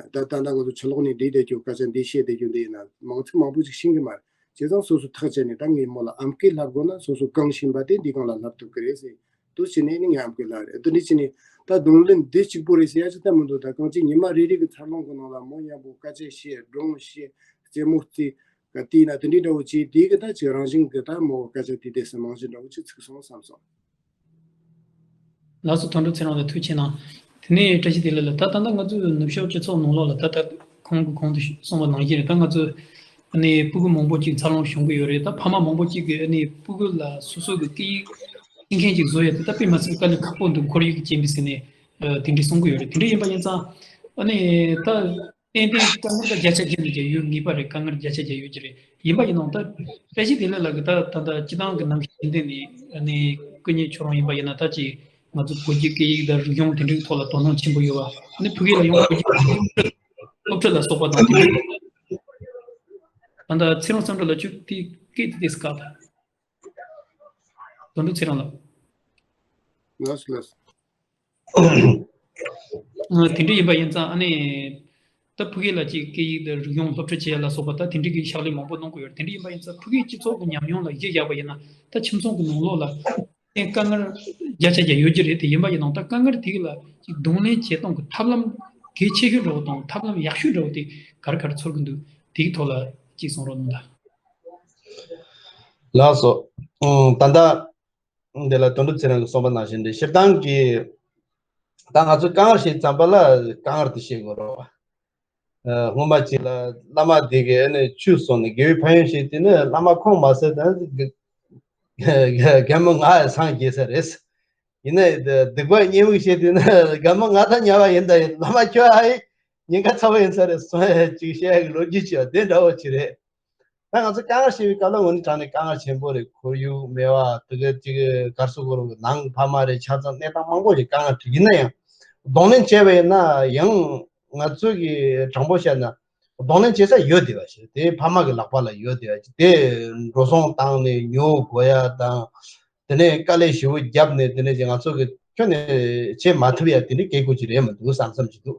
ད་ད་ལྟ་ང་ཚོ་ཕྱི་ལོགས་ནས་འདི་བསྡད་རྒྱུ་སྐད་ཆ་འདི་བཤད་བསྡད་རྒྱུ་འདི་ཡིན་ན་མང་ཚིག་མང་པོ་ཅིག་ཤེས་ཀྱི་མ་རེད། བྱས་ཙང་སོ་སོ་ཐག་བཅད་ནས་ད་ངས་མོ་ལ་ཨམ་སྐད་ལབ་དགོས་ན་སོ་སོ་གང་ཤེས་པ་དེ་འདི་སྒང་ལ་ལབ་ཐུབ་ཀྱི་རེད་ཟེར། དུ་བྱས་ནས་ནི་ངས་ཨམ་སྐད་ལབ་རེད། དེ་འདྲ་བྱས་ནས་ད་གདོང་ལེན་འདི་གཅིག་པོ་རེད་ཟེར་ཡ་ཅིག་ད་མི་འདུག་ད་གང་ཅི་ཉི་མ་རེ་རེ་གི་འཚར་ལོངས་ཀྱི་ནང་ལ་མོ་མཉམ་པོ་སྐད་ཆ་བཤད། སྒྲུང་བཤད། རྩེད་མོ་རྩེ། ག་དེ་ཡིན་ན་དེ་འདྲའི་འདྲ་བོ་བྱས་དེ་གི་ད་ཅིག་རང་བཞིན་གི་ད་མོ་སྐད་ཆ་དེ་དེ་སུ་མང་ཞིག་འདྲ་བོ་ཅིག་ཚིག་སོང་བསམ་སོང་། ལགས་སོ། དོན་གྲུབ་ཚེ་རིང་ལགས་ཐུགས་རྗེ་གནང་། དེ་ནས་བཀྲ་ཤིས་བདེ་ལེགས་ལགས། ད་ད་ལྟ་ང་ཚོའི་ནུབ་ཕྱོགས་སྤྱི་ཚོགས་ནང་ལོགས་ལ་ད་ལྟ་ཁོང་གིས་གོང་དུ་གསུངས་པ་ནང་བཞིན་རེད། ད་ང་ཚོ་ཨ་ནི་སྤུ་གུ་མང་པོ་ཅིག་འཚར་ལོངས་བྱུང་གི་ཡོད་རེད། ད་ཕ་མ་མང་པོ་ཅིག་གིས་ཨ་ནི་སྤུ་གུ་ལ་སོ་སོ་གི་སྐད་ཡིག་ཤེས་མཁན་ཅིག་བཟོ་ཡ་དེ་ད་དཔེ་མ་སྲིད་དཀའ་ལས་ཁག་པོ་འདུག་ཁོར་ཡུག་གི་རྐྱེན་པས་ཟེར་ནས་ཨ་དེ་འདྲས་གསུང་གི་ཡོད་རེད། དེ་འདྲ་ཡིན་པ་ཡིན་ཙང་ཨ་ནི་ད། ཏན་ཏན་དཀའ་ངལ་ད་བརྒྱ་ཆ་བརྒྱ་ནས་བརྒྱ་ཡོད་ངེས་པ་རེད། དཀའ་ངལ་བརྒྱ་ཆ་བརྒྱ་ཡོད་ཀྱི་རེད། ཡིན་པ་ཡིན་ནའང་ད་བཀྲ་ཤིས་བདེ་ལེགས་ལགས་ཀྱིས་ད་ད་ལྟ་སྤྱི་བཏང་གི་གནམ་གཤིས་ཡིན་དེ་ནས་ཨ་ནི་སྐུ་ཉིད་ཁྱོད་རང་ཡིན་པ་ཡིན་ན་ད་ཅིག་ང་ཚོ་བོད་ཀྱི་སྐད་ཡིག་དང་རིག་གཞུང་དེ་འདྲའི་ཐོག་ལ་དོ་སྣང་ཆེན་པོ་ཡོད་པ། ཨ་ནི་ཕ་གི་ལ་ཡང་བོད་ཀྱི་སློབ་ཁྲིད་ལ་སོགས་པ་དང་དེ་འདྲའི་ད་ལྟ་ཚེ་རིང་བསམ་གྲུབ་ལགས་ཁྱོད་དེ་སྐད་དེ་དེ་སྐབས་དོན་གྲུབ་ཚེ་རིང་ལགས། ལགས་ལགས། ཨ་དེ་འདྲ་ཡིན་པ་ཡིན་ཙང་ཨ་ནི་ད་ཕ་གི་ལ་ཅིག་སྐད་ཡིག་དང་རིག་གཞུང་སློབ་ཁྲིད་བྱེད་ཡ་ལ་སོགས་པ་ད་དེ་འདྲ་གི་ཕྱག་ལས་མང་པོ་གནང་གི་ཡོད་རེད། དེ་འདྲ་ཡིན་པ་ཡིན་ཙང་ཕ་གིའི་སྤྱི་ཚོགས་ཀྱི་ཉམས་མྱོང་ལ་གཞི་བཞག་པ་ཡིན་ན་ད་ཁྱིམ་ཚང་གི་ནང་ལོགས་ལ་ཨེ་དཀའ་ངལ་བརྒྱ་ཆ་བརྒྱ་ཡོད་ཀྱི་རེད། དེ་ཡིན་པ་ཡིན་ནའང་ད་དཀའ་ངལ་དེ་ག་ལ་ཅིག་གདོང་ལེན་བྱེད་སྟངས་ཀྱི་ཐབས་ལམ་གལ་ཆེ་ཤོས་འདྲ་བོ་དང་ཐབས་ལམ་ཡག་ཤོས་འདྲ་བོ་དེ་ག་རེ་ག་རེ་འཚོལ་གྱི་འདུག་དེ་གི་ཐོག་ལ་ཅིག་གསུང་རོགས་གནང་དང་། ལགས་སོ། ཨང་། ད་ལྟ་འདི་ལ་དོན་གྲུབ་ཚེ་རིང་གིས་གསུངས་པ་ནང་བཞིན་རེད། སྤྱིར་བཏང་གི་ད་ང་ཚོས་དཀའ་ངལ་ཞིག་བརྩམས་པ་ལ་དཀའ་ངལ་དེ་ཤེས་དགོས་རེད་བ། ཨ། སྔོན་མ་ཅིག་ལ་བླ་མ་དེ་གིས་ཨ་ནི་ཆོས་གསུངས་ནས་དགེ་བའི་ཕན་ཡོན་ཞིག་དེ་ནི་བླ་མ་ཁོང་མ་ཟད་ད་རྒན་མོ་ང་ཡང་སངས་རྒྱས་ས་རེད། ཡིན་ནའི་སྡིག་པ་མཉེས་མོ་བྱས་དེ་ནི་རྒན་མོ་ང་ད་ཉལ་བ་ཡིན་ད་ཡིན། བླ་མ་ཁྱོད་ཨ་ཡེ་ཉེན་ཁ་ཚ་བོ་ཡིན་ས་རེད་གསུངས་ཡ་ཅིག་བཤད་ཡ་གི་ལོ་རྒྱུས་ཅིག་ཡོད། དེ་འདྲ་བོ་ཅིག་རེད། ད་ང་ཚོ་དཀའ་ངལ་ཞེས་པའི་སྐབས་ལ་དངོས་གནས་དྲང་ནས་དཀའ་ངལ་ཆེན་པོ་རེད། ཁོར་ཡུག་མེད་པ་དེ་ག་ཅིག་གར་སོང་གོ་རུ་ནང་ཕ་མ་རེད། ཆ་ཚང་གནས་སྟངས་མང་པོ་ཞིག་དཀའ་ངལ་འཕྲད། ཡིན་ན་ཡང་གདོང་ལེན་བྱས་པ་ཡིན་ན་ཡང་ང་ཚོ་གི་དྲང་པོ་བཤད་ན་གདོང་ལེན་བྱེད་ས་ཡོད་བསྡད་པ་ཞིག་དེ་ཕ་མ་གི་ལག་པ་ལ་ཡོད་བསྡད་པ་ཞིག་དེ་འགྲོ་སོང་བཏང་ནས་ཉོ་དགོས་ཡ་དང་། དེ་ནས་དཀའ་ལས་ཞེ་པོ་བརྒྱབ་ནས་དེ་ནས་ང་ཚོ་གི་ཁྱོན་ནས་བྱེད་མ་ཐུབ་ཡ་དེ་འདྲའི་སྐད་ཆ་ཅིག་རེད་མི་འདུག་བསམ་བསམ་ཅིག་འདུག་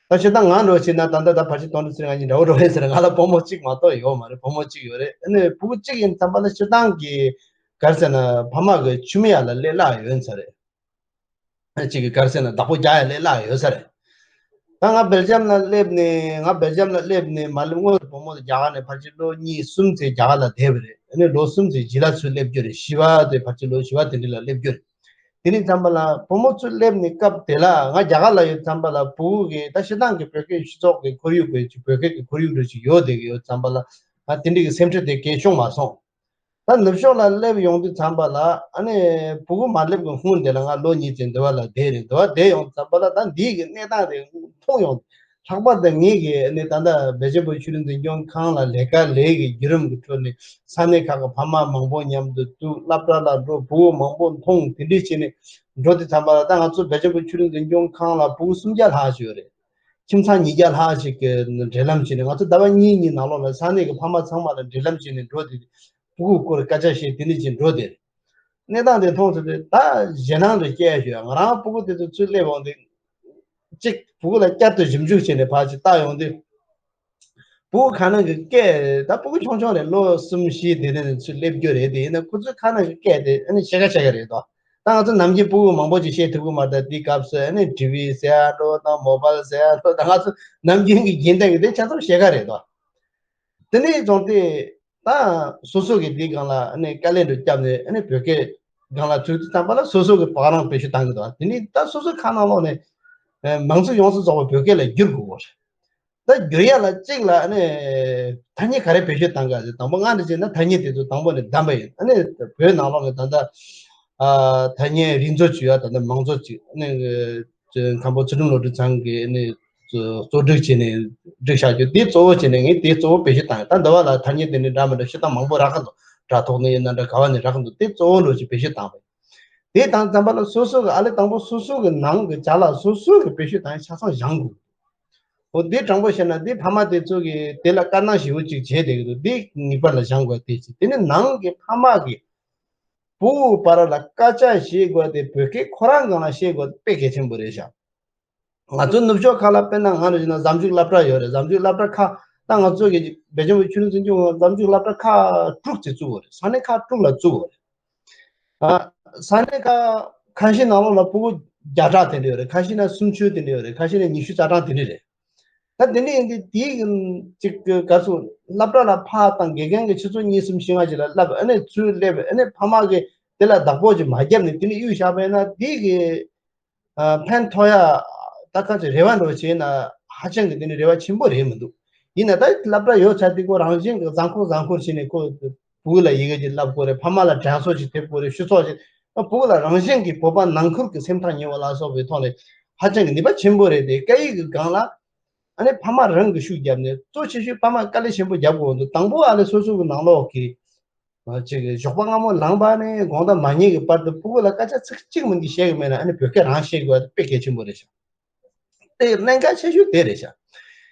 ད་བྱས་ཙང་ང་འདྲ་བོ་བྱས་ན་ད་ལྟ་ད་ཕལ་ཆེར་དོན་གྲུབ་ཚེ་རིང་ང་གཉིས་འདྲ་བོ་འདྲ་བོ་ཡིན་ཟེར། ང་ལ་བུ་མོ་གཅིག་མ་གཏོགས་ཡོད་མ་རེད། བུ་མོ་གཅིག་ཡོད་རེད། ཨ་ནི་བུ་གཅིག་ཡིན་ཙམ་པ་ལ་སྤྱིར་བཏང་གི་ག་རེ་ཟེར་ན་ཕ་མ་གི་ཆུ་མིག་ཡ་ལ་སླེབས་སླ་ཡོད་ས་རེད། ཨ་ནི་གཅིག་གི་ག་རེ་ཟེར་ན་བདག་པོ་རྒྱག་ཡ་སླེབས་སླ་ཡོད་ས་རེད། ད་ང་སྦེལ་ཇམ་ལ་སླེབས་ནས་ང་སྦེལ་ཇམ་ལ་སླེབས་ནས་མ་སླེབས་སྔོན་དུ་བུ་མོ་དེ་རྒྱ་གར་ནས་ཕལ་ཆེར་ལོ་གཉིས་གསུམ་ཙམ་རྒྱ་གར་ལ་བསྡད་པ་རེད། ཨ་ནི་ལོ་གསུམ་ཙམ་རྗེས་ལ་ཚུར་སླེབས་རྒྱུ་རེད། བཞི་པ་དེ་ཕལ་ཆེར་ལོ་བཞི་པ་དེ་འདྲ་ལ་སླེབས་རྒྱུ་རེད། དེ་ནས་ཙམ་པ་ལ་བུ་མོ་ཚུར་སླེབས་ནས་སྐབས་དེ་ལ་ང་རྒྱ་གར་ལ་ཡོད་ཙམ་པ་ལ་བུ་གུ་གི་ད་སྤྱིར་བཏང་གི་བོད་སྐད་སྤྱི་ཚོགས་ཀྱི་ཁོར་ཡུག་དེ་ཅིག་བོད་སྐད་ཀྱི་ཁོར་ཡུག་རེ་ཅིག་ཡོད་བསྡད་ཀྱི་ཡོད་ཙམ་པ་ལ་ང་དེ་འདྲའི་གི་སེམས་ཁྲལ་དེ་གང་བྱུང་མ་སོང་། ད་ནུབ་ཕྱོགས་ལ་སླེབས་ཡོང་དུས་ཙམ་པ་ལ་ཨ་ནི་བུ་གུ་མ་སླེབས་ཀྱི་སྔོན་དེ་ལ་ང་ལོ་གཉིས་ཙམ་འདི་བ་ལ་བསྡད་རེད། འདི་བ་བསྡད་ཡོང་ཙམ་པ་ལ་ད་འདིའི་གི་གནས་སྟངས་དེ་མཐོང་ཡོང་། ལྷག་པར་དུ་ངེད་ཀྱི་ཨ་ནི་ད་ལྟ་སྦེལ་ཇམ་བོད་ཆོས་རིག་འཛིན་སྐྱོང་ཁང་ལ་ལས་ཀ་ལས་ཀྱི་བརྒྱུད་རིམ་གྱི་ཁྲོད་ནས་ས་གནས་ཁག་གི་ཕ་མ་མང་པོ་མཉམ་དུ་འདུག་སློབ་གྲྭ་ལ་འགྲོ། བུ་གུ་མང་པོ་མཐོང་། དེ་འདྲས་བྱས་ནས་འགྲོ་དུས་ཙམ་པ་ལ་ད་ང་ཚོ་སྦེལ་ཇམ་བོད་ཆོས་རིག་འཛིན་སྐྱོང་ཁང་ལ་བུ་གུ་སུམ་བརྒྱ་ལྷག་ཅིག་ཡོད་རེད། ཁྱིམ་ཚང་ཉིས་བརྒྱ་ལྷག་ཅིག་གི་འབྲེལ་ལམ་བྱས་ནས་ང་ཚོ་ཟླ་བ་གཉིས་གཉིས་ནང་ལོགས་ལ་ས་གནས་ཀྱི་ཕ་མ་ཚང་མ་ལ་འབྲེལ་ལམ་བྱས་ནས་འགྲོ་དེ། སྤུ་གུའི་སྐོར་སྐད་ཆ་བཤད་དེ་འདྲ་བྱས་འགྲོ་དེ། གནས་སྟངས་དེ་མཐོང་ཚེ་དེ་ད་ཞེད་སྣང་དེ་སྐྱེ་ཡ་ཞུ་ཡ། ང་རང་སྤུ་གུ་དེ་ཚོ་ཚུར་སླེབས་འོང་དེ། གཅིག་སྤུ་གུ་ལ་བསྐྱར་དུ་ཞིབ་འཇུག་བྱས་ནས་ཕར་ཅིག་བལྟ་ཡོང་དུས། སྤུ་གུ་ཁ་ནང་གི་སྐད་ད་སྤུ་གུ་ཆུང་ཆུང་རེད། ལོ་གསུམ་བཞི་དེ་འདྲ་ནས་ཚུར་སླེབས་རྒྱུ་རེད། དེ་ཡིན་ན་ཁོ་ཚོའི་ཁ་ནང་གི་སྐད་དེ་ཨ་ནི་ཕྱེད་ཀ་ཕྱེད་ཀ་རེད་དོ། ད་ང་ཚོ་ནམ་རྒྱུན་སྤུ་གུ་མང་པོ་ཅིག་བཤད་ཐུབ་ཀྱི་མ་རེད། ད་དེའི་སྐབས་སུ་ཨ་ནི་ཊི་ཝི་ཟེར་ཡ་འགྲོ་དང་མོ་བཱལ་ཟེར་ཡ་འགྲོ་དང་ང་ཚོ་ནམ་རྒྱུན་གྱི་རྒྱུན་ལྡན་གྱི་དེ་ཆ་ཚང་ཕྱེད་ཀ་རེད་དོ། དེ་ནས་བཟུང་སྟེ་ད་སོ་སོ་གི་དེའི་སྒང་ལ་ཨ་ནི་དཀའ་ལས་འདྲ་བརྒྱབ་ནས་ཨ་ནི་བོད་སྐད་སྒང་ལ་ཚུད་དུས་ཙམ་པ་ལ་སོ་སོ་གི་བག་རང་བེད་སྤྱོད་བཏང་གི་འདུག་དེ་ནས་ད་སོ་སོ་ཁ་ནང་ལོགས་ནས་མང་ཚོགས་ཡོངས་སུ་རྫོགས་པ་བོད་སྐད་ལ་བསྒྱུར་དགོས་པ་རེད། ད་བསྒྱུར་ཡ་ལ་གཅིག་ལ་ཨ་ནི་ཐ་སྙད་ག་རེ་བེད་སྤྱོད་བཏང་ག་ཟེར། དང་པོ་ང་འདྲ་བྱས་ན་ཐ་སྙད་དེ་ཚོ་དང་པོ་ནས་བདམས་པ་ཡིན། ཨ་ནི་བོད་ནང་ལོགས་ནས་ད་ལྟ་ ཨ་ཐ་སྙད་རིག་མཛོད་ཅིག་ཡོད། ད་ལྟ་མང་ཚོགས་ཅིག་ནི་ཁམས་པ་ཚུལ་ཁྲིམས་བློ་གྲོས་ཚང་གིས་ནི་གཙོ་སྒྲིག་བྱས་ནས་བསྒྲིགས་བཞག་རྒྱུ་དེ་གཙོ་བོ་བྱས་ནས་ངས་དེ་གཙོ་བོ་བེད་སྤྱོད་བཏང་ཡོད། ད་འདི་བ་ལ་ཐ་སྙད་དེ་ནི་འདྲ་མི་འདྲ་བཤད་སྟངས་མང་པོ་རག་གི་འདུག་དྲ་ཐོག་ནས་ཡིན་ན་འདྲ་ག་བ་ནས་རག་གི་འདུག་དེ་གཙོ་བོ་འདྲ་ཅིག་བེད་སྤྱོད་བཏང་བས། དེ་དང་ཙམ་པ་ལ་སོ་སོ་གི་ཨ་ལས་དང་པོ་སོ་སོ་གི་ནང་གི་ཅ་ལག་སོ་སོ་གི་བེད་སྤྱོད་བཏང་ཡ་ཆ་ཚང་སྦྱང་དགོས། འོ་དེ་དྲང་པོ་བཤད་ན་དེ་ཕ་མ་དེ་ཚོ་གིས་དེ་ལ་བཀའ་གནང་ཞེ་པོ་ཅིག་བྱས་བསྡད་ཀྱི་འདུག་དེ་ངེས་པར་ལ་སྦྱང་དགོས་དེ་ཅིག་དེ་ནི་ནང་གི་ཕ་མ་གིས་བུ་བར་ལ་སྐད་ཆ་བཤད་དགོས་དེ་བོད་སྐད་ཁོ་རང་སྒང་ལ་བཤད་དགོས་དེ་དཔེ་གལ་ཆེན་པོ་རེད་ཤག་ང་ཚོ་ནུབ་ཕྱོགས་ཁག་ལ་དཔེར་ན་ང་རང་བཞིན་ན་འཛམ་གཞུང་སློབ་གྲྭ་ཡོད་རེད། འཛམ་གཞུང་སློབ་གྲྭ་ཁག་ད་ང་ཚོ་གི་བེ་ཅོན་པའི་ཆོས་ལུགས་འཛིན་སྐྱོང་འཛམ་གཞུང་སློབ་གྲྭ་ཁག་དྲུག་ཅིག་བཙུགས་པ་རེད། ས་གནས་ཁག་དྲུག་ལ་བཙུགས་པ་རེད། ཨ་ས་གནས་ཁག་ཁ་ཤས་ནང་ལོགས་ལ་ཕྲུ་གུ་བརྒྱ་ཕྲག་དེ་འདྲ་ཡོད་རེད། ཁ་ཤས་ན་སུམ་ཅུ་དེ་འདྲ་ཡོད་རེད། ཁ་ཤས་ན་ཉི་ཤུ་རྩ་གྲངས་དེ་འདྲ་རེད། ད་དེ་འདྲ་ཡིན་དུས་དེའི་གི་ཅིག་གི་ག་ཚོད་སློབ་གྲྭ་ལ་ཕར་བཏང་དགེ་རྒན་གྱིས་ཆུ་ཚོད་གཉིས་གསུམ་བཞི་ལྔ་ཅིག་ལ་བསླབ། ཨ་ནི་ཚུར་སླེབས། ཨ་ནི་ཕ་མ་གིས་དེ་ལ་བདག་པོ་ཅིག་མ་བརྒྱབ་ནས་དེ་འདྲ་གཡུགས་བཞག་པ་ཡིན་ན་དེའི་གི་ཨ་ཕན་ཐོགས་ཡ་ད་ག་ཚོད་རེ་བ་འདྲ་བོ་བྱས་ན་ཧ་ཅང་གི་དེ་འདྲ་རེ་བ་ཆེན་པོ་རེད་མི་འདུག་ཡིན་ན་ད་སློབ་གྲྭ་ཡོད་ཚར་དུས་ཁོ་རང་བཞིན་གྱི་གཟའ་འཁོར་གཟའ་འཁོར་བྱས་ནས་ཁོ་བུ་གུ་ལ་ཡི་གེ་ཅིག་བསླབ་དགོས་རེད། ཕ་མ་ལ་དྲན་གསོ་ཅིག་ཐེབས་དགོས་རེད། ཞུ་ཚོགས་ཅིག་ཨ་བུ་གུ་ལ་རང་བཞིན་གྱིས་བོད་པ་ནང་ཁུལ་གྱི་སེམས་ཐག་ཉེ་བ་ལ་སོགས་པའི་ཐོག་ནས་ཧ་ཅང་གི་ནུས་པ་ཆེན་པོ་རེད་དེ། སྐད་ཡིག་གི་སྒང་ལ་ཨ་ནི་ཕ་མ་རང་གིས་ཤུགས་བརྒྱབ་ནས་གཙོ་ཆེ་ཤོས་ཕ་མ་དཀའ་ལས་ཆེན་པོ་རྒྱབ་དགོས་འདུག་དང་པོ་ཨ་ལས་སོ་སོ་གི་ནང་ལོགས་ཀྱི་ཅིག་ཞོགས་པ་སྔ་མོ་ལངས་པ་ནས་དགོང་དག་མ་ཉལ་གྱི་བར་དུ་ཕྲུ་གུ་ལ་སྐད་ཆ་ཚིག་གཅིག་མིན་གྱི་བཤད་གི་མེད་ན་ཨ་ནི་བོད་སྐད་རང་བཤད་དགོས་པ་དེ་དཔེ་གལ་ཆེན་པོ་རེད་ཤག་དེ་གནད་འགག་ཆེ་ཤོས་དེ་རེད་ཤག་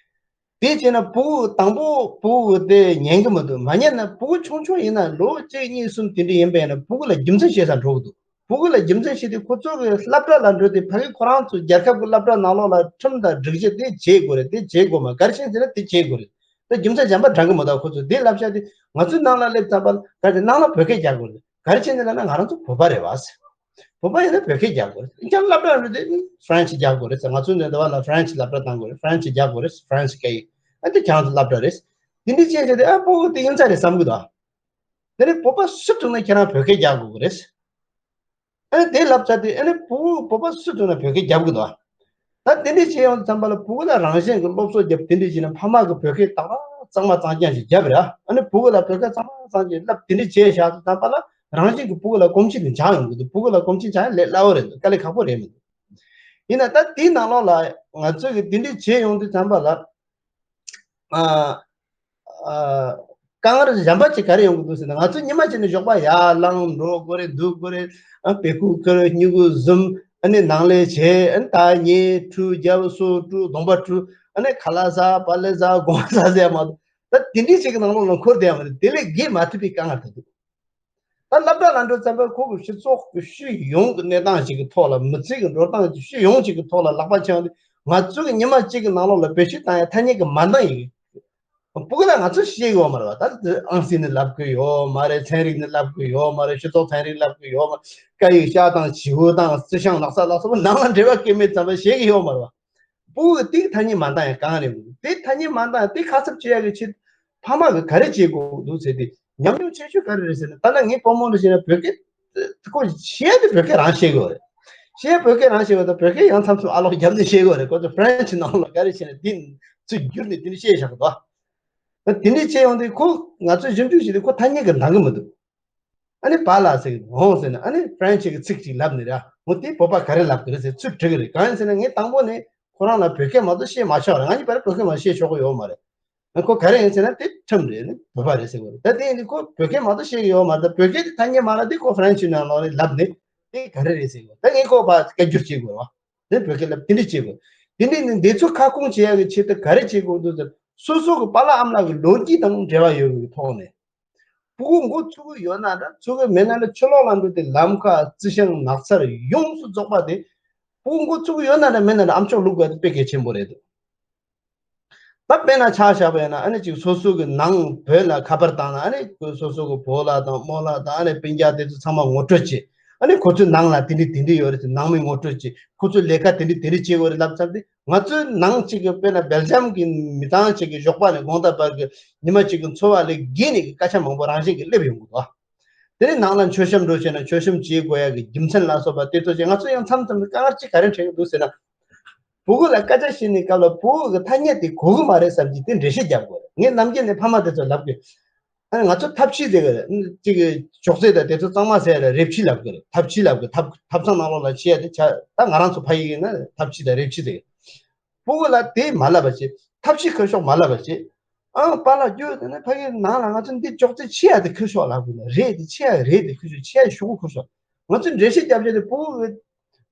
དེ་བྱས་ན་ཕྲུ་གུ་དང་པོ་ཕྲུ་གུ་དེ་ཉན་གི་མི་འདུག་མ་ཉན་ན་ཕྲུ་གུ་ཆུང་ཆུང་ཡིན་ན་ལོ་གཅིག་གཉིས་གསུམ་དེ་འདྲ་ཡིན་པ་ཡིན་ན་ཕྲུ་གུ་ལ་རྒྱུ་མཚན་བཤད་ས་འགྲོ་གི་འདུག་ཕྲུ་གུ་ལ་རྒྱུ་མཚན་བཤད་དུས་ཁོ་ཚོ་གི་སློབ་གྲྭ་ལ་འགྲོ་དུས་ཕ་གི་ཁོ་རང་ཚོ་རྒྱལ་ཁབ་ཀྱི་སློབ་གྲྭ་ནང་ལོགས་ལ་ཁྲིམས་དང་སྒྲིག་གཞི་དེ་བྱེད་དགོས་རེད། དེ་བྱེད་དགོས་མ་གལ་ཆེན་ཟེར་ན་དེ་བྱེད་དགོས་རེད། ད་རྒྱུ་མཚན་གཞན་པ་དྲང་གི་མི་འདུག་ཁོ་ཚོས་དེ་ལབ་བྱས་དུས་ང་ཚོའི་ནང་ལ་སླེབས་ཙམ་པ་གལ་ཏེ་ནང་ལ་བོད་སྐད་རྒྱག་དགོས་རེད། གལ་ཆེན་ཟེར་ན་ང་རང་ཚོ་བོད་པ་རེད་བ་ཟེར། བོད་པ་ཡིན་ན་བོད་སྐད་རྒྱག་དགོས་རེད། ཁྱེད་རང་སློབ་གྲྭ་འགྲོ་དུས་ཧྥ་རན་སི་རྒྱག་དགོས་རེད་ཟེར། ང་ཚོའི་འདི་བ་ལ་ཧྥ་རན་སི་སློབ་གྲྭ་བཏང་དགོས་རེད། ཧྥ་རན་སི་རྒྱག་དགོས་རེད། ཧྥ་རན་སི་སྐད་ཡིག་ཨ་འདི་ཁྱེད་རང་ཚོ་སློབ་གྲྭ་རེད། དེ་འདྲ་བྱས་བྱས་ཏེ་ཨ་ཕྲུ་གུ་དེ་ཡིན་ས་རེད་བསམ་གི་འདུག་དེ་ནས་བོད་པ་སུ་ཐུག་ན་ཁྱེད་རང་བོད་སྐད་རྒྱག་དགོས་ཀྱི་རེད། ཨ་ནི་དེ་ལབ་ཚར་དུས་ཨ་ནི་ཕྲུ་གུ་བོད་པ་སུ་ཐུག་ན་བོད་སྐད་རྒྱབ་གི་འདུག་ད་དེ་འདྲ་བྱས་ཡོང་དུས་ཙམ་པ་ལ་ཕྲུ་གུ་ལ་རང་བཞིན་གྱི་སློབ་གསོ་རྒྱབ། དེ་འདྲ་བྱས་ན་ཕ་མ་གི་བོད་སྐད་ཏག་ཏག་གཙང་མ་གཙང་རྐྱང་ཞིག་རྒྱབ་རེད། ཨ་ནི་ཕྲུ་གུ་ལ་བོད་སྐད་གཙང་མ་གཙང་རྐྱང་ལབ། དེ་འདྲ་བྱས་བཞག་དུས་ཙམ་པ་ལ་རང་བཞིན་གྱི་ཕྲུ་གུ་ལ་གོམས་གཤིས་དེ་འཇགས་ཡོང་གི་འདུག་ཕྲུ་གུ་ལ་གོམས་གཤིས་འཇགས་ཡ་ལས་སླ་བོ་རེད་འདུག་དཀའ་ལས་ཁག་པོ་རེད་མི་འདུག་ཡིན་ན་ད་དེའི་ནང་ལོགས་ལ་ང་ཚོས་གི་དེ་འདྲ་བྱས་ཡོང་དུས་ཙམ་པ་ལ། ཨ་ཨ་དཀའ་ངལ་གཞན་པ་ཅིག་ག་རེ་ཡོང་གི་འདུག་ཟེར་ན། ང་ཚོ་ཉི་མ་གཅིག་ནས་ཞོགས་པ་ཡར་ལངས་འགྲོ་དགོས་རེད། འདུག་དགོས་རེད། ཨ་དཔེ་ཁུག་ཁུར། སྨྱུ་གུ་བཟུང་། ཨ་ནི་ནང་ལས་བྱེད། ཨ་ནི་ད་ཉལ། ཁྲུས་རྒྱབ། སོ་བཀྲུ། གདོང་པ་བཀྲུ། ཨ་ནི་ཁ་ལག་ཟ། བག་ལེབ་ཟ། སྒོང་ཟ་ཟེར་ཡ་མ་གཏོགས་ད་དེ་འདྲའི་ཞིག་གི་ནང་ལོགས་ལ་འཁོར་བསྡད་ཡ་མ་རེད། དེ་ལས་བརྒལ་མ་ཐུབ་པའི་དཀའ་ངལ་དེ་འདུག་ད་སློབ་གྲྭ་ལ་འགྲོ་ཙམ་པ་ཁོ་གི་སྤྱི་ཚོགས་ཀྱི་སྤྱི་ཡོངས་ཀྱི་གནས་སྟངས་ཤིག་གི་ཐོག་ལ། མི་ཚེ་གི་འགྲོ་སྟངས་ཀྱི་སྤྱི་ཡོངས་ཤིག་གི་ཐོག་ལ་ལག་པ་འཆང་སྟེ། ང་ཚོ་གི་ཉི་མ་གཅིག་གི་ནང་ལོགས་ལ་བེད་སྤྱོད་བཏང་ཡ་ཐ་སྙད་ཀྱི་མ་འདང་ཡིན། ཕྲུ་གུ་ལ་ང་ཚོས་ཤེས་ཀྱི་ཡོད་མ་རེད་བ། ད་ཨང་རྩིས་ནི་ལབ་ཀྱི་ཡོད་མ་རེད། ཚན་རིག་ནི་ལབ་ཀྱི་ཡོད་མ་རེད། སྤྱི་ཚོགས་ཚན་རིག་ལབ་ཀྱི་ཡོད་མ་རེད། སྐད་ཡིག་ཤ་དང་བྱིའུ་དང་རྩི་ཤིང་ནགས་ཚལ་ལ་སོགས་པ་ནང་ལ་འབྲེལ་བ་སྐྱེ་མེད་ཙམ་པ་ཤེས་ཀྱི་ཡོད་མ་རེད་བ། ཕྲུ་གུ་གི་དེའི་ཐ་སྙད་མ་འདང་ཡ་གང་རེད། དེ་ཐ་སྙད་མ་འདང་ཡ་དེ་ཁ་གསབ་བྱེད་ཡ་གི་ཆེད་ཕ་མ་གི་ག་རེ་བྱེད་དགོས་འདུག་ཟེར་ཏེ། ཉམས་མྱོང་ཆེ་ཤོས་ག་རེ་རེད་ཟེར་ན། ད་ལྟ་ངའི་བུ་མོ་འདྲ་བྱས་ན་བོད་སྐད་ཁོ་བཤད་དེ་བོད་སྐད་རང་བཤད་དགོས་རེད། བཤད་བོད་སྐད་རང་བཤད་པ་དང་བོད་སྐད་ཡང་མཚམས་མཚམས་ཨ་ལོག་བརྒྱབ་ནས་བཤད་དགོས་རེད། ཁོ་ཚོ་ཧྥ་རན་སི་ནང་ལ་ག་རེ་བྱས་ན་དེ་ཚུར་བསྒྱུར་ནས་དེ་འདྲ་བཤད་བཞག་གི་འདུག་ད་དེ་འདྲ་བྱས་ཡོང་དུས་ཁོ་ང་ཚོས་ཞིབ་འཇུག་བྱས་དུས་ཁོ་ཐ་སྙད་ཀྱི་འདང་གི་མི་འདུག་ཨ་ནི་བ་ལ་ཟེར་གི་འོང་ཟེར་ན། ཨ་ནི་ཧྥ་རན་སི་གི་ཚིག་ཅིག་ལབ་ནས་ར། འོ་དེ་བོད་པ་ག་རེ་ལབ་གི་རེད་ཟེར་ཚུར་དྲི་གི་རེད། གང་ཡིན་ཟེར་ན་ངས་དང་པོ་ནས་ཁོ་རང་ལ་བོད་སྐད་མ་གཏོགས་བཤད་མ་ཆོག་རེད། ང་གཉིས་བར་བོད་སྐད་མ་བཤད་ཆོག་གི་ཡོད་མ་རེད། ཁོ་ག་རེ་ཡིན་ཟེར་ན་དེ་ཁྲིམས་རེད། ནི་བོད་པ་རེད་ཟེར་གི་རེད། ད་དེ་ཡིན་དུས་ཁོ་བོད་སྐད་མ་གཏོགས་བཤད་གི་ཡོད་མ་རེད། ད་བོད་སྐད་དེ་ཐ་སྙད་མ་ལབ་དེ་ཁོ་ཧྥ་རན་སི་ནང་ལོགས་ནས་ལབ་ནས་དེ་ག་རེ་རེད་ཟེར་གི་རེད། ད་ངས་ཁོ་ཕར་སྐད་བསྒྱུར་བྱེད་དགོས་རེད་བ། དེ་བོད་སྐད་ལབ་དེ་འདྲ་བྱེད་དགོས། དེ་འདྲ་ནི་འདི་ཚོ་ཁ་སྐོང་བྱེད་ཡག་གི་ཆེད་དུ་ག་རེ་བྱེད་དགོས་འདུག་ཟེར། སོ་སོ་གི་པཱ་ལགས་ཨ་མ་ལགས་ཀྱི་ལོ་རྒྱུས་དང་འབྲེལ་བ་ཡོད་པའི་ཐོག་ནས། ཕྲུ་གུ་འགོ་ཚུགས་ཀྱི་ཡོད་ན་འདྲ། ཚུགས་ཀྱི་མེད་ན་འདྲ། ཕྱི་ལོགས་ལ་འགྲོ་དུས་ལམ་ཁ་རྩི་ཤིང་ནགས་ཚལ་ཡོངས་སུ་རྫོགས་པ་དེ། ཕྲུ་གུ་འགོ་ཚུགས་ཀྱི་ཡོད་ན་འདྲ་མེད་ན་འདྲ་ཨམ་ཅོག་བླུག་དགོས་དེ་དཔེ་གལ་ཆེན་པོ་རེད་འདུག་ད་དཔེར་ན་ཆ་བཞག་པ་ཡིན་ན། ཨ་ནི་ཅིག་སོ་སོ་གི་ནང་བོད་ལ་ཁ་པར་བཏང་ན། ཨ་ནི་སོ་སོ་གི་བུ་ལགས་དང་རྨོ་ལགས་དང་། ཨ་ནི་སྤུན་ཀྱག་དེ་ཚོ་ཚང་མ་ངོ་སྤྲོད་བྱེད། ཨ་ནི་ཁོ་ཚོའི་ནང་ལ་དེ་འདྲ་དེ་འདྲ་ཡོད་རེད་ཟེར་ནང་མི་ངོ་སྤྲོད་བྱེད། ཁོ་ཚོའི་ལས་ཀ་དེ་འདྲ་དེ་འདྲ་བྱེད་དགོས་རེད་ལབ་ཚར་དུས། ང་ཚོའི་ནང་གཅིག་གི་དཔེར་ན་སྦེལ་ཇམ་གྱི་མི་ཚང་གཅིག་གི་ཞོགས་པ་ནས་དགོང་དག་བར་གྱི་ཉི་མ་གཅིག་གི་འཚོ་བ་ལས་བརྒལ་ནས་ཀྱི་སྐད་ཆ་མང་པོ་རང་བཞིན་གྱིས་སླེབས་ཡོང་གི་འདུག་དེ་ནས་ནང་ལ་མཆོད་བཤམས་འགྲོ་བྱས་ན་མཆོད་བཤམས་བྱེད་དགོས་ཡ་གི་རྒྱུ་མཚན་ལ་སོགས་པ་དེ་ཚོ་བྱས། ང་ཚོ་ཡང་མཚམས་མཚམས་དཀའ་ངལ་གཅིག་ག་རེ་འཕྲད་ཀྱི་འདུག་ཟེར་ན། ཕྲུ་གུ་ལ་སྐད་ཆ་བཤད་ནས་སྐབས་ལ་ཕྲུ་གུ་གི་ཐ་སྙད་དེ་གོ་གི་མ་རེད་བསམ་གྱི་དེ་འགྲེལ་བཤད་རྒྱབ་དགོས་རེད། ངས་ནམ་རྒྱུན་ནས་ཕ་མ་དེ་ཚོ་ལབ་དགོས། ང་ཚོ་ཐབས་ཤེས་ཟེར་གི་རེད། གཅིག་གི་ཅོག་ཙེ་དང་དེ་ཚོ་གཙང་མ་ཟེར་རེད། རེབ་ཕྱི་ལབ་གི་རེད། ཐབས་ཤེས་ལབ་གི། ཐབ་ཐབ་ཚང་ནང་ལོགས་ལ་ཕྱི་ཡ་དེ་ཆ་ད་ང་རང་ཚོ་ཕ་ཡི་ཡིན་ན་ཐབས་ཤེས་དང་རེབ་ཕྱི་ཟེར་གི། སྤུ་གུ་ལ་དེ་མ་ལབ་པ་བྱེད། ཐབས་ཤེས་ཁུར་ཤོག་མ་ལབ་པ་བྱེད། ཨང་པཱ་ལགས་རྒྱུ་དེ་ནས་ཕ་གིའི་ནང་ལ་ང་ཚོ་འདི་ཅོག་ཙེ་ཕྱི་ཡ་དེ་ཁུར་ཤོག་ལབ་དགོས་ན། རེད་དེ་ཕྱི་ཡ་རེད་དེ་ཁུར་ཤོག་ཕྱི་ཡ་ཤོག་གུ་ཁུར་ཤོག་ང་ཚོས་འགྲེལ་བཤད་རྒྱབ་བྱས་ཏེ་སྤུ་གུ་གི་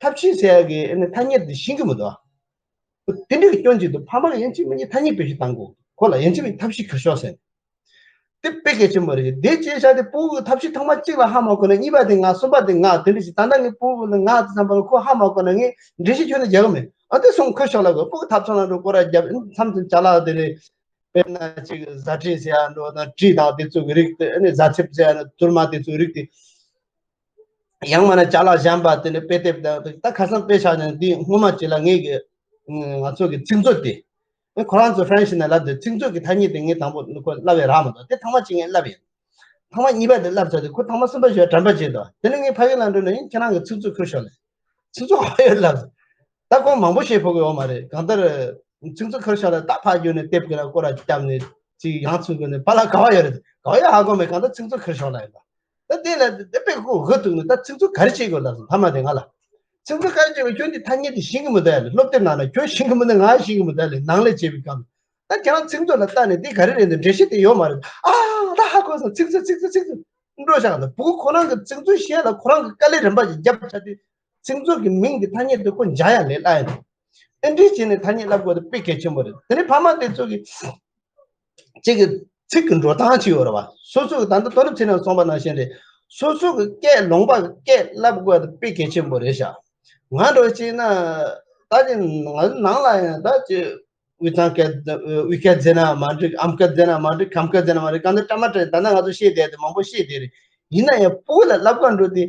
ཐབས་ཤེས་ཟེར་ཡ་གི་ཨ་ནི་ཐ་སྙད་དེ་ཤེས་ཀྱི་མི་འདུག་དེ་འདྲའི་སྐྱོན་ཅིག་འདུག་ཕ་མ་གིས་ཡིན་གཅིག་མིན་གཅིག་ཐ་སྙད་བེད་སྤྱོད་བཏང་དགོས། ཁོ་ལ་ཡིན་གཅིག་མིན་གཅིག་ཐབས་ཤེས་ཁུར་ཤོག་ཟེར། དེ་དཔེ་གལ་ཆེན་པོ་རེད། དེ་བྱས་བཞག་དེ་སྤུ་གུ་ཐབས་ཤེས་ཐེངས་མ་གཅིག་ལ་ཧ་མ་གོ་ན་གཉིས་པ་དེ་ང་། གསུམ་པ་དེ་ང་། དེ་འདྲ་ཞིག་ད་ལྟ་ངའི་སྤུ་གུ་ལ་ང་དེ་བསམ་པ་ལ་ཁོ་ཧ་མ་གོ་ན་ངས་འགྲེལ་བཤད་ཁྱོན་ནས་རྒྱག་གི་མེད། ཨ་དེ་སོང་ཁུར་ཤོག་ལབ་དགོས། སྤུ་གུ་ཐབ་ཚང་ལ་འགྲོ་སྐོར་ར་རྒྱབ། མཚམས་མཚམས་ཅ་ལག་དེ་རེད། དཔེར་ན་ཅིག་བཟའ་དྲིན་ཟེར་ཡ་འགྲོ་ན་གྲི་དང་དེ་ཚོ་གི་རིགས་དེ། ཨ་ནི་བཟའ་ཚེབ་ཟེར་ཡ་ན་ཐུར་མ་དེ་ཚོ་རིགས་དེ། ཡང་མིན་ན་ཅ་ལག་གཞན་པ་དེ་འདྲ་དཔེ་དེབ་དང་། ད་ཁ་སང་དཔེ་བཞག་ན་འདི་སྔོན་མ་ཅིག་ལ་ངས་གི་ང་ཚོ་གི་ཚིག་མཛོད་དེ། ཁོ་རང་ཚོ་ཧྥ་རན་སི་ནས་ལབ་དེ། ཚིག་མཛོད་ཀྱི་ཐ་སྙད་དེ་ངས་དང་པོ་ཁོ་ལབ་ཡ་རག་མ་འདུག་དེ་ཐེངས་མ་གཅིག་ངས་ལབ་ཡིན། ཐེངས་མ་གཉིས་པ་དེ་ལབ་ཚར་དུས་ཁོ་ཐེངས་མ་གསུམ་པ་ཞིག་དྲན་པ་བརྗེད་འདུག་དེ་ནས་ངས་ཕ་གི་ལ་འགྲོ་ནས་ཡིན། ཁྱེད་རང་གི་ཚིག་མཛོད་ཁུར་ཤོག་ལབ། ཚིག་མཛོད་ག་པར་ཡོད་ལབ། ད་ཁོང་མང་པོ་བཤད་ཕོད་ཀྱི་ཡོད་མ་རེད། གང་ལྟར་ཚིག་མཛོད་ཁུར་ཤོག་ལབ། ད་ཕར་བརྒྱུགས་ནས་དེབ་ཀྱི་ལ་སྐོར་ར་བརྒྱབ་ནས་ཅིག་ཡང་ཚུར་བརྒྱུགས་ནས་པཱ་ལགས་ག་པར་ཡོད་རེད། ག་པར་ཡོད་ཧ་གོ་མེད། གང་ལྟར་ཚིག་མཛོད་ཁུར་ཤོག་ལབ་ཡིན་པ། ད་དེ་ལ་དེ་དཔེ་ཁོ་འུ་ཐུག་ནས་ད་ཚིག་མཛོད་ག་རེ་བྱེད་དགོས་ལབ་སོང་ཕ་མ་དེ་ང་ལ། ཚིག་མཛོད་ག་རེ་བྱེད་དགོས། ཁྱོད་འདི་ཐ་སྙད་དེ་ཤེས་ཀྱི་མི་འདུག་ཡ་ལེ། སློབ་དེབ་ནང་ན་ཁྱོད་ཤེས་ཀྱི་མི་འདུག་ང་ཤེས་ཀྱི་མི་འདུག་ཡ་ལེ། ནང་ལས་བྱེད་པའི་སྐབས་ད་ཁྱེད་རང་ཚིག་མཛོད་ལ་ལྟ་ནས་འདི་ག་རེ་རེད་འདི་འགྲེལ་བཤད་དེ་ཡོད་མ་རེད། ཨ་ད་ཧ་གོ་སོང་། ཚིག་མཛོད་ཚིག་མཛོད་ཚིག་མཛོད་འགྲོ་བཞག་ད་སྤུ་གུ་ཁོ་རང་གི་ཚིག་མཛོད་ཤེས་ལ་ཁོ་རང་གི་དཀའ་ལས་རིམ་པ་ཞིག་བརྒྱབ་བྱ་དུས་ཚིག་མཛོད་ཀྱི་མིང་གི་ཐ་སྙད་དེ་ཁོ་འཇགས་ཡ་ལས་སླ་ཡ་འདུག་ཨེ་འདྲས་བྱས་ནས་ཐ་སྙད་ལབ་དགོས་དེ་དཔེ་གལ་ཆེན་པོ་རེད། དེ་ནས་ཕ་མ་དེ་ཚོ་གི་གཅིག་གི་ཚིག་གི་འགྲོ་སྟངས་ཅིག་ཡོད་རེད་བ། སོ་སོ་གི་ད་ལྟ་དོ་རུ་ཚེ་ནས་གསུངས་པ་ནང་བཞིན་རེད། སོ་སོ་གི་སྐད་ལུང་པ་གི་སྐད་ལབ་དགོས་དེ་དཔེ་གལ་ཆེན་པོ་རེད་ཤག་ང་འདྲ་བོ་བྱས་ན་ད་ཅི་ང་ནང་ལ་ཡང་ད་ཅི་དབུས་གཙང་སྐད་དབུས་སྐད་ཟེར་ན་མ་འགྲིག་ཨམ་སྐད་ཟེར་ན་མ་འགྲིག་ཁམས་སྐད་ཟེར་ན་མ་འགྲིག་གང་ལྟར་བཀྲ་མ་བཀྲ་ད་ནི་ང་ཚོ་ཤེས་བསྡད་དེ་མང་པོ་ཤེས་བསྡད་རེད། ཡིན་ན་ཡང་སྤུ་གུ་ལ་ལབ་ག་འགྲོ་དུས།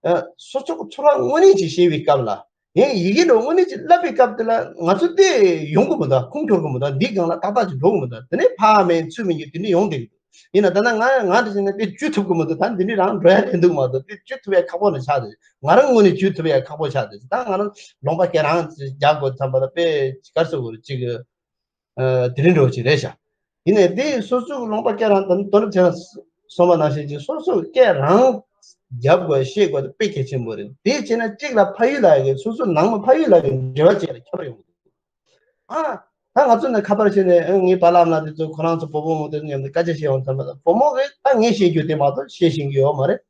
ཨ། སོ་སོ་གི་ཚོར་བ་དངོས་གནས་ཅིག་བཤད་པའི་སྐབས་ལ། ཡང་ཡི་གེ་འདྲ་དངོས་གནས་ཅིག་བསླབ་པའི་སྐབས་དེ་ལ་ང་ཚོ་དེ་ཡོང་གི་མི་འདུག་ཁུངས་འཁྱོལ་གི་མི་འདུག་འདིའི་སྒང་ལ་ཏག་ཏག་ཅིག་འགྲོ་གི་མི་འདུག་དེ་ནས་ཕ་མེད་ཚུལ་མིན་གྱི་དེ་འདྲ་ཡོང་བསྡད་ཀྱི་འདུག་ཡིན་ན་ད་ལྟ་ང་ང་འདྲ་བྱས་ན་དེ་བཅོས་ཐུབ་ཀྱི་མི་འདུག་ད་འདི་འདྲ་རང་འགྲོ་ཡ་རེད་འདུག་མ་གཏོགས་དེ་བཅོས་ཐུབ་ཡ་ཁག་པོ་ནས་ཆགས་འདུག་ང་རང་ངོས་ནས་བཅོས་ཐུབ་ཡ་ཁག་པོ་ཆགས་འདུག་ད་ང་རང་ལུང་པ་སྐད་རང་རྒྱག་དགོས་བསམ་པ་ལ་དཔེ་ག་རེ་ཟེར་དགོས་རེད། ཅིག་ཨ། དེ་རིང་འགྲོ་ཅིག་རེད་ཤག་ཡིན་ནའི་དེ་སོ་སོའི་ལུང་པ་སྐད་རང་དང་དོ་ནུབ་ཚེ་རིང་གསུངས་པ་ནང་བཞིན་གྱི་སོ་སོའི་སྐད་རང་རྒྱབ་དགོས་ཤེས་དགོས་དེ་དཔེ་གལ་ཆེན་པོ་རེད། དེ་བྱས་ན་གཅིག་ལ་ཕ་ཡུལ་ལ་ཡི་གེ་སོ་སོའི་ནང་མི་ཕ་ཡུལ་ལ་ཡི་གེ་འབྲེལ་བ་བྱས་ལ་ཁྱབ་ཡོང་གི་འདུག་ཨ། ད་ང་ཚོ་ནས་ཁ་པར་བྱས་ནས་ཨ། ངའི་པཱ་ལགས་ཨ་མ་ལགས་དེ་ཚོ་ཁོ་རང་ཚོ་བུ་བུ་མོ་དེ་ཚོ་མཉམ་དུ་སྐད་ཆ་བཤད་ཡོང་ཙམ་པ་དང་བུ་མོ་གིས་ད་ངས་བཤད་རྒྱུ་དེ་མ་གཏོགས་བཤད་ཤེས་ཀྱི་ཡོད་མ་རེད།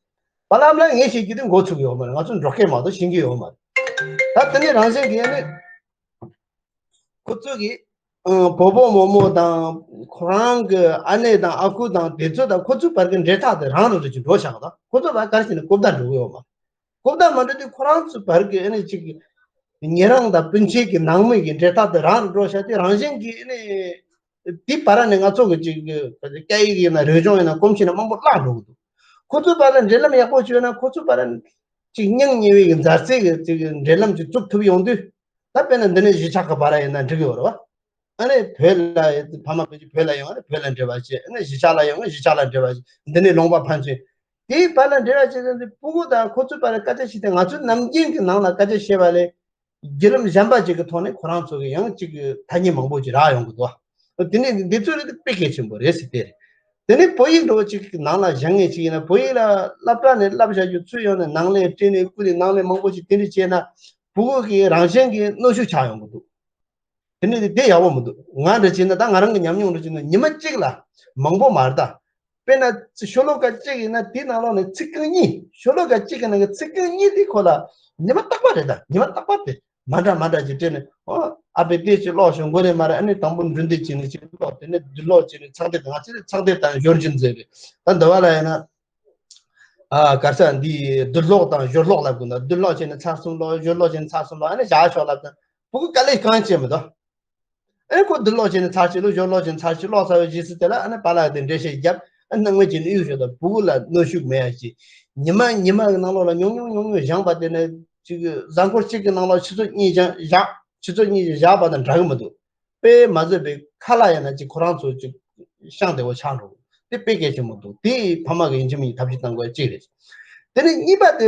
པཱ་ལགས་ཨ་མ་ལགས་ངས་བཤད་རྒྱུ་དེ་མགོ་ཚོས་ཀྱི་ཡོད་མ་རེད། ང་ཚོ་འབྲོག་སྐད་མ་གཏོགས་ཤེས་ཀྱི་ཡོད་མ་རེད། ད་དེ་ནས་རང་བཞིན་གྱིས་ཨ་ནི། ཁོ་ཚོ་གིས་ཨང་བོ་བོ་མོ་མོ་དང་ཁོ་རང་གི་ཨ་ནེ་དང་ཨ་ཁུ་དང་དེ་ཚོ་དང་ཁོ་ཚོའི་བར་གྱི་འབྲེལ་ཐག་དེ་རང་རང་རུ་ཅིག་འགྲོ་བཞག་དང་ཁོ་ཚོ་བར་ག་རེ་བྱས་ནས་རྐུབ་བརྡབ་འགྲོ་གི་ཡོད་མ་རེད། རྐུབ་བརྡབ་མ་འགྲོ་དུས་ཁོ་རང་ཚོའི་བར་གྱི་ཨ་ནེ་ཅིག་ཉེ་རང་དང་སྤུན་མཆེད་ཀྱི་ནང་མི་གི་འབྲེལ་ཐག་དེ་རང་རུ་འགྲོ་བཞག་དུས་རང་བཞིན་གྱིས་ཨ་ནེ་དེའི་བར་ནས་ང་ཚོ་གི་ཅིག་སྐད་ཡིག་ཡིན་ན་རིག་གཞུང་ཡིན་ན་གོམས་གཤིས་ན་མང་པོ་བརླག་འགྲོ་གི་འདུག་ཁོ་ཚོའི་བར་ལ་འབྲེལ་ལམ་ཡག་པོ་བྱུང་ན་ཁོ་ཚོའི་བར་ཅིག་སྙིང་ཉེ་བའི་གི་མཛའ་བརྩེ་གི་ཅིག་འབྲེལ་ལམ་ཅིག་བཙུགས་ཐུབ་ཡོང་དུས། ད་དཔེར་ན་འདི་ནས་གཞིས་ཆགས་ཀྱི་བར་ཡིན་ན་འགྲིག་གི་ཡོད་རེད་བ། ཨ་ནི་བོད་ལ་ཕ་མ་ཕ་གི་བོད་ལ་ཡོང་ཨ་ནི་བོད་ལ་འབྲེལ་བ་བྱེད། ཨ་ནི་གཞིས་ཆགས་ལ་ཡོང་ཨ་གཞིས་ཆགས་ལ་འབྲེལ་བ་བྱེད། འདི་ནས་ལུང་པ་ཕན་ཚུན། དེའི་བར་ལ་འབྲེལ་བ་བྱེད་ཟེར་དུས་སྤུ་གུ་དང་ཁོ་ཚོའི་བར་ལ་སྐད་ཆ་བཤད་དེ་ང་ཚོའི་ནམ་རྒྱུན་གྱི་ནང་ལ་སྐད་ཆ་བཤད་པ་ལས། བརྒྱུད་ལམ་གཞན་པ་ཅིག་གི་ཐོག་ནས་ཁོ་རང་ཚོ་གི་ཡང་ཅིག་གི་ཐ་སྙད་མང་པོ་ཅིག་རག་ཡོང་གི་འདུག་དེ་ནས་འདི་ཚོ་རེད་དེ་དཔེ་གལ་ཆེན་པོ་རེད་ཟེར་དེ་རེད། དེ་ནས་བོད་ཡིག་འདྲ་བོ་ཅིག་གི་ནང་ལ་བཞག་མཁན་ཅིག་ཡིན་ན་བོད་ཡིག་ལ་སློབ་གྲྭ་ནས་བསླབ་བྱ་རྒྱུ་ཚུར་ཡོང་ནས་ནང་ལས་སྤྲད་ནས་བསྐུར་ནས་ནང་ལས་མང་པོ་ཅིག་དེ་འདྲ་བྱས་ན་སྤུ་གུ་གི་རང་བཞིན་གྱི་གནོན་ཤུགས་ཆགས་ཡོང་གི་འདུག་དེ་ནས་དེ་ཡག་པོ་མི་འདུག་ང་འདྲ་བྱས་ན་ད་ང་རང་གི་ཉམས་མྱོང་འདྲ་བྱས་ན་ཉི་མ་གཅིག་ལ་མང་པོ་མ་རེད་ད། དཔེར་ན་ཤོ་ལོ་ཀ་གཅིག་ཡིན་ན་དེའི་ནང་ལོགས་ནས་ཚིག་རྐང་གཉིས། ཤོ་ལོ་ཀ་གཅིག་གི་ནང་གི་ཚིག་རྐང་གཉིས་དེ་ཁོ་ལ་ཉི་མ་རྟག་པར་རེད་ད། ཉི་མ་རྟག་པར་དེ་མ་འདྲ་མ་འདྲ་ཅིག་སྤྲད་ནས། ཨོ། ཨ་ཕས་དེ་ཅིག་ཀློག་ཤོག་མགོ་ནས་མར། ཨ་ནི་དང་པོ་འབྲུ་འདེབས་ཅིག་ནས་ཅིག་ཀློག་དེ་ནས་བསྡུ་ཀློག་ཅིག་ནས་ཚེག་འདེབས་དང་། ང་ཚོས་ཚེག་འདེབས་དང་སྦྱོར་འབྱིན་ཟེར་རེད། ད་འདི་བ་ལ་ཡིན་ན། ཨ། ག་རེ་ཟེར། འདི་བསྡུ་ཀློག་དང་སྦྱོར་ཀློག་ལབ་དགོས་ན་བསྡུ་ཀློག་བྱས་ནས་ཚར་གསུམ་ཀློག་སྦྱོར་ཀློག་བྱས་ནས་ཚར་གསུམ་ཀློག་ཨ་ནི་བཞག་ཤོག་ལབ་དང་། སྤུ་གུ་དཀའ་ལས་གང་བྱེད་མི་འདུག་ཨེ་ཁོ་བསྡུ་ཀློག་བྱས་ནས་ཚར་གཅིག་ཀློག་སྦྱོར་ཀློག་བྱས་ནས་ཚར་གཅིག་ཀློག་ཚར་བའི་རྗེས་སུ་དེ་ལ་ཨ་ནི་པཱ་ལགས་དེ་འགྲེལ་བཤད་བརྒྱབ། ཨ་སྣང་མེད་བྱས་ནས་གཡུག་ཞོག་དང་། སྤུ་གུ་ལ་གནོན་ཤུགས་མེད་ཡ་ཅིག་ཉི་མ་ཉི་མ་གི་ནང་ལོགས་ལ་ཉུང་ཉུང་ཉུང་ཉུང་སྦྱངས་པ་དེ་ནས་ཅིག་གཟའ་འཁོར་གཅིག་གི་ནང་ལོགས་ཆུ་ཚོད་གཉིས་སྦྱངས་བཞག་ཆུ་ཚོད་གཉིས་ཀྱི་བཞག་པ་དང་འདྲ་གི་མི་འདུག་དཔེ་མ་བཟོད་པའི་ཁ་ལག་ཡང་ན་ཅིག་ཁོ་རང་ཚོ་ཅིག་ཤང་བདེ་བོ་ཆགས་འགྲོ། དེ་དཔེ་གལ་ཆེན་པོ་འདུག་དེ་ཕ་མ་གི་ཡིན་གཅིག་མིན་གཅིག་ཐབས་ཤེས་གཏང་དགོས་གཅིག་རེད། དེ་ནས་གཉིས་པ་དེ།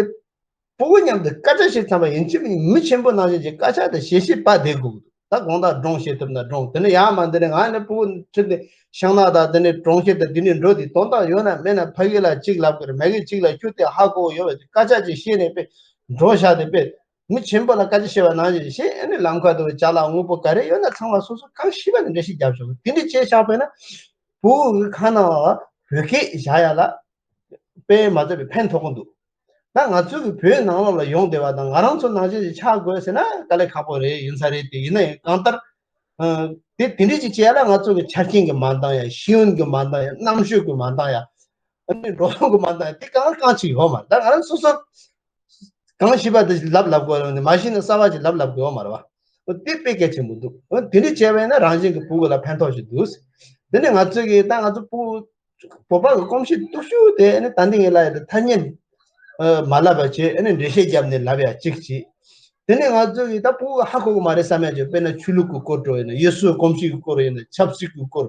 སྤུ་གུ་མཉམ་དུ་སྐད་ཆ་བཤད་ཙམ་པ་ཡིན་གཅིག་མིན་གཅིག་མི་ཆེན་པོ་ནང་བཞིན་གྱི་སྐད་ཆ་དེ་བཤད་བཤད་པ་བསྡད་དགོས་ཀྱི་འདུག་ད་དགོང་དག་སྒྲུང་བཤད་ཐུབ་ན་སྒྲུང་། དེ་ནས་ཡར་མར་འདི་ནས་ང་ནི་ཕྲུ་གུ་ཁྲིད་དེ་ཤིང་ནགས་དང་དེ་ནས་གྲོང་ཁྱེར་དང་དེ་ནས་འགྲོ་དེ་དོན་དག་ཡོད་ན་མེད་ན་ཕ་གི་ལ་གཅིག་ལབ་གི་རེད། མ་གི་གཅིག་ལ་ཁྱོད་དེ་ཧ་གོ་ཡོད་པས་སྐད་ཆ་ཅིག་བཤད་ནས་པས་འགྲོ་བཞག་དེ་པས། མི་ཆེན་པོ་ལ་བཀའ་ཅི་བཤད་པ་ནང་བཞིན་བཤད། ཨ་ནི་ལམ་ཁ་དུ་ཅ་ལག་དངོས་པོ་ག་རེ་ཡོད་ན་ཚང་མ་སོ་སོ་གང་ཤེས་པ་ནི་འགྲེལ་བཤད་རྒྱབ་ཆོག་དེ་འདྲ་བྱས་བཞག་པས་ན་བུ་གི་ཁ་ནང་ལ་བོད་སྐད་བཞག་ཡ་ལ་དཔེ་མ་ཚད་པའི་ཕན་ཐོགས་ཀྱི་འདུག་ད་ང་ཚོ་གི་བོད་ནང་ལོགས་ལ་ཡོང་བསྡད་པ་དང་ང་རང་ཚོ་ནང་བཞིན་ཞིག་ཆགས་དགོས་ཟེར་ན་དཀའ་ལས་ཁག་པོ་རེད། ཡིན་ས་རེད། དེ་ཡིན་ན་ཡང་གང་ལྟར་ཨ་དེ་དེ་འདྲ་ཅིག་བྱས་ལ་ང་ཚོ་གི་ཆ་རྐྱེན་གྱི་མ་འདང་ཡ། ཤེས་ཡོན་གྱི་མ་འདང་ཡ། རྣམ་དཔྱོད་ཀྱི་མ་འདང་ཡ། ཨ་ནི་འགྲོ་སོང་གི་མ་འདང་ཡ། དེ་གང་གང་ཅིག་ཡོད་མ་རེད། ད་ང་རང་སོ་སོ་གང་ཤེས་པ་དེ་ལབ་ལབ་དགོས་རེད། མ་ཤེས་ན་གསར་པ་ཅིག་ལབ་ལབ་དགོས་ཡོད་མ་རེད་བ། འོ་དེ་དཔེ་གལ་ཆེན་པོ་འདུག་འོ་དེ་འདྲ་བྱས་པ་ཡིན་ན་རང་བཞིན་གྱི་ཕྲུ་གུ་ལ་ཕན་ཐོགས་ཤིག་འདུག་དེ་ནས་ང་ཚོ་གིས་ད་ང་ཚོ་ཕྲུ་གུ་བོད་པ་གི་གོམས་གཤིས་སྡུག་ཤོས་དེ་ཨ་ནི་ད་འདི་ངས་ལབ་ཡ་དེ་ཐ་སྙད་ཨ་མ་ལབ་པ་བྱས། ཨ་ནི་འགྲེལ་བཤད་བརྒྱབ་ནས་ལབ་ཡ་གཅིག་བྱས། དེ་ནས་ང་ཚོ་གིས་ད་ཕྲུ་གུ་ཧ་གོ་གི་མ་རེད་བསམ་ཡ་བྱས། དཔེར་ན་ཆོས་ལུགས་ཀྱི་སྐོར་འགྲོ་ཡིན་ན། ཡུལ་སྲོལ་གོམས་གཤིས་ཀྱི་སྐོར་ཡིན་ན། ཆབ་སྲིད་ཀྱི་སྐོར།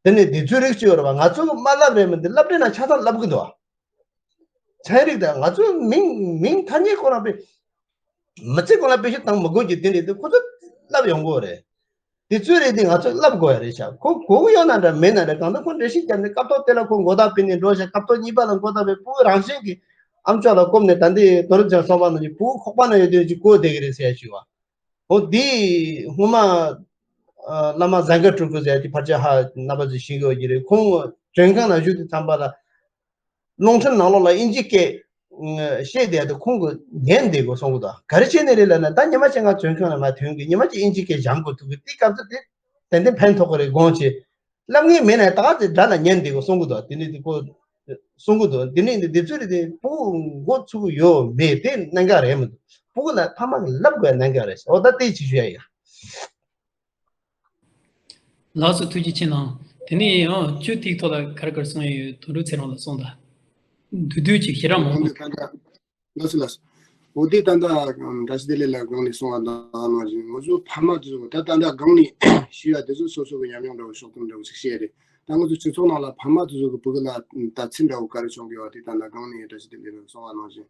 དེ་ནས་དེ་ཚོའི་རིགས་ཅིག་ཡོད་རེད་བ། ང་ཚོ་གིས་མ་ལབ་རེད་མི་འདུག་ལབ་རེད་ན་ཆ་ཚང་ལབ་གི་འདུག་བ། ཚན་རིག་དང་ང་ཚོའི་མིང་མིང་ཐ་སྙད་ཁོ་རང་པས་མི་ཚེ་གང་ལ་དཔེ་ཞིབ་བཏང་མི་དགོས་ཀྱི་དེ་འདྲ་དེ་ཁོ་ཚོ་ལབ་ཡོང་གི་རེད། དེ་ཚོའི་རིགས་དེ་ང་ཚོས་ལབ་དགོས་ཡ་རེད་ཤག་ཁོ་གོ་གི་ཡོད་ན་འདྲ་མེད་ན་འདྲ། གང་ལྟར་ཁོ་འགྲེལ་བཤད་བརྒྱབ་ནས་སྐབས་ཐོག་དེ་ལ་ཁོ་མགོ་བཏགས་ཕུད་ནས་འགྲོ་ཤག་སྐབས་ཐོག་གཉིས་པ་ལ་མགོ་བཏགས་པའི་ཕྲུ་གུ་རང་བཞིན་གྱིས་ཨ་མཆོག་ལ་བསྐུམ་ནས་ད་འདི་དོ་རུ་ཅང་སོང་བ་ནང་བཞིན་ཕྲུ་གུ་ཁོག་པ་ན་ཡོད་དུས་ཅིག་གོ་བསྡད་ཀྱི་རེད་ཟེར་ཡ་ཞུ་བ། འོ་འདི་སྔོན་མ་ཨ་བླ་མ་ཟན་དཀར་སྤྲུལ་སྐུ་ཟེར་ཡ་དེ་ཕལ་ཆེར་ཧ་རྣམ་པ་ཚོས་ཤེས་ཀྱི་ཡོད་ཀྱི་རེད། ཁོང་མགྲོན་ཁང་ནང་བཞུགས་དུས་ཙམ་པ་ལ། རླུང་འཕྲིན་ནང་ལོགས་ལ་དབྱིན་ཇིའི་སྐད་བཤད་བསྡད་དུས་ཁོང་གིས་ཉན་བསྡད་དགོས་གསུང་གི་འདུག་ག་རེ་བྱས་ནས་རེད་ལབ་ན། ད་ཉི་མ་གཅིག་ང་མགྲོན་ཁང་ལ་མར་ཐོན་གི། ཉི་མ་གཅིག་དབྱིན་ཇིའི་སྐད་སྦྱང་དགོས་ཐུག་གི། དེའི་སྐབས་སུ་དེ་ཏན་ཏན་ཕན་ཐོགས་ཀྱི་རེད་དགོངས་བྱས། ལབ་མཁན་མེད་ན་ད་ག་དེ་དགྲ་ལ་ཉན་བསྡད་དགོས་གསུང་གི་འདུག་དེ་ནས་དེ་ཁོ་གསུང་གི་འདུག་དེ་ནས་འདི་འདི་ཚོའི་རིགས་དེ་ཕྲུ་གུ་མགོ་ཚོས་ཀྱི་ཡོད་མེད་དེ་གནད་འགག་རེད་མི་འདུག་ཕྲུ་གུ་ལ་ཕ་མ་གིས་ལབ་དགོས་གནད་འགག་རེད། འོ་ད་དེ་ཅིག་ཞུ་ཡ་ཡིན། ལགས་སོ། ཐུགས་རྗེ་ཆེ་གནང་། དེ་ནས་ཡང་ཁྱོད་དེའི་ཐོག་ལ་ག་རེ་ག་རེ་གསུང་ཡ་ཡོད། དོན་གྲུབ་ཚེ་རིང་ལགས་གསུངས་དང་། བསྡུས་བསྡུས་ཅིག་ཞེ་དྲག་མང་པོ། ད་ལྟ་ལགས་སོ་ལགས་སོ། འོ་དེ་ད་ལྟ་བཀྲ་ཤིས་བདེ་ལེགས་ལགས་སྒང་ནས་གསུངས་པ་དང་ནང་བཞིན་ང་ཚོ་ཕ་མ་དེ་ཚོ་ད་ད་ལྟ་སྒང་ནས་ཞུ་ཡ་དེ་ཚོ་སོ་སོ་གི་ཉམས་མྱོང་འདྲ་བོ་ཕྱོགས་སྟོན་འདྲ་བོ་ཞིག་བཤད་རེད། ད་ང་ཚོ་སྤྱི་ཚོགས་ནང་ལ་ཕ་མ་དེ་ཚོ་གི་ཕྲུ་གུ་ལ་ལྟ་ཚུལ་འདྲ་བོ་ག་རེ་བྱུང་གི་ཡོད་དེ་ད་ལྟ་སྒང་ནས་བཀྲ་ཤིས་བདེ་ལེགས་ལགས་གསུངས་པ་ནང་བཞིན།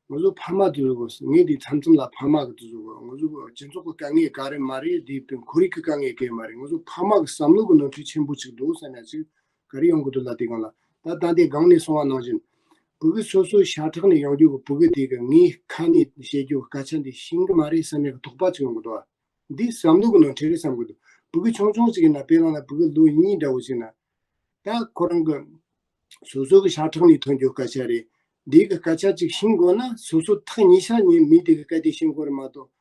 ང་ཚོ་ཕ་མ་དེ་ཚོ་གི་ངས་དེ་མཚམས་མཚམས་ལ་ཕ་མ་གི་དེ་ཚོ་གི་ང་ཚོ་གི་སྤྱི་ཚོགས་ཀྱི་དཀའ་ངལ་ག་རེ་མ་རེད། དེ་དཔེ་ཁོར་ཡུག་གི་དཀའ་ངལ་ག་རེ་མ་རེད། ང་ཚོ་ཕ་མ་གི་བསམ་བློ་གི་ནོར་འཁྲུལ་ཆེན་པོ་ཅིག་འདུག་བསམ་ཡ་ཅིག་ག་རེ་ཡོང་གི་འདུག་ལབ་དུས་སྒང་ལ། ད་ད་ལྟའི་སྒང་ནས་གསུངས་པ་ནང་བཞིན་ཕྲུ་གུ་སོ་སོའི་ཤ་ཁྲག་ནས་ཡོང་རྒྱུ་གི་ཕྲུ་གུ་དེ་གིས་ངའི་ཁ་ནས་བཤད་རྒྱུ་གི་སྐད་ཆ་འདི་ཤེས་གི་མ་རེད་བསམ་ཡ་གི་དོགས་པ་ཅིག་ཡོང་གི་འདུག་འདི་བསམ་བློ་གི་ནོར་འཁྲུལ་རེད་བསམ་གི་འདུག་ཕྲུ་གུ་ཆུང་ཆུང་ཅིག་ཡིན་ན། དཔེ་བླངས་ན་ཕྲུ་གུ་ལོ་གཉིས་འདྲ་བོ་ཅིག་ཡིན་ན། ད་ཁོ་རང་གི་སོ་སོ་གི་ཤ་ཁྲག་ནས་ཐོན་རྒྱུ་སྐད་ཆ་རེད། འདི་གི་སྐད་ཆ་ཅིག་ཤེས་དགོས་ན་སོ་སོ་ཐག་ཉེ་ཤ་ཉེ་མི་དེ་གི་སྐད་དེ་ཤེས་དགོས་རེད་མ་གཏོགས།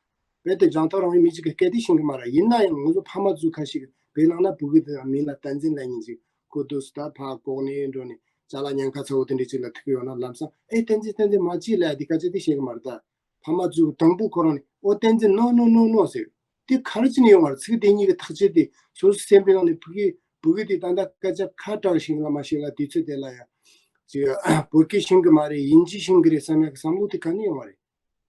རྦད་དེ་རྒྱང་ཐག་རིང་བའི་མི་ཅིག་གི་སྐད་དེ་ཤེས་གི་མ་རེད། ཡིན་ན་ཡང་ང་ཚོ་ཕ་མ་ཚོ་ཁ་ཤས་ཀྱིས་དཔེ་བླངས་ན་ཕྲུ་གུ་དེ་མིང་ལ་བསྟན་འཛིན་ལབ་མཁན་ཅིག་ཁོ་དུས་སུ་ད་ཕར་ལྐོག་ནས་འགྲོ་ནས་ཅ་ལག་ཉེན་ཁ་ཚ་བོ་དེ་འདྲ་ཅིག་ལ་ཐུག་གི་ཡོད་ན་ལམ་སང་ཨེ་བསྟན་འཛིན་བསྟན་འཛིན་མ་བྱེད་ལབ་ཡ་དེ་སྐད་ཆ་དེ་བཤད་གི་མ་རེད་ད། ཕ་མ་ཚོས་དང་པོ་ཁོ་རང་ནས་ཨོ་བསྟན་འཛིན་ནོ་ནོ་ནོ་ནོ་ཟེར། དེ་ག་རེ་བྱས་ནས་ཡོང་བ་རེད། ཚིག་དེ་གཉིས་ཀྱི་ཐག་གཅོད་དེ་སོ་སོའི་སེམས་པའི་ནང་ནས་ཕྲུ་གུ་ཕྲུ་གུ་དེ་ད་ལྟ་སྐད་ཆ་ཁ་དྲག་ཤིང་ལ་མ་ཤེས་ལ་དུས་ཚོད་དེ་ལ་ཡ་ཅིག་བོད་སྐད་ཤེས་གི་མ་རེད། དབྱིན་ཇི་ཤེས་གི་རེད་བསམ་ཡ་གི་བསམ་བློ་དེ་ག་ནས་ཡོང་བ་རེད།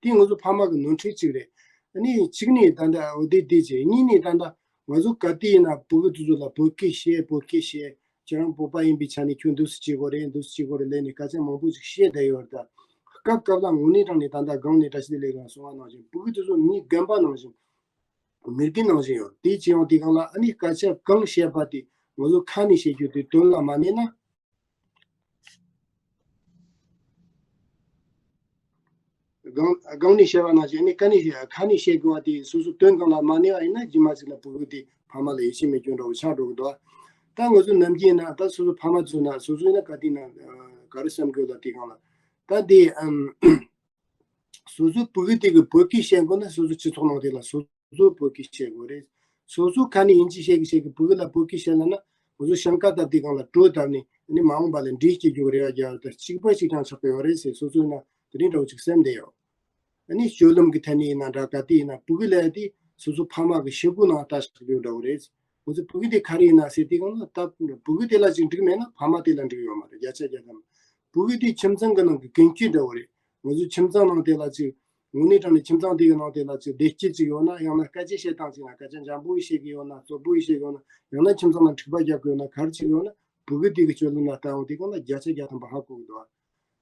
དེ་ང་ཚོ་ཕ་མ་གི་ནོར་འཁྲུལ་ཅིག་རེད། ཨ་ནི་གཅིག་ནས་ད་ལྟ་འོ་དེ་དེ་བྱས། གཉིས་ནས་ད་ལྟ་ང་ཚོ་ག་དུས་ཡིན་ན་ཕྲུ་གུ་དེ་ཚོ་ལ་བོད་སྐད་བཤད། བོད་སྐད་བཤད། ཁྱེད་རང་བོད་པ་ཡིན་པའི་ཆ་ནས་ཁྱོད་འདུག་སེ་བྱེད་དགོས་རེད། འདུག་སེ་བྱེད་དགོས་རེད་ལབ་ནས་སྐད་ཆ་མང་པོ་ཞིག་བཤད་བསྡད་ཡོད་རེད་ད། སྐབས་སྐབས་ལ་དངོས་གནས་དྲང་ནས་ད་ལྟ་སྒང་ནས་བཀྲ་ཤིས་བདེ་ལེགས་ལགས་གསུངས་པ་ནང་བཞིན་ཕྲུ་གུ་དེ་ཚོ་མི་རྒན་པ་ནང་བཞིན་མི་རྒན་ནང་བཞིན་ཡོད། དེ་བྱེད་ཡོང་དུས་སྒང་ལ་ཨ་ནི་སྐད་ཆ་གང་བཤད་པ་དེ་ང་ཚོ་ཁ་ནས་བཤད་རྒྱུ་དེ་དོན་ལ་མ་གནས་ན། སྒང་སྒང་ནས་བཤད་པ་ནང་བཞིན་ནི་ཁ་ནས་ཁ་ནས་བཤད་དགོས་པ་དེ་སོ་སོ་དོན་སྒང་ལ་མ་གནས་པ་ཡིན་ན་རྗེས་མ་ཅིག་ལ་ཕྲུ་གུ་དེ་ཕ་མ་ལ་ཡིད་ཆེས་མེད་རྒྱུ་འདྲ་བོ་ཆགས་འགྲོ་གི་འདུག་ད་ང་ཚོ་ནམ་རྒྱུན་ཡིན་ན་ད་སོ་སོ་ཕ་མ་ཚོ་ན་སོ་སོ་ཡིན་ན་ག་དུས་ན་ག་རེ་བསམ་དགོས་ལ་དེ་སྒང་ལ་ད་དེ་ཨམ། སོ་སོའི་ཕྲུ་གུ་དེ་གིས་བོད་སྐད་བཤད་དགོས་ན་སོ་སོའི་སྤྱི་ཚོགས་ནང་དེ་ལ་སོ་སོའི་བོད་སྐད་བཤད་དགོས་རེད། སོ་སོའི་ཁ་ནས་དབྱིན་ཇི་བཤད་གི་བཤད་གི་ཕྲུ་གུ་ལ་བོད་སྐད་བཤད་ལབ་ན་ང་ཚོ་ཞིང་ཁ་བཏབ་དུས་སྒང་ལ་དྲོད་བཏབ་ནས་ཨ་ནི་མ་འོངས་པ་ལ་འདྲེ་སྐྱེ་རྒྱུ་གི་རེ་བ་རྒྱག་ཡོད་ད། གཅིག་པ་གཅིག་རྐྱང་ཆགས་ཀྱི་ཡོད་རེད་ཟེར་སོ་སོ་ཡིན་ན་དེ་རིང་འདྲ་བོ་ཅིག་སེམས་བདེ་ཡོད། ཨ་ནི་སྤྱོད་ལམ་གི་ཐད་ནས་ཡིན་ན་འདྲ་ག་དུས་ཡིན་ན་ཕྲུ་གུ་ལབ་ཡ་དེ་སོ་སོ་ཕ་མ་གི་ཤེལ་སྒོ་ནང་ལྟ་ཆགས་རྒྱུ་འདྲ་བོ་རེད། ང་ཚོ་ཕྲུ་གུ་དེ་ག་རེ་ཡིན་ན་ཟེར་དུས་སྒང་ལ་ད་ཕྲུ་གུ་དེ་ལ་ཅིག་འགྲིག་མེད་ན་ཕ་མ་དེ་ལ་འགྲིག་ཡོད་མ་རེད། བརྒྱ་ཆ་བརྒྱ་ཐམ་པ་ཕྲུ་གུ་དེ་ཁྱིམ་ཚང་གི་ནང་གི་ཀུན་སྤྱོད་འདྲ་བོ་རེད། ང་ཚོ་ཁྱིམ་ཚང་ནང་དེ་ལ་ཅིག་དངོས་གནས་དྲང་ནས་ཁྱིམ་ཚང་དེ་གི་ནང་དེ་ལ་ཅིག་བདེ་སྐྱིད་ཅིག་ཡོད་ན། ཡང་ན་སྐད་ཆ་བཤད་སྟངས་ཅིག་ན་སྐད་ཆ་འཇམ་པོ་ཞིག་བཤད་གི་ཡོད་ན། རྩོབ་པོ་ཞིག་བཤད་གི་ཡོད་ན། ཡང་ན་ཁྱིམ་ཚང་ལ་འཁྲུག་པ་རྒྱག་གི་ཡོད་ན། ག་རེ་ཅིག་ཡོད་ན་ཕྲུ་གུ་དེ་གི་སྤྱོད་ལམ་ལ་ལྟ་འོང་དུས་སྒང་ལ་བརྒྱ་ཆ་བརྒྱ་ཐམ་པ་ཧ་གོ་གི་འདུག་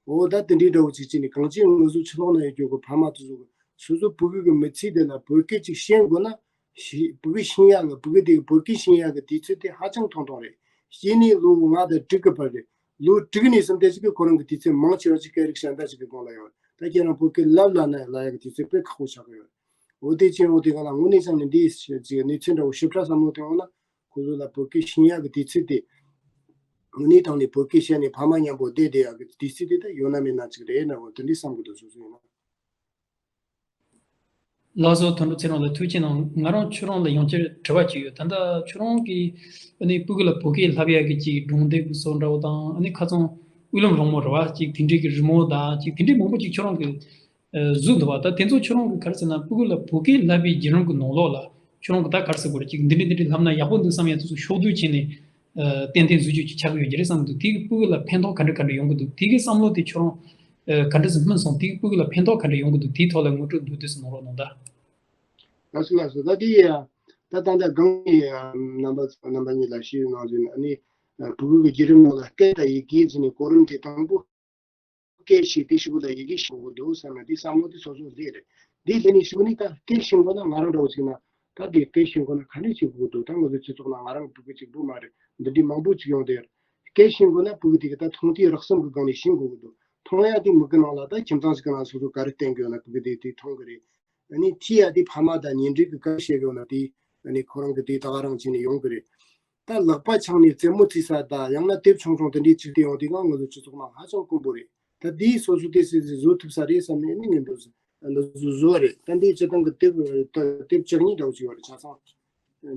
འོ་ད་དེ་འདྲའི་འདྲ་བོ་ཅིག་བྱས་ནས་གང་ཅི་ང་ཚོ་ཕྱི་ལོགས་ན་ཡོད་རྒྱུ་གི་ཕ་མ་དེ་ཚོ་གི་སོ་སོ་ཕྲུ་གུ་གི་མི་ཚེ་དེ་ལ་བོད་སྐད་ཅིག་ཤེས་དགོས་ན་ ཤི་ཕྲུ་གུ་ཤི་ཡག་གི་ཕྲུ་གུ་དེ་གི་བོད་སྐད་ཤེས་ཡག་གི་དུས་ཚོད་དེ་ཧ་ཅང་ཐུང་ཐུང་རེད། སྐྱེས་ནས་ལོ་ལྔ་དང་དྲུག་གི་བར་རེད། ལོ་དྲུག་ནས་བཟུང་སྟེ་ཅིག་གི་ཁོ་རང་གི་དུས་ཚོད་མང་ཆེ་བ་ཅིག་སྐད་རིགས་གཞན་དག་ཅིག་གི་སྒང་ལ་ཡོད། ད་ཁྱེད་རང་བོད་སྐད་ལབ་ལབ་ན་ལབ་ཡག་གི་དུས་ཚོད་དཔེ་ཁག་པོ་ཆགས་ཀྱི་ཡོད། འོ་དེ་ཅན་འོ་དེ་ག་ལ་དངོས་གནས་བྱས་ནས་འདིའི་ཅིག་གནས་ཚུལ་འདྲ་བོ་ཞིབ་ཕྲ་བསམ་བློ་བཏང་ཡོང་ན། ཁོ་ཚོ་ལ་བོད་སྐད་ཤེས་ཡག་གི་དུས་ཚོད་དེ་དངོས་གནས་དྲང་ནས་བོད་སྐད་བཤད་ནས་ཕ་མ་མཉམ་པོ་བསྡད་བསྡད་ཡག་གི་དུས་ཚོད་དེ་ད་ཡོད་ན་མེད་ན་ཅིག་རེད་ན། འོ་དེ་འདྲས་བསམ་གི་འདུག་སོ་སོ་ཡིན་ན། ལགས་སོ། དོན་གྲུབ་ཚེ་རིང་ལགས་ཐུགས་རྗེ་གནང་། ང་རང་ཁྱོད་རང་ལ་ཡང་བསྐྱར་དྲི་བ་གཅིག་ཡོད། ད་ལྟ་ཁྱོད་རང་གིས་ཨ་ནི་ཕྲུ་གུ་ལ་བོད་སྐད་བསླབ་ཡག་གི་ཅིག་སྒྲུང་དེབ་ཀྱི་བཟོ་འདྲ་བོ་དང་། ཨ་ནི་ཁ་སང་དབུ་ལམ་རིང་མོ་རེད་བ། ཅིག་དེ་འདྲའི་གི་རི་མོ་དང་ཅིག་དེ་འདྲའི་མང་པོ་ཅིག་ཁྱོད་རང་གིས་ཨ་བཟོས་འདུག་བ། ད་དེ་ཚོ་ཁྱོད་རང་གིས་ག་རེ་ཟེར་ན། ཕྲུ་གུ་ལ་བོད་སྐད་བསླབ་པའི་བརྒྱུད་རིམ་གྱི་ནང་ལོགས་ལ་ཁྱོད་རང་གིས་ད་ག་རེ་ཟེར་དགོས་རེད། ཅིག་འདི་འདྲ་འདི་འདྲ་བསླབ་ན་ཡག་པོ་འདུག་བསམ་ཡག་དེ་ཚོ་ཕྱོགས་བསྡུས་བྱས་ནས་ཨ་ཏན་ཏན་བཟོ་རྒྱུ་ཅིག་ཆགས་ཀྱི་ཡོད་ཀྱི་རེད་བསམ་གྱི་འདུག་དེ་གིས་ཕྲུ་གུ་ལ་ཕན་ཐོགས་ག་འདྲ་ག་འདྲ་ཡོང་གི་འདུག་དེ་གི་བསམ་བློ་དེ་ཁྱོད་རང་ཨ་ག་འདྲ་ཞིག་སྨིན་སོང་། དེ་གིས་ཕྲུ་གུ་ལ་ཕན་ཐོགས་ག་འདྲ་ཡོང་གི་འདུག་དེའི་ཐོག་ལ་ངོ་སྤྲོད་མདོར་བསྡུས་ཤིག་གནང་རོགས་གནང་དང་། ལགས་སོ་ལགས་སོ། ད་དེ་ཡ་ད་ད་ལྟ་སྒང་ནས་རྣམ་པ་རྣམ་པ་གཉིས་ལ་ཞུས་གནང་བཞིན། ཨ་ནི་ཕྲུ་གུ་གི་བརྒྱུད་རིམ་ནང་ལ་སྐད་དང་ཡི་གེ་ཟེར་ནས་གོ་རིམ་དེ་དང་པོ། སྐད་ཤེས། དེའི་གཞུག་གུ་ལ་ཡི་གེ་ཤེས་དགོས་འདུག་བསམ་ན། དེ་བསམ་བློ་དེ་སོ་སོ་སླེབས་རེད། དེ་སླེབས་ནས་གཞུག་ནས་ད་སྐད་ཤེས་དགོས་ན། ང་རང་འདྲ་བོ་ཅིག་ན་ད་དེ་སྐད་ཤེས་དགོས་ན་ག་འདྲས་བྱེད་དགོས་འདུག་ད་ང་ཚོའི་སྤྱི་ཚོགས་ནང་ང་རང་གི་ཕྲུ་གུ་གཅིག་པུ་མ་རེད། འདི་འདྲའི་མང་པོ་ཅིག་ཡོང་བསྡད་ཡོད་རེད། སྐད་ཤེས་དགོས་ན་ཕྲུ་གུ་དེ་གིས་ད་མཐོང་ཐོས་རེག་གསུམ་གྱི་སྒང་ནས་ཤེས་དགོས་ཀྱི་འདུག་མཐོང་ཡག་དེ་མིག་གི་ནང་ལ་ད་ཁྱིམ་ཚང་ཞིག་གི་ནང་སོ་སོ་ག་རེ་བསྟན་གྱི་ཡོད་ན་ཕྲུ་གུ་དེ་དེ་མཐོང་གི་རེད། ཨ་ནི་ཐོས་ཡག་དེ་ཕ་མ་དང་ཉེ་འབྲེལ་གྱིས་ག་རེ་བཤད་གི་ཡོད་ན་དེ་ཨ་ནི་ཁོ་རང་གིས་དེ་ད་ག་རང་བྱས་ནས་ཡོང་གི་རེད། ད་ལག་པ་འཆང་ནས་རྩེད་མོ་རྩེ་ས་དང་། ཡང་ན་དེབ་ཆུང་ཆུང་དེ་འདྲའི་ཅིག་སྟེར་ཡོང་དུས་སྒང་ང་ཚོ་སྤྱི་ཚོགས་ནང་ཧ་ཅང་དཀོན་པོ་རེད། ད་དེའི་སོ་སོ་དེ་སྲིད་སྲིད་བཟོ་ཐུབ་ས་རེད་བསམ་ནས་ནི་ངས་འདུག་འདུག་བཟོ་བཟོ་བ་རེད། ད་འདིའི་སྤྱིར་བཏང་གི་དེབ་དེབ་བཅུ་གཉིས་འདྲ་བོ་ཅིག་ཡོད་རེད། ཆ་ཚང་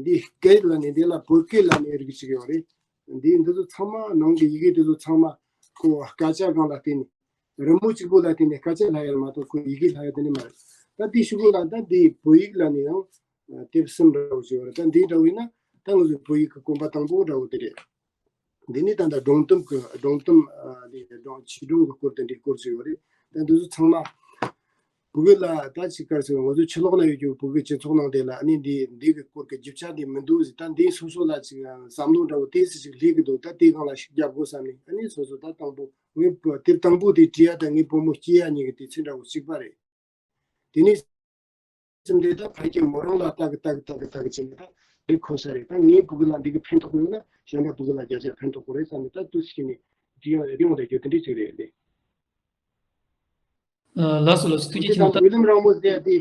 འདི་སྐད་ལབ་ནས་འདི་ལ་བོད་སྐད་ལབ་ནས་རིགས་ཅིག་ཡོད་རེད། འདི་འདི་ཚོ་ཚང་མ་ནང་གི་ཡི་གེ་དེ་ཚོ་ཚང་མ་ཁོ་སྐད་ཆ་སྒང་ལ་བརྟེན་ནས། རི་མོ་གཅིག་པོ་ལ་བརྟེན་ནས་སྐད་ཆ་ལབ་ཡ་མ་གཏོགས་ཁོ་ཡི་གེ་ལབ་ཡ་དེ་ནི་མ་རེད། ད་དེའི་གཞུག་གུ་ལ་ད་འདི་བོད་ཡིག་ལབ་ནས་ཡང་དེབ་གསུམ་འདྲ་བོ་ཅིག་ཡོད་རེད། ད་འདི་འདྲ་བོ་ཡིན་ན་ད་ང་ཚོའི་བོད་ཡིག་གི་གོམ་པ་དང་པོ་འདྲ་བོ་དེ་རེད། འདི་ནི་ད་ལྟ་སྒྲུང་གཏམ་གྱི་སྒྲུང་གཏམ་ཨ་འདི་སྒྲུང་བྱིས་སྒྲུང་གི་སྐོར་དེ་འདྲའི་སྐོར་ཅིག་ཡོད་རེད། ད་འདི་ཚོ་ཚང་མ་བོད་ལ་ད་ཅིག་ག་རེ་ཟེར། ང་ཚོ་ཕྱི་ལོགས་ན་ཡོད་རྒྱུ་བོད་ཀྱི་སྤྱི་ཚོགས་ནང་དེ་ལ་ཨ་ནི་འདི་འདི་གི་སྐོར་གྱི་རྒྱུ་ཆ་འདི་མི་འདུག་ཟེར། ད་འདི་སོ་སོ་ལ་ཅིག་བསམ་བློ་འདྲ་བོ་དེ་ཟེར་ཅིག་སླེབས་ཀྱི་འདུག་ད་དེ་སྒང་ལ་ཤུགས་རྒྱབ་དགོས་བསམ་ནས། ཨ་ནི་སོ་སོ་ད་དང་པོ་ངའི་བུ་དེབ་དང་པོ་དེ་བྲིས་ཡ་དང་ངའི་བུ་མོ་སྐྱེ་ཡ་གཉིས་ཀྱི་དུས་ཚོད་འདྲ་བོ་གཅིག་པ་རེད། དེ་ནས་སེམས་དེ་ད་ཕ་གི་མོ་རང་ལ་ལྟ་གི་ལྟ་གི་ལྟ་གི་ལྟ་གི་བྱས་ནས། ད་འདི་གོ་ས་རེད། ད་ངའི་བུ་གུ་ལ་འདི་གི་ཕན་ཐོགས་ཡོད་ན་གཞན་པ་བུ་གུ་ལ་བརྒྱ་ཆ་ཕན་ཐོགས་དགོས་རེད་བསམ་ནས། ད་དུས་ཕྱིན་ནས་འདི་ཡང་རིང་བ་ད་རྒྱུ་དེ་འདྲ་ཅིག་རེད་ལེ། ལགས་སོ་ལགས་སོ། ཐུགས་རྗེ་ཆེ་གནང་། ད་འོད་ལམ་རིང་མོ་ཟེར་ཡ་དེ་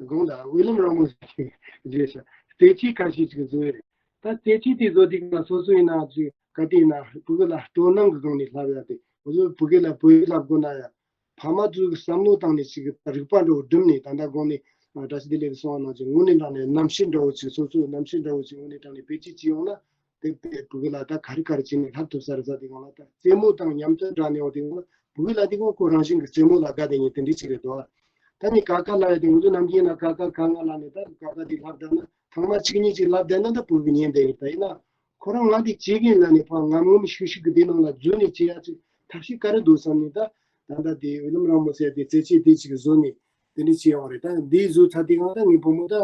དགོངས་དག་འོད་ལམ་རིང་མོ་ཟེར་ཞིག་རེད་ཤག་རྩེད་ཆས་ཁ་ཤས་ཅིག་བཟོས་རེད། ད་རྩེད་ཆས་དེ་བཟོ་དུས་ང་སོ་སོ་ཡིན་ན་ཅིག་ག་དུས་ཡིན་ན་བུ་གུ་ལ་སྤྲོ་སྣང་གི་སྒང་ནས་བསླབ་ཡ་དེ། ང་ཚོ་བུ་གུ་ལ་བོད་ཡིག་བསླབ་དགོས་ན་ཡང་ཕ་མ་ཚོ་གི་བསམ་བློ་བཏང་ནས་ཅིག་རིག་པ་འདྲ་བོ་བསྒྲིམས་ནས། ད་ལྟ་གོང་ནས་བཀྲ་ཤིས་བདེ་ལེགས་གསུངས་པ་ནང་བཞིན་དངོས་གནས་དྲང་གནས་རྣམ་ཤེས་འདྲ་བོ་ཅིག་སོ་སོའི་རྣམ་ཤེས་འདྲ་བོ་ཅིག་དངོས་གནས་དྲང་གནས་བེད་སྤྱོད་བྱས་ཡོང་ན། དེ་བས་བུ་གུ་ལ་ད་ག་རེ་ག་རེ་བྱས་ནས་བསླབ་ཐུབ་ས་རེད་ཟེར་དུས་སྒང་ལ། ད་རྩེད་མོ་དང་མཉམ་དུ་སྦྲགས་ནས་ཡོང་དུས་སྒང་ལ་བུ་གུ་ལ་དེ་ཁོ་ཁོ་རང་བཞིན་གྱི་རྩེད་མོ་ལ་དགའ་བསྡད་མཁན་དེ་འདྲ་ཅིག་རེད་དོ། ད་ནི་ཀ་ཁ་ལབ་ཡ་དེ། ང་ཚོ་ནམ་རྒྱུན་ཡིན་ན་ཀ་ཁ་ག་ང་ལབ་ནས་ད་ཀ་ཁ་དེ་ལབ་བསྡད་ན། ཐེངས་མ་གཅིག་གཉིས་ཅིག་ལབ་བསྡད་ན་ད་བུ་གུ་ཉན་བསྡད་ཡིན། ད་ཡིན་ན་ཁོ་རང་ང་དེ་བྱེད་ཀྱི་ཡིན་ལབ་ནས་ཕར་ངམ་ངམ་ཤུགས་ཤུགས་ཀྱིས་དེ་ནང་ལ་འཛུལ་ནས་བྱེད་ཡ་ཅིག་ཐབས་ཤེས་ག་རེ་འདུག་བསམ་ནས། ད་ད་ལྟ་དེ་འོད་ལམ་རིང་མོ་ཟེར་དེ་རྩེད་ཆས་དེ་ཅིག་བཟོས་ནས་དེ་འདྲ་བྱས་ཡོང་རེད། ད་འདི་བཟོས་ཚར་དུས་སྒང་ད་ངའི་བུ་མོ་ད་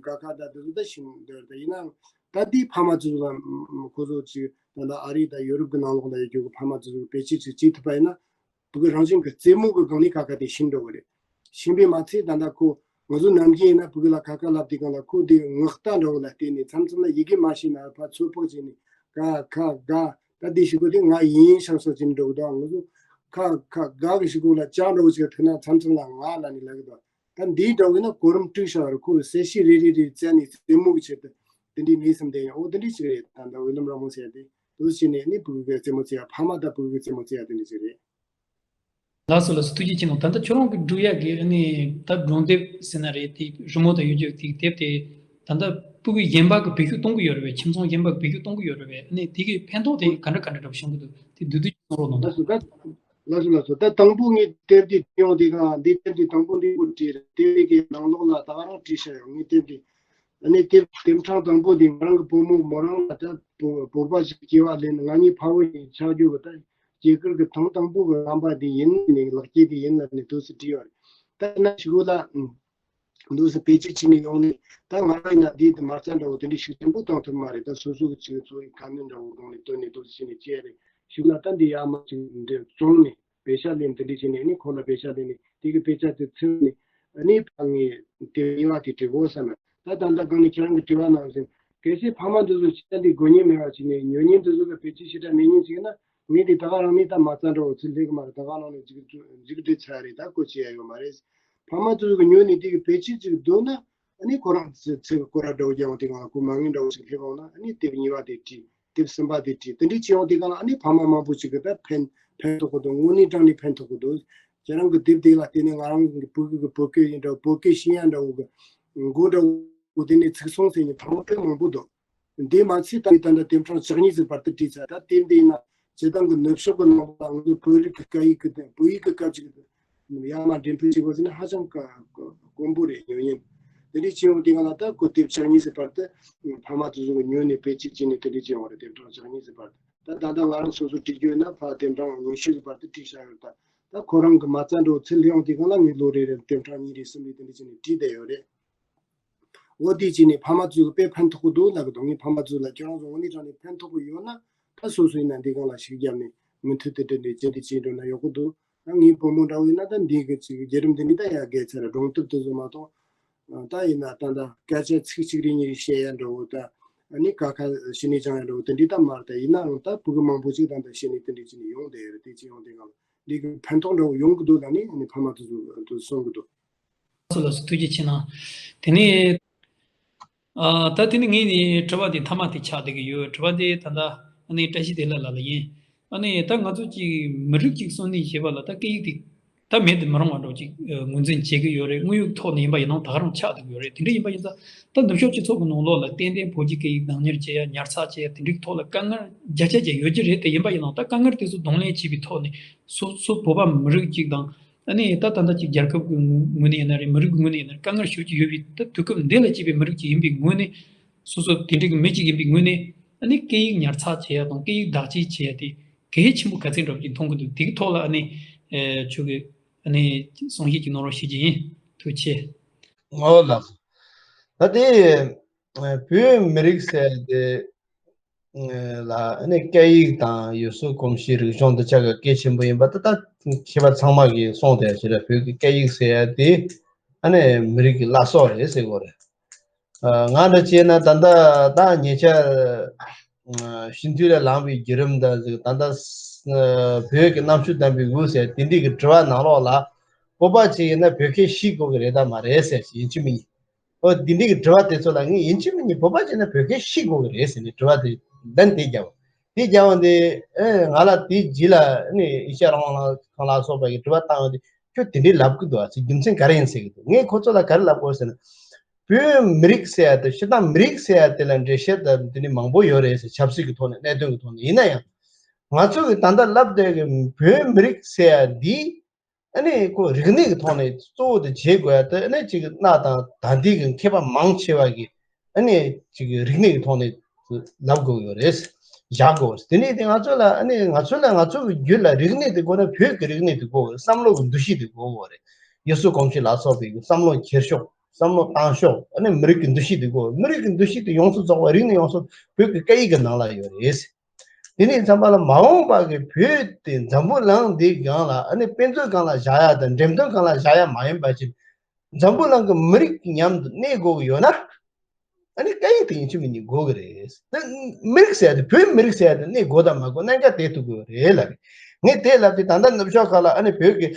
ཀ་ཁ་ད་དེ་ཚོ་ད་ཤེས་འདུག་ད་ཡིན་ནའང་ད་དེའི་ཕ་མ་ཚོ་ལ་ཁོ་ཚོ་ཅིག་ད་ལྟ་ཨ་རི་དང་ཡོ་རོབ་ཀྱི་ནང་ལོགས་ལ་ཡོད་རྒྱུ་གི་ཕ་མ་ཚོ་ཚོ་བེད་སྤྱོད་ཅིག་བྱེད་ཐུབ་པ་ཡིན་ན། བུ་གུ་རང་བཞིན་གྱི་རྩེད་མོ་གི་སྒང་ནས་ཀ་ཁ་དེ་ཤེས་འགྲོ་གི་རེད། ཤེས་པས་མ་ཚད་ད་ལྟ་ཁོ་ང་ཚོ་ནམ་རྒྱུན་ཡིན་ན་བུ་གུ་ལ་ཀ་ཁ་ལབ་དུས་སྒང་ལ་ཁོ་དེ་ངག་རྟ་འདྲ་བོ་ལ་བརྟེན་ནས། མཚམས་མཚམས་ལ་ཡི་གེ་མ་ཤེས་ན་ཕར་ཚོད་དཔག་བྱས་ནས་ཀ་ཁ་ག་ད་འདི་ཞིག་གོ་དེ་ང་ཡིན་ཤག་སོགས་ཀྱི་འགྲོ་གི་འདུག་ང་ཚོ་ཀ་ཁ་ག་གི་ཞིག་གོ་ལ་ཅག་འདྲ་བོ་ཞིག་ཐུག་ན་མཚམས་མཚམས་ལ་ང་ལབ་ནས་ལབ་གི་འདུག་ད་འདིའི་འདྲ་བོ་ཡིན་ན་གོ་རིམ་དཀྲུགས་ཤག་རེད། ཁོ་གསལ་བཤད་རེ་རེ་རེ་བཙལ་ནས་རྩེད་མོ་གི་ཆེད་དུ་དེ་འདྲའི་མི་སེམས་བདེ་ཡང་འོ་དེ་འདྲའི་ཞིག་རེད། ད་ལྟ་འོད་ལམ་རིང་མོ་ཟེར་ཡ་དེ་འདུག་བྱས་ནས་ནི་བུ་གུ་གི་རྩེད་མོ་རྩེ་ཡ། ཕ་མ་དང་བུ་གུ་གི་རྩེད་མོ་རྩེ་ཡ་དེ་འདྲ་ཞིག་རེད། ལགས་སོ་ལགས་སོ། ཐུགས་རྗེ་ཆེ་གནང་། ད་ལྟ་ཁྱོད་རང་གི་སྒྲུག་ཡག་གི་ཨ་ནི་ད་སྒྲུང་དེབ་ཟེར་ན་རེད། དེ་རི་མོ་དང་ཡོད་རྒྱུ་དེ་དེབ་དེ་ད་ལྟ་ཕྲུ་གུ་གཞན་པ་གིས་བེད་སྤྱོད་གཏོང་གི་ཡོད་རེད་པས། ཁྱིམ་ཚང་གཞན་པ་གིས་བེད་སྤྱོད་གཏོང་གི་ཡོད་རེད་པས། ཨ་ནི་དེ་གི་ཕན་ཐོགས་དེ་ག་འདྲ་ག་འདྲ་འདྲ་བོ་བྱུང་གི་འདུག་དེ་བསྡུས་བསྡུས་ཅིག་གནང་རོགས་གནང་དང་། ལགས་སོ་ལགས་སོ། ད་དང་པོ་ངས་དེབ་དེ་བྲིས་ཡོང་དུས་སྒང་འདི་དེབ་དེ་དང་པོ་འདི་པོ་བྲིས་རེད། དེབ་དེ་གི་ནང་ལོགས་ལ་ད་ག་རང་བྲིས་བཞག་ཡོད། ངས་དེབ་དེ་ཨ་ནི་དེབ་དེབ་ཕྲེང་དང་པོ་འདི་ང་རང་གི་བུ་མོ་མོ་རང་ལ་ད་བོད་བོད་པ་ཞིག་སྐྱེ་བ་ལེན། ང་གཉིས་ཕ་བུ་གཉིས་ཆགས་རྒྱུ་གི་ད་སྐྱེས་སྐར་གྱི་ཐེངས་དང་པོ་གི་རྣམ་པ་དེ་ཡིན་ནས་ལེགས་སྐྱེས་དེ་ཡིན་ལབ་ནས་འདུག་སེ་བྲིས་ཡོད་རེད། ད་ན་ཞུ་ལ་འདུག་སེ་བེད་སྤྱོད་བྱས་ནས་ཡོང་ནས། ད་ང་རང་ཡིན་ན་འདི་དེ་མ་རྩ་འདྲ་བོ་དེ་འདྲའི་ཤུགས་ཆེན་པོ་བཏང་ཐུབ་མ་རེད། ད་སོ་སོ་གི་ཅིག་འཚོ་བའི་ཁ་སྣོན་འདྲ་བོ་སྒང་ནས་བཏོན་ནས་འདུག་སེ་བྱས་ནས་བྱས་རེད། ཞུ་ན་ད་འདི་ཡར་མར་ཅིག་འདི་བཙོང་ནས་པེ་ཤ་ལེན། དེ་འདྲ་བྱས་ནས་ནི་ཁོ་ལ་པེ་ཤ་ལེན་ནས་དེ་གི་པེ་ཤ་དེ་ཚུར་ནས་ཨ་ནི་ཕ་ངས་དེབ་གཉིས་པ་དེ་བྲིས་དགོས་བསམ་ན། ད་ད་ལྟ་གང་ནས་ཁྱེད་རང་གི་དྲི་བ་གནང་ཟིན། གལ་སྲིད་ཕ་མ་འདི་ཚོ་ཕྱི་ལ་འདི་དགོས་ཉེན་མེད་པ་བྱས་ནས་ཉོ་ཉེན་འདི་ཚོ་གི་བེད་སྤྱོད་ཞེ་དྲག་མེད་ཉེན་བྱས་ན། ངས་དེ་ད་ག་རང་ནས་ད་མ་རྩ་འདྲ་བོ་ཚུར་སླེབས་གི་མ་རེད། ད་ག་རང་ནས་མཇུག་མཇུག་སྒྲིལ་ཚར་རེད། ད་བཀོལ་སྤྱོད་ཡ་ཡོད་མ་རེད། ཕ་མ་ཚོ་གི་ཉོས་ནས་དེ་གི་བེད་སྤྱོད་ཅིག་འདོད་ན། ཨ་ནི་ཁོ་རང་ཚོ་ཚེ་གི་སྐོར་ར་འདྲ་བོ་རྒྱག་འོང་དེ་གང་ལ་ཁོ་མ་དངུལ་འདྲ་བོ་ཞིག་སླེབས་འོང་ན། ཨ་ནི་དེབ་གཉིས་པ་དེ་བྲིས། དེབ་གསུམ་པ་དེ་བྲིས། དེ་འདྲའི་བྱས་འོང་དེ་གང་ལ་ཨ་ནི་ཕ་མ་མང་པོ་ཞིག་གི་ད་ཕན་ཕན་ཐོགས་གི་འདུག་དངོས་གནས་དྲང་ནས་ཕན་ཐོགས་གི་འདུག་ཁྱེད་རང་གི་དེབ་དེ་ལ་བལྟས་ནས་ང་རང་གི་བོད་སྐད་གི་བོད་སྐད་ཡིན་འདྲ་བོ་བོད་སྐད་ཤེས་ཡ་འདྲ་བོ་གི་མགོ་འདྲ་བོ་དེ་ནས་ཚིག་སོང་ཟེར་ནས་ཕྲ་མོ་དཔེ་མང་པོ་འདུག་འདི་མ་ཚད་ད་ད་ལྟ་དེབ་གྲངས་བཅུ་གཉིས་ཟིན་བར་དུ་བྲིས་ཚར། ད་དེབ་འདི་ཡིན་ན་སྤྱི་བཏང་གི་ནུབ་ཕྱོགས་ཀྱི་ནང་ལ་ང་ཚོ་བོད་རིགས་ཀྱི་སྐད་ཡིག་གི་བོད་ཡིག་གི་སྐད་ཅིག་ཡར་མར་འགྲེམས་སྤེལ་བྱེད་དགོས་ཟེར་ན་ཧ་ཅང་དཀའ་དཀོན་པོ་རེད། ཉོ་ཉེན་དེ་འདྲའི་བྱེད་ཡོང་དུས་སྒང་ལ་ད་ཁོ་དེབ་བཅུ་གཉིས་ཟིན་བར་དུ་ཕ་མ་དེ་ཚོ་གི་ཉོས་ནས་བེད་སྤྱོད་བྱས་ནས་དེ་འདྲའི་བྱེད་ཡོང་བ་རེད། དེབ་གྲངས་བཅུ་གཉིས་ཟིན་བར་དུ། ད་ད་ལྟ་ང་རང་སོ་སོ་བྲིས་རྒྱུ་ཡོད་ན་ཕར་དེབ་གྲངས་ཉི་ཤུ་ཟིན་བར་དུ་བྲིས་བཞག་ཡོད། ད་ད་ཁོ་རང་གི་མ་རྩ་འདྲ་བོ་ཚུར་སླེབས་ཡོང་དུས་སྒང་ལ་ངས་ལོ་རེ་རེར་དེབ་གྲངས་གཉིས་རེ་གསུམ་རེ་དེ་འདྲ་བྱས་ནས་བྲིས་བསྡད་ཡོད་རེད། འོ་དེ་བྱས་ནས་ཕ་མ་ཚོས་དཔེ་ཕན་ཐོགས་ཀྱི་འདུག་ལབ་ཀྱི་འདུག་ངས་ཕ་མ་ཚོ་ལ་ཁྱེད་རང་ཚོ་དངོས་གནས་དྲང་ནས་ཕན་ཐོགས་ཀྱི་ཡོད་ན་ད་སོ་སོ་ཡིན་ན་འདི་སྒང་ལ་ཤུགས་བརྒྱབ་ནས་མུ་མཐུད་དེ་དེ་འདྲའི་ཅི་འདྲ་བྱས་འགྲོ་ན་ཡག་པོ་འདུག་ད་ངའི་བུ་མོ་འདྲ་བོ་ཡིན་ན་ད་འདི་གི་ཅིག་བརྒྱུད་རིམ་འདི་འདྲ་ད་ཡར་བརྒལ་ཚར་ར་སྒྲུང་དེབ་དེ་ཚོ་མ་གཏོགས། ད་ཡིན་ན་ད་ད་སྐད་ཆ་ཚིག་གཅིག་རེ་གཉིས་རེ་བཤད་ཡ་འདྲ་བོ་ད་ཨ་ནི་ཀ་ཁ་ཤི་ནས་སྦྱང་ཡ་འདྲ་བོ་དེ་འདྲའི་ད་མ་རེད། ད་ཡིན་ནའང་ད་ཕྲུ་གུ་མང་པོ་ཅིག་ད་ད་ཤི་ནས་དེ་འདྲའི་ཅིག་ནས་ཡོང་བསྡད་ཡོད་རེད། དེ་ཅིག་ཡོང་དེ་སྒང་ལ་འདི་གི་ཕན་ཐོགས་འདྲ་བོ་ཡོང་གི་འདུག་ལ་ནི་ཨ་ནི་ཕ་མ་དེ་ཚོ་དེ་གསུང་གི་འདུག་ལགས་སོ་ལགས་སོ། ཐུགས་རྗེ་ཆེ་གནང་། དེ་ནས་ཨ་ད་དེ་ནི་ངས་ནི་དྲི་བ་དེ་མཐའ་མ་དེ་ཆགས་བསྡད་ཀྱི་ཡོད། དྲི་བ་དེ་ད་ལྟ་ཨ་ནི་བཀྲ་ཤིས་བདེ་ལེགས་ལགས་ལ་ཡིན། ཨ་ནི་ད་ང་ཚོ་གཅིག་མི་རིགས་གཅིག་གསོ་སྣོན་བྱེད་པ་ལ་ད་སྐད་ཡིག་དེ་ད་མེད་དུ་མི་རུང་བ་འདྲ་ཅིག་ངོས་འཛིན་བྱེད་ཀྱི་ཡོད་རེད། དངོས་ཡོད་ཐོག་ནས་ཡིན་པ་ཡིན་ནའང་ད་ག་རང་ཆགས་བསྡད་ཀྱི་ཡོད་རེད། དེ་འདྲ་ཡིན་པ་ཡིན་ཙང་ད་ནུབ་ཕྱོགས་སྤྱི་ཚོགས་ཀྱི་ནང་ལོགས་ལ་ཏན་ཏན་བོད་ཀྱི་སྐད་ཡིག་བདག་གཉེར་བྱེད་ཡ་ཉར་ཚགས་བྱེད་ཡ་དེ་འདྲའི་ཐོག་ལ་དཀའ་ངལ་བརྒྱ་ཆ་བརྒྱ་ཡོད་ཀྱི་རེད། དེ་ཡིན་པ་ཡིན་ནའང་ད་དཀའ་ངལ་དེ་ཚོ་གདོང་ལེན་བྱེད་པའི་ཐོག་ནས་སོ་སོ་བོད་པ་མི་རིགས་གཅིག་དང་། ཨ་ནི་ད་ད་ལྟ་ཅིག་རྒྱལ་ཁབ་ཀྱི་ངོས་ནས་ཡིན་ན་རེད། མི་རིགས་ཀྱི་ངོས་ནས་ཡིན་ན་རེད། དཀའ་ངལ་ཤོར་གྱི་ཡོད་པའི་ད་དུས་སྐབས་འདི་ལ་སྐྱེས་པའི་མི་རིགས་ཅིག་ཡིན་པའི་ངོས་ནས། སོ་སོ་དེ་འདྲའི་གི་མི་གཅིག་ཡིན་པའི་ངོས་ནས་ཨ་ནི་སྐད་ཡིག་ཉར་ཚགས་བྱེད་ཡ་དང་སྐད་ཡིག་བདག་གཅེས་བྱེད་ཡ་དེ་གལ་ཆེན་པོ་ག་ཚད་འདྲ་པོ་ཅིག་མཐོང་གི་འདུག་དེ་གི་ཐོག་ལ་ཨ་ནི་ཨེ་ཁྱོད་ཀྱི་ཨ་ནི་གསུང་བཤད་ཅིག་གནང་རོགས་ཞུ་རྒྱུ་ཡིན། ཐུགས་རྗེ་ཆེ། ངོ་ལགས། ད་དེ་བོད་མི་རིགས་ཟེར་དེ་ལ་ཨ་ནི་སྐད་ཡིག་དང་ཡུལ་སྲོལ་གོམས་གཤིས་རིག་གཞུང་འདི་ཆ་ག་གལ་ཆེན་པོ་ཡིན་པ་ད་ལྟ་མཁས་པ་ཚང་མ་གིས་གསུངས་བསྡད་ཡོད་རེད། བོད་ཀྱི་སྐད་ཡིག་ཟེར་ཡ་དེ་ཨ་ནི་མི་རིགས་ཀྱི་བླ་སྲོག་རེད་ཟེར་གོ་རེད། ང་འདྲ་བྱས་ན་ད་ལྟ་ད་ཉེ་ཆར་ཨ་ཤིན་ཏུ་ལ་ལངས་པའི་བརྒྱུད་རིམ་དང་ཟེར། ད་ལྟ་ཨ་བོད་ཀྱི་གནམ་ཆུ་ལྡན་པའི་དབུས་ཟེར་དེ་འདྲའི་གི་དྲི་བ་ནང་ལོགས་ལ་བོད་པ་ཅིག་ཡིན་ན་བོད་སྐད་ཤེས་དགོས་ཀྱི་རེད་དམ་མ་རེད་ཟེར་ཡིན་གཅིག་མིན་གཉིས། ཨོ་དེ་འདྲའི་གི་དྲི་བ་དེ་ཚོ་ལ་ངས་ཡིན་གཅིག་མིན་གཉིས་བོད་པ་ཅིག་ཡིན་ན་བོད་སྐད་ཤེས་དགོས་ཀྱི་རེད་ཟེར་ནས་དྲི་བ་དེ་ལན་དེ་བརྒྱབ། དེ་བརྒྱབ་པ་དེ་ཨེ་ང་ལ་དེའི་རྗེས་ལ་ནི་ཨེ་ཤ་རང་དབང་ལྷན་ཁང་ལ་སོགས་པ་གི་དྲི་བ་བཏང་ཡོང་དུས་ཁྱོད་དེ་འདྲའི་ལབ་གི་འདུག་ཨ་ཟེར། རྒྱུ་མཚན་ག་རེ་ཡིན་ཟེར་གི་འདུག་ངས་ཁོ་ཚོ་ལ་ག་རེ་ལབ་དགོས་ཟེར་ན། བོད་མི་རིགས་ཟེར་ཡ་དེ་སྤྱིར་བཏང་མི་རིགས་ཟེར་ཡ་དེ་ལ་འགྲེལ་བཤད་དང་དེ་ནི་མང་པོ་ཡོད་རེད་ཟེར། ཆབ་སྲིད་ཀྱི་ཐོག་ནས་གནད་དོན་གྱི་ཐོག་ནས་ཡིན་ན་ཡང་། ང་ཚོ་གི་ད་ལྟ་ལབ་བསྡད་ཀྱི་བོད་མི་རིགས་ཟེར་ཡ་འདི་ཨ་ནི་ཁོ་རིག་གནས་ཀྱི་ཐོག་ནས་གཙོ་བོ་དེ་བྱེད་དགོས་ཡ་དེ་ཨ་ནི་ཅིག་གནའ་དང་ད་ལྟའི་གི་མཁས་པ་མང་ཆེ་བ་གིས་ཨ་ནི་ཅིག་རིག་གནས་ཀྱི་ཐོག་ནས་ལབ་དགོས་ཡོད་རེད། བཞག་དགོས། དེ་ནས་དེ་ང་ཚོ་ལ་ཨ་ནི་ང་ཚོ་ལ་ང་ཚོ་གི་རྒྱུད་ལ་རིག་གནས་དེ་དགོས་ན་བོད་ཀྱི་རིག་གནས་དེ་དགོས། བསམ་བློ་གི་འདུ་ཤེས་དེ་དགོས་དགོས་རེད། ཡུལ་སྲོལ་གོམས་གཤིས་ལ་སོགས་པའི་གི་བསམ་བློ་འཁྱེར་ཕྱོགས་བསམ་བློ་བཏང་ཕྱོགས་ཨ་ནི་མི་རིགས་ཀྱི་འདུ་ཤེས་དེ་དགོས། མི་རིགས་ཀྱི་འདུ་ཤེས་དེ་ཡོངས་སུ་རྫོགས་པ་རིག་གནས་ཡོངས་སུ་བོད་ཀྱི་སྐད་ཡིག་གི་ནང་ལ་ཡོད་རེད། དེ་ནས་མཚམས་པ་ལ་མ་འོངས་པ་གི་བོད་དེ་འཛམ་བུ་གླིང་འདིའི་སྒང་ལ་ཨ་ནི་དཔེ་མཛོད་སྒང་ལ་བཞག་ཡ་དང་འགྲེམས་སྟོན་སྒང་ལ་བཞག་ཡ་མ་ཡིན་པ་ཅིག་འཛམ་བུ་གླིང་གི་མི་རིགས་ཀྱི་མཉམ་དུ་གནས་དགོས་ཀྱི་ཡོད་ན། ཨ་ནི་སྐད་ཡིག་དེ་ཡིན་གཅིག་མིན་གཉིས་དགོས་ཀྱི་རེད། དེ་མི་རིགས་ཟེར་ཡ་དེ་བོད་མི་རིགས་ཟེར་ཡ་དེ་གནས་དགོས་དང་མ་དགོས་གནད་འགག་དེ་ཐུག་གི་ཡོད་རེད་ལབ་རེད། ངས་དེ་ལབ་དུས་ད་ལྟ་ནུབ་ཕྱོགས་ཁག་ལ་ཨ་ནི་བོད་ཀྱི་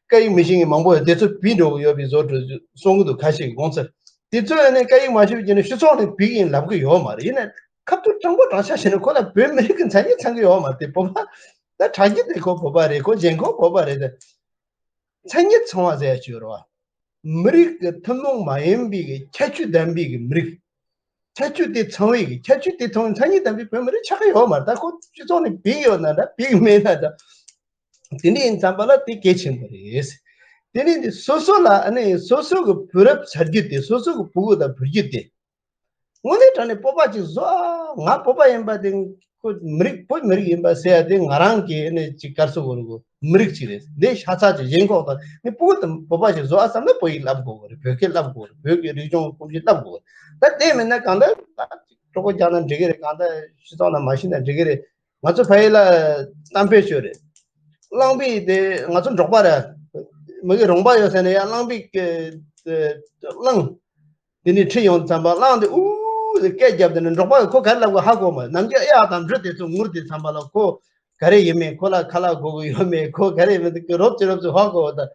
སྐད་ཡིག་མི་ཤེས་མཁན་མང་པོ་ཡོད། དེ་ཚོ་བུད་འགྲོ་གི་ཡོད་པའི་བཟོ་འདྲ་གསུང་གི་འདུག་ཁ་ཤས་ཀྱིས་དགོངས་ཚུལ། དེ་ཚོས་ཨ་ནི་སྐད་ཡིག་མ་ཤེས་པ་བྱས་ནས་སྤྱི་ཚོགས་ནས་བུད་ཀྱི་ཡིན་ལབ་གི་ཡོད་མ་རེད། ཡིན་ན་ཁ་ཐུག་དྲང་པོ་དྲང་བཞག་བྱས་ན་ཁོ་ལ་བོད་མི་རིགས་ཀྱི་མཚན་ཉིད་ཚང་གི་ཡོད་མ་རེད། དེ་བོད་པ་ད་དྲ་རྒྱ་དེ་ཁོ་བོད་པ་རེད། ཁོ་གཞན་ཁོ་བོད་པ་རེད། དེ་མཚན་ཉིད་ཚང་བ་ཟེར་ཡ་ཅིག་ཡོད་རེད་བ། མི་རིགས་ཀྱི་ཐུན་མོང་མ་ཡིན་པའི་གི་ཁྱད་ཆོས་ལྡན་པའི་གི་མི་རིགས། ཁྱད་ཆོས་དེ་ཚང་བའི་གི་ཁྱད་ཆོས་དེ་ཚང་བའི་མཚན་ཉིད་ལྡན་པའི་བོད་མི་རིགས་ཆགས་ཀྱི་ཡོད་མ་རེད། ད་ཁོ་སྤྱི་ཚོགས་ནས་བུད་ཡོད་ན་འདྲ་བུད་མེད་ན་འདྲ། དེ་འདྲ་ཡིན་ཙམ་པ་ལ་དེ་གལ་ཆེན་པོ་རེད། དེ་ནས་འདི་སོ་སོ་ལ་ཨ་ནི་སོ་སོ་གི་བུ་རབས་ཚ་རྒྱུད་དེ་སོ་སོ་གི་ཕྲུ་གུ་དང་བུ་རྒྱུད་དེ། དངོས་གནས་དྲང་གནས་བོད་པ་ཅིག་བཟོ་ཨ། ང་བོད་པ་ཡིན་པ་དེ་ཁོ་མི་རིགས་བོད་མི་རིགས་ཡིན་པ་ཟེར་ཡ་དེ་ང་རང་གི་ཨ་ནི་ཅིག་དཀར་སོ་གོ་རུ་གོ་མི་རིགས་ཅིག་རེད། འདི་ཤ་ཚ་ཅིག་ཞེན་ཁོག་དང་ནི་ཕྲུ་གུ་དང་བོད་པ་ཅིག་བཟོ་ཨ་བསམ་ན་བོད་ཡིག་བསླབ་དགོས་གི་རེད། བོད་སྐད་བསླབ་དགོས་གི་རེད། བོད་ཀྱི་རིག་གཞུང་གོམས་གཤིས་བསླབ་དགོས་གི་རེད། ད་དེ་མིན་ན་གང་ལྟར་སྤྲོ་པོ་རྒྱག་ན་འགྲིག་གི་རེད། གང་ལྟར་སྤྱི་ཚོགས་ནང་མ་ཤི་ན་འགྲིག་གི་རེད། ང་ཚོ་ཕ་ཡུལ་ལ་གཏམ་དཔེ་ཤོད་རེད། གླང་པོ་དེ་ང་ཚོ་འབྲོག་པ་རེད། མི་གི་རོང་པ་ཡོད་ས་ནས་ཡང་གླང་པོ་གི་གླང་ དེ་ནས་ཁྲིད་ཡོང་དུས་ཙམ་པ་གླང་དེ་ཨུ་ཟེར་སྐད་བརྒྱབ། དེ་ནས་འབྲོག་པ་གིས་ཁོ་ག་རེ་ལབ་དགོས་ཧ་གོ་མ་རེད། ནམ་རྒྱུན་གཡག་དང་འབྲི་དེ་ཚོ་ངུར་དུས་ཙམ་པ་ལ་ཁོ་ག་རེ་ཡིན་མིན། ཁོ་ལ་ཁ་ལག་དགོས་ཀྱི་ཡོད་མེད། ཁོ་ག་རེ་ཡིན་མིན་དེ་རོབ་ཅིག་རོབ་ཅིག་ཧ་གོ་བ་དང་།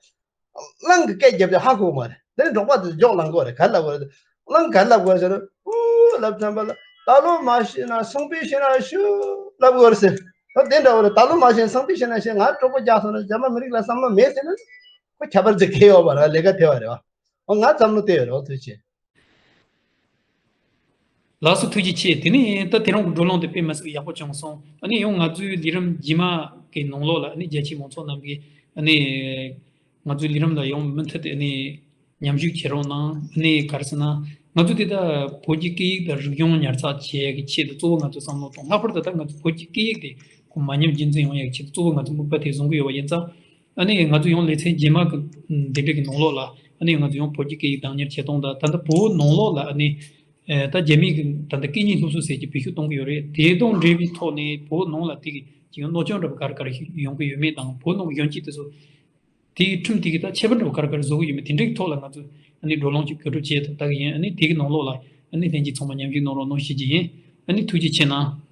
གླང་གི་སྐད་བརྒྱབ་དེ་ཧ་གོ་མ་རེད། དེ་ནས་འབྲོག་པ་དེ་མགྱོགས་ལངས་དགོས་རེད། ག་རེ་ལབ་དགོས་རེད། གླང་ག་རེ་ལབ་དགོས་ཟེར་ན། ཨུ་ལབ་ཙམ་པ་ལ། ད་ལོ་མ་ཤི་ན་སང་ཕོད་ཤི་ན་ཤི་ལབ་དགོས་རེད་ཟེར། ཨོ་དེ་འདྲ་བོ་རེད། ད་ལོ་མ་ཤི་ན་སང་ཕོད་ཤི་ན་ཤི། ང་གྲོགས་པོ་རྒྱག་སོང་ན་རྒྱ་མ་མི་རིགས་ལ་བསམ་བློ་མེད་ཟེར་ན། ཁོ་ཁྱད་པར་ཅིག་གལ་ཡོད་པ་རེད། ལས་ཀ་ཐེ་བ་རེད་བ། ཨོ་ང་བསམ་བློ་དེ་ཡོད་རེད། ཨོ་ཐུགས་རྗེ་ཆེ། ལགས་སོ། ཐུགས་རྗེ་ཆེ། དེ་ནས་ད་དེ་རིང་གི་བགྲོ་གླེང་དེ་དཔེ་མི་སྲིད་ཡག་པོ་བྱུང་སོང་། ཨ་ནི་ཡང་ང་ཚོའི་ལས་རིམ་རྗེས་མ་གི་ནང་ལོགས་ལ་ཨ་ནི་རྒྱ་ཆེའི་མང་ཚོགས་རྣམས་ཀྱིས་ཨ་ནི་ང་ཚོའི་ལས་རིམ་ལ་ཡང་མུ་མཐུད་དེ་ཨ་ནི་མཉམ་ཞུགས་བྱེད་རོགས་གནང་། ཨ་ནི་ག་རེ་ཟེར་ན། ང་ཚོ་དེ་ད་བོད་ཀྱི་སྐད་ཡིག་དང་རིག་གཞུང་ཉར་ཚགས་བྱེད་ཡག་གི་ཆེད་དུ་གཙོ་བོ་ང་ཚོ་བསམ་བློ་གཏོང་། ལྷག་པར་དུ་ད་ང་ཚོ་བོད་ཀྱི་སྐད་ཡིག་དེ་ཁོ་མ་ཉམས་རྒྱུན་འཛིན་ཡོང་ཡག་གི་ཆེད་དུ་གཙོ་བོ་ང་ཚོ་དམིགས་པ་དེ་བཟུང་གི་ཡོད་པ་ཡིན་ཙང་། ཨ་ནི་ང་ཚོ་ཡང་ལེ་ཚན་རྗེས་མ་གི་འདི་འདྲ་གི་ནང་ལོགས་ལ་ཨ་ནི་ང་ཚོ་ཡང་བོད་ཀྱི་སྐད་ཡིག་བདག་གཉེར་བྱེད་སྟངས་དང་། ད་ལྟ་བོད་ནང་ལོགས་ལ་ཨ་ནི་ཨེ་ད་རྒྱ་མིའི་གི་ད་ལྟ་སྐད་གཉིས་སློབ་གསོ་ཟེར་གྱི་བེད་སྤྱོད་གཏོང་གི་ཡོད་རེད། དེ་དང་འབྲེལ་བའི་ཐོག་ནས་བོད་ནང་ལ་དེ་གི་ཅིག་གནོད་སྐྱོན་འདྲ་པོ་ག་རེ་ག་རེ་ཡོང་གི་ཡོད་མེད་དང་། བོད་ནང་གི་གཞོན་སྐྱེས་དེ་ཚོ་དེའི་ཁྲིམས་དེ་གི་ད་ཁྱད་པར་འདྲ་པོ་ག་རེ་ག་རེ་བཟོ་གི་ཡོད་མེད། དེ་འདྲའི་ཐོག་ལ་ང་ཚོ་ཨ་ནི་བགྲོ་གླེང་ཅིག་གོ་སྒྲིག་བྱས་ཐུབ་ད་གི་ཡིན། ཨ་ནི་དེ་གི་ནང་ལོགས་ལ་ཨ་ནི་ལྷན་རྒྱས་ཚང་མ་མཉམ་ཞུགས་གནང་རོགས་གནང་ཞུ་རྒྱུ་ཡིན། ཨ་ནི་ཐུགས་རྗེ་ཆེ་གནང་།